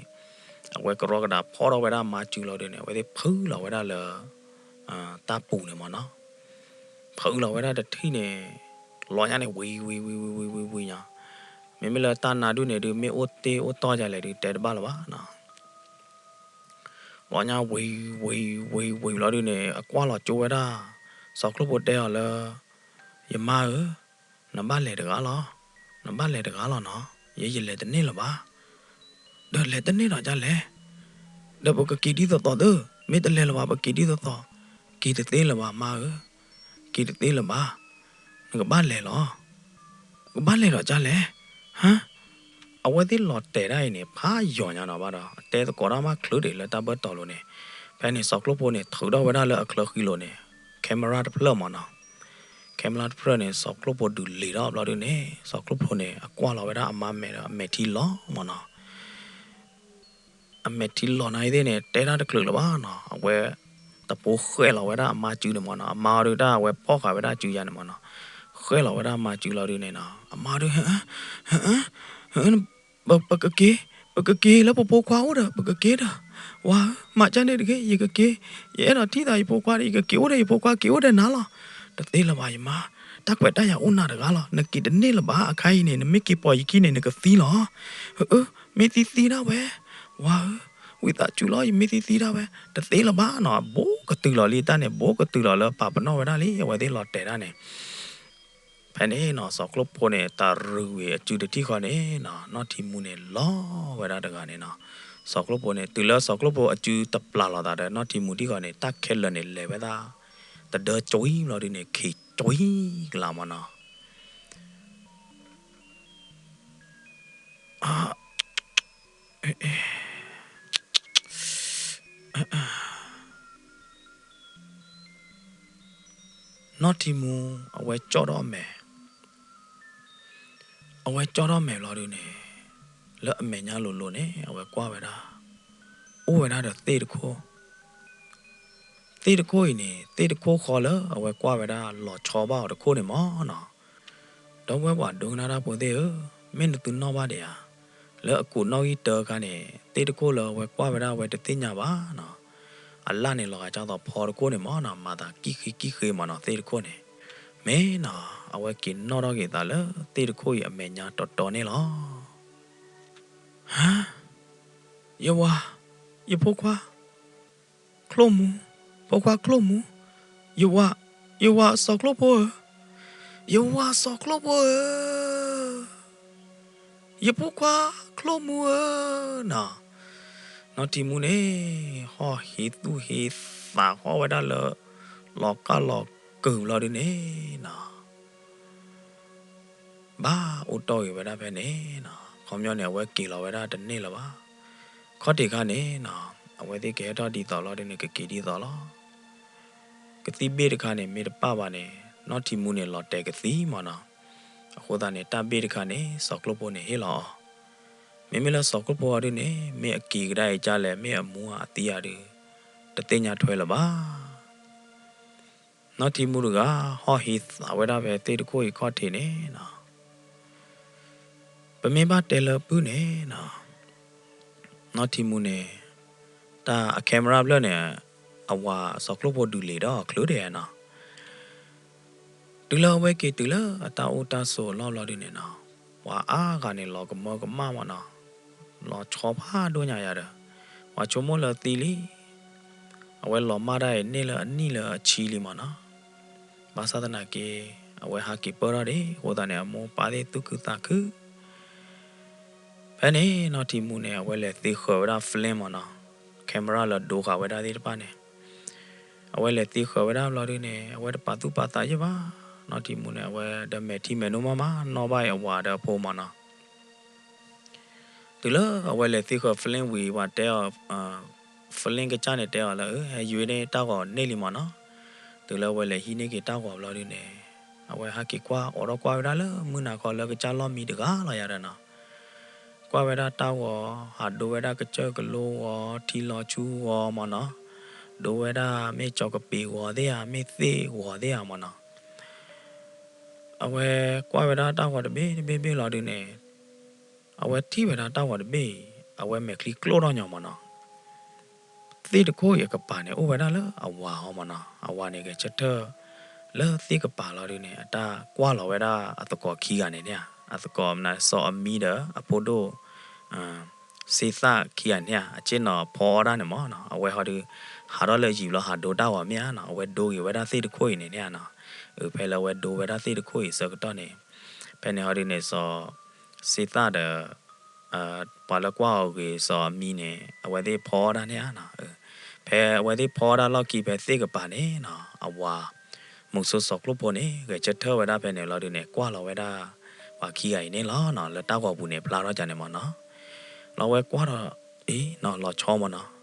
အဝဲကရီကဒးဖီၣ်ထီၣ်ဝဲဒၣ်မါစုလီၤဒုးန့ၣ် အဝဲသ့ၣ်ဖုလီၤဝဲဒၣ်လၢ တၢ်ပူၤန့ၣ်မ့ၢ်နီၤ, ဖုလီၤဝဲဒၣ်တထံၣ်န့ၣ် လီၤညါန့ၣ် ဝံၤဝံၤဝံၤဝံၤဝံၤဝံၤဝံၤညါ, မ့မ့ၢ်လၢတၢ်နါဒုးန့ၣ်ဒုး မ့ၢ်အိၣ်တ့ၢ်အိၣ်တီၢ်ယၤလဲၣ်ဒုး တဲတဘၣ်လၢၤဘၣ်နီၤ လီၤညါဝံၤဝံၤဝံၤဝံၤလီၤဒုးန့ၣ် အကွၢ်လီၤကၠိဝဲဒၣ်, စီၤကျိၣ်ဖိတဲအီၤလၢ ယမါဧၢ, နဘၣ်လဲၤတဂၤလီၤ, နဘၣ်လဲၤတဂၤလီၤနီၤ, ယဲယလဲၤတန့ၢ်လၢၤဘၣ်, ဒီးလဲၤတန့ၢ်ဒီးကလဲၣ်, ဒီးပကက့ၤဒ်သိးသိးသၢ, မ့ၢ်တလဲၤလၢၤဘၣ် ပက့ၤဒ်သိးသိး, က့ၤတသ့လၢၤဘၣ်မါဧၢ, က့ၤတသ့လၢၤဘၣ်, နကဘၣ်လဲၤလီၤ ကဘၣ်လဲၤဒီးကလဲၣ်, ဟါ, အဝဲသ့ၣ်လီၤတဲာ်ဒၣ်အံၤန့ၣ် ဖးယိာ်ညါနီၤဘၣ်ဒီး အတဲသကိးတၢ်မးချုးဒံးလၢတၢ်ဘၢၣ်တီၤလိၤန့ၣ်, ဖဲန့ၣ်စီၤကျိၣ်ဖိန့ၣ် ထုးထီၣ်ဝဲဒၣ်လၢအချၢဃံလိၤန့ၣ် camera တဖျၢၣ်မ့ၢ်နီၤ, camera တဖျၢၣ်န့ၣ် စီၤကျိၣ်ဖိဒုးလံာ်ထီၣ်ဘျီဒုးန့ၣ် စီၤကျိၣ်ဖိန့ၣ် အကွၢ်လီၤဝဲဒၣ်အမါမဲာ်ဒီးအမဲာ်ထံလီၤမ့ၢ်နီၤ အမဲာ်ထံလီၤနၤအံၤသ့ၣ်န့ၣ် တဲတၢ်တချုးလၢၤဘၣ်နီၤ, အဝဲတဖိဃဲၣ်လီၤဝဲဒၣ်အမါစုန့ၣ်မ့ၢ်နီၤ, အမါအီၤဒုးတၢ်အဝဲဖီၣ်ဃာ်ဝဲဒၣ်စုယၤန့ၣ်မ့ၢ်နီၤ, ဃဲၣ်လီၤဝဲဒၣ်အမါစုလီၤဒုးန့ၣ်နီၤ, အမါဒုး ပကက့ၤ, ပကက့ၤလၢပဖိခွါအိၣ်ဒီး ပကက့ၤဒီး, ဝၤဧၢ မၤကၢ်န့ၣ်တဂ့ၤ, ယကက့ၤ, ယအဲၣ်ဒိးထံၣ်သးယဖိခွါဒီး ယကက့ၤအိၣ်ဒီးယဖိခွါ က့ၤအိၣ်ဒီးနၤလီၤ, တသ့လၢၤဘၣ်ယမါ, တၢ်ခွဲးတၢ်ယာ်အိၣ်နၤတဂၤလီၤ, နက့ၤတန့ၢ်လၢၤဘၣ်အခါအံၤန့ၣ် နမ့ၢ်က့ၤပိာ်ယခံန့ၣ် နကသံလီၤ, အၢ မ့ၢ်သံသံဒၣ်ဝဲ, ဝါဧၢ, ဝံသးစူၤလီၤ ယမ့ၢ်သံသံဒၣ်ဝဲ တသ့လၢၤဘၣ်နီၤ, ဘိးကတုၤလီၤလံတၢ်န့ၣ် ဘိးကတုၤလီၤလၢပာ်ပနီၣ်ဝဲဒၣ်လံ အဝဲသ့ၣ်လီၤတဲာ်တၢ်န့ၣ် ဖဲန့ၣ်နီၤ စီၤကျိၣ်ဖိန့ၣ် တၢ်ရုၢ်ဝံၤအစုတထံၣ်ဃီန့ၣ်နီၤ နီၢ်ထံမူန့ၣ်လီၤဝဲဒၣ်တဂၤန့ၣ်နီၤ, စီၤကျိၣ်ဖိန့ၣ် တုၤလၢစီၤကျိၣ်ဖိအစုတပျၢ်လိာ်သးဒီးနီၢ်ထံမူထံၣ်ဃီန့ၣ် တၢ်ခဲလၢာ်န့ၣ် လဲၤဝဲဒၣ် တဒၢကွံဘျီဒုန့ၣ် ခံကွံကလးမၢ်နီၤ နီၢ်ထံမူ အဝဲကၠီၣ်ထီၣ်အမဲာ်, အဝဲကၠီၣ်ထီၣ်မဲာ်လီၤဒုန့ၣ် လၢအမဲာ်ညါလိၤလိၤန့ၣ် အဝဲကွၢ်ဝဲဒၣ် အိၣ်ဝဲဒၣ်ဒီးသ့ၣ်တခိၣ်, သ့ၣ်တခိၣ်အံၤန့ၣ် သ့ၣ်တခိၣ်ဃီလၢအဝဲကွၢ်ဝဲဒၣ်လီၤဆီဘၣ်အီၤတခိၣ်န့ၣ်မၢ်နီၤ, ဒီပုၢ်ဝဲၢ်ပှၤဒိကနၣ်တၢ်ဖိသ့ၣ်ဧၢ, မ့ၢ်နသုနီၣ်ဘၣ်ဒံးဧါ, လၢအကူးနီၣ်ဂံၢ်တၢအခါန့ၣ် သ့ၣ်တခိၣ်လၢအဝဲကွၢ်ဝဲဒၣ်အဝဲတသ့ၣ်ညါဘၣ်နီၤ, အလၣ်န့ၣ်လီၤဂာ်ဒ်သိးဖီတခိၣ်န့ၣ်မၢ်နီၤ, မၤသးကံၣ်ဃ့ကံၣ်ဃ့မၢ်နီၤ သ့ၣ်တခိၣ်န့ၣ်, မ့ၢ်နီၤ အဝဲက့ၤနီၣ်ထီၣ်က့ၤသးလၢသ့ၣ်တခိၣ်အံၤအမဲာ်ညါတီတီန့ၣ်လီၤ. ဟါ, ယဝၤ, ယဖိခွါ, ချိၣ်မူ, ဖိခွါချိၣ်မူ, ယဝၤ, ယဝၤစီၤကျိၣ်ဖိဧၢ, ယဝၤစီၤကျိၣ်ဖိဧၢ, ယဖိခွါချိၣ်မူဧၢနီၤ, နီၢ်ထံမူန့ၣ် ဟီၣ်ဟ့သူၣ်ဟ့သးဟီၣ်ဝဲဒၣ်လၢ လီၤကၢ်လီၤကုာ်ဘျီဒုန့ၣ်နီၤ ဘၣ်အိၣ်တီၢ်ဂ့ၤဝဲဒၣ်ဖဲန့ၣ်နီၤ, ခီပညီန့ၣ် အဝဲက့ၤလီၤဝဲဒၣ်တန့ၢ်လၢၤဘၣ်. ခီၣ်ထံးခါန့ၣ်နီၤ, အဝဲသ့ၣ်ကဟဲထီၣ်ဒ်သိးလီၤဒုန့ၣ် ကက့ၤဒ်သိးလီၤ. ကသံၣ်ဘ့ၣ်တခါန့ၣ် မ့ၢ်တပာ်ဘၣ်န့ၣ် နီၢ်ထံမူန့ၣ် လီၤတဲာ်ကသံမၢ်နီၤ. အဃိသတးန့ၣ် တၢ်ဘ့ၣ်တခါန့ၣ် စီၤကျိၣ်ဖိန့ၣ်ဟ့ၣ်လီၤအီၤ. မ့မ့ၢ်လၢစီၤကျိၣ်ဖိအီၤဒုန့ၣ် မ့ၢ်အက့ၤကဒါအံၤကၢ်လဲၣ် မ့ၢ်အမူအသံအီၤဒု တသ့ၣ်ညါထွဲလၢၤဘၣ်. နီၢ်ထံမူတဂၤ ဟီၣ်ဟ့သးဝဲဒၣ်ဖဲသ့ၣ်တခိၣ်အံၤခီၣ်ထံးန့ၣ်နီၤ. ပမ့ၢ်ဘၣ်တဲလၢပုၢ်န့ၣ်နီၤ, နီၢ်ထံမူန့ၣ် တၢ်အ camera ဖျၢၣ်န့ၣ် အဝၤစီၤကျိၣ်ဖိဒုးလ့ၤဒီးချုးဒဲးနီၤ. တုၤလၢအဝဲက့ၤတုၤလၢအတၢ်အိၣ်တၢ်ဆိးအလီၢ်ဘျီဒုန့ၣ်နီၤ, ပှၤအါဂၤန့ၣ် လီၤကမၢကမၣ်မၢ်နီၤ, လီၤဆီဖးဒိၣ်ညါယၤဒီး ပှၤဆိကမိၣ်လၢသံလံ. အဝဲလီၤမၢ်တၢ်အံၤ န့ၢ်လၢအနံၣ်လၢအဆံလံမၢ်နီၤ. ဘၣ်ဆၣ်သနာ်က့ အဝဲဟးက့ၤပၢၢ်ထီၣ်ဒံးအဃိသတးန့ၣ် အမိၢ်ပၢ်သ့ၣ်သူၣ်ခုသးခု. ဖဲန့ၣ် နီၢ်ထံမူန့ၣ် အဝဲလဲၤသ့ဃၢၤဝဲဒၣ် film မၢ်နီၤ, camera လၢဒိဃာ်ဝဲဒၣ်သ့ၣ်တဖၣ်န့ၣ် အဝဲလဲၤသ့ဃၢၤဝဲဒၣ်ဘျီဒုန့ၣ် အဝဲတပာ်သူၣ်ပာ်သးယဲၢ်ဘၣ်. နီၢ်ထံမူန့ၣ် အဝဲဒီးမဲာ်ထံမဲာ်နိမၢ်မး နီၣ်ဘၣ်အံၤအဝၤဒီးအဖိမၢ်နီၤ. တုၤလၢအဝဲလဲၤသ့ဃၢၤ film ဝံၤ ပှၤတဲအီၤ film ကစၢ်န့ၣ်တဲအီၤလၢ ဟဲယုန့ၢ်တၢ်ဂီၤန့ၢ်လံမၢ်နီၤ. တုၤလၢအဝဲလဲၤဟံးန့ၢ်က့ၤတၢ်ဂီၤဘျီဒုန့ၣ် အဝဲဟးက့ၤကွၢ် အိးထီၣ်ကွၢ်ဝဲဒၣ်လၢမုၢ်နၤခီလၢကစၢ်လီၢ်မံတဂၤလီၤယၤဒီးနီၤ. ကွၢ်ဝဲဒၣ်တၢ်ဂီၤ ဟးဒိဝဲဒၣ်ကစၢၢ်ကလိဂီၤ ထံလီၤဆူဂီၤမၢ်နီၤ, ဒိဝဲဒၣ်မ့ၢ်ကၠီၤကပ့ၤဂီၤသ့ၣ်ဧါ မ့ၢ်သ့ၣ်ဂီၤသ့ၣ်ဧါမၢ်နီၤ. အဝဲကွၢ်ဝဲဒၣ်တၢ်ဂီၤတဘ့ၣ်တဘ့ၣ်ဘ့ၣ်လီၤဒုန့ၣ် အဝဲထံၣ်ဝဲဒၣ်တၢ်ဂီၤတဘ့ၣ်အံၤ အဝဲမဲာ်ချံကျိၣ်ထီၣ်ညီမၢ်နီၤ. သ့ၣ်တခိၣ်အံၤအကပၤန့ၣ် အိၣ်ဝဲဒၣ်လၢအဝၤအီၤမၢ်နီၤ. အဝၤန့ၣ် ဂဲၤဆၢထၢၣ်လၢသ့ၣ်ကပၤလီၤဒုန့ၣ် အတၢ်ကွၢ်လီၤဝဲဒၣ်အသကိးခံဂၤန့ၣ်န့ၣ်ဧါ, အသကိးမနုၤ စီၤအမံဒီးအဖိဒိၣ် စ့သၣ်ခံဂၤန့ၣ်ဧါ, အစ့ၣ်နီၤဖီအီၣ်ဒၣ်န့ၣ်မၢ်နီၤ. အဝဲဟီဒု ဟးထီၣ်လၢယံၤဘျီ ဟးဒိတၢ်ဂီၤမ့ၢ်ဧါနီၤ, အဝဲဒိဂ့ၤဝဲဒၣ်သ့ၣ်တခိၣ်အံၤန့ၣ်န့ၣ်ဧါနီၤ. ဖဲလၢအဝဲဒိဝဲဒၣ်သ့ၣ်တခိၣ်အံၤအဆၢကတီၢ်န့ၣ် ဖဲန့ၣ်ဟီဒုန့ၣ် စီၤစ့သၣ်ဒီး ပှၤလၢကွၢ်အီၤဂ့ၤ စီၤအမံန့ၣ် အဝဲသ့ၣ်ဖီအီၣ်ဒၣ်န့ၣ်ဧါနီၤ. ဖဲအဝဲသ့ၣ်ဖီအီၣ်ဒၣ်လီၢ်ခံ ဖဲသ့ၣ်ကပၤန့ၣ်နီၤ အဝၤ မုဆိစီၤကျိၣ်ဖိန့ၣ် ဂဲၤဆၢထၢၣ်ဝဲဒၣ်ဖဲန့ၣ်လီၤဒုန့ၣ် ကွၢ်လီၤဝဲဒၣ် ပှၤခံဂၤအံၤန့ၣ်လီၤနီၤ, လၢတၢ်ဂီၤပူၤန့ၣ် ဖျါထီၣ်ကန့ၣ်မၢ်နီၤ. လီၤဝဲကွၢ်ဒီး အံၤနီၤ လီၤဆီမၢ်နီၤ.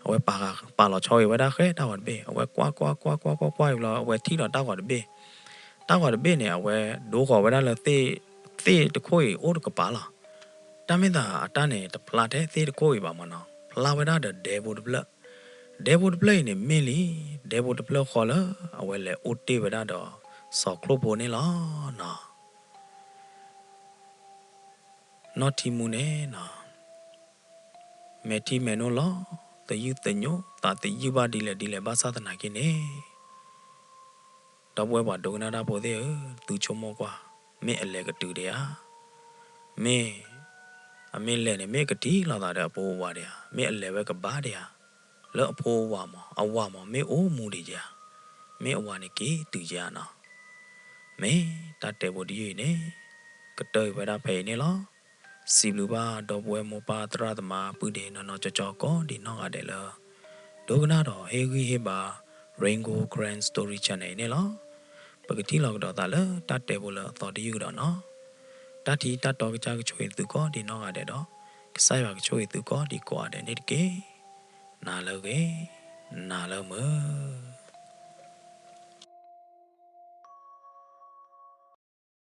အဝဲပာ်လီၤဆီဂ့ၤဝဲဒၣ်ဃဲတၢ်ဂီၤတဘ့ၣ်, အဝဲကွၢ်ကွၢ်ကွၢ်ကွၢ်ကွၢ်ကွၢ်ကွၢ်အံၤလီၤ အဝဲထံၣ်ဒီးတၢ်ဂီၤတဘ့ၣ်. တၢ်ဂီၤတဘ့ၣ်န့ၣ် အဝဲဒိဃီၤဝဲဒၣ်လၢ သ့ၣ်တခိၣ်အံၤအိၣ်တကပၤလီၤ. တၢ်မ့ၢ်သးအတၢ်န့ၣ် တဖျါထဲသ့ၣ်တခိၣ်အံၤဘၣ်မၢ်နီၤ, ဖျါဝဲဒၣ်ဒီးဒဲဖိတဖျၢၣ်. ဒဲဖိတဖျၢၣ်အံၤန့ၣ်မ့ၢ်လံ ဒဲဖိတဖျၢၣ်ဃီလၢ အဝဲလဲၤအိၣ်တ့ၢ်ဝဲဒၣ်ဒီး စီၤကျိၣ်ဖိန့ၣ်လီၤနီၤ. နီၢ်ထံမူန့ၣ်နီၤ မဲာ်ထံမဲာ်နိလီၤ သယုၢ်သညိ သးသယုၢ်ဘၣ်ဒ်လဲၣ်ဒ်လဲၣ်ဘၣ်ဆၣ်သနာ်က့န့ၣ် ဒီပုၢ်ဝဲၢ်ပှၤဒိကနၣ်တၢ်ဖိသ့ၣ်ဧၢ, သုဆိကမိၣ်ကွၢ် မ့ၢ်အလဲၤကတုၤဒံးဧါ, မ့ၢ် အမ့ၢ်လဲၤန့ၣ် မ့ၢ်ကထံၣ်လိာ်သးဒီးအဖိအဝၤဒံးဧါ, မ့ၢ်အလဲၤဝဲကဘၣ်ဒံးဧါ, လၢအဖိအဝၤမး, အဝၤမး မ့ၢ်အိၣ်မူဒံးဧါ, မ့ၢ်အဝၤန့ၣ်က့ၤတုၤဧါနီၤ. မ့ၢ်တၢ်တဲဖိတယုၢ်အံၤန့ၣ် ကတၢၢ်ကွံာ်ဝဲဒၣ်ဖဲအံၤန့ၣ်လီၤ. စံးဘျုးဘၣ်ဒီပုၢ်ဝဲၢ်မိၢ်ပၢ်သရၣ်သမါ ပုၢ်ဒ့နီၢ်နီၢ်ကၠီကၠီ ကိးဒံးနီၢ်ဂၤဒဲးလၢ ဒိကနၣ်ဒီးဟ့ၣ်ဂံၢ်ဟ့ၣ်ဘါ Rain Gold Karen Story Channel အံၤန့ၣ်လီၤ. ပကထံၣ်လိာ်ကဒီးသးလၢတၢ်တဲဖိလၢအသီတယုၢ်ကဒီးနီၤ. တၢ်ထံတၢ်တီကစၢ်ကဆိၣ်ဂ့ၤသုကိးဒံးနီၢ်ဂၤဒဲးဒီး ကစၢ်ယွၤကဆိၣ်ဂ့ၤသုကိးဒံးကိးဂၤဒဲးန့ၣ်တက့ၢ်. နၤလၢအဂ့ၤ, နၤလၢမုာ်.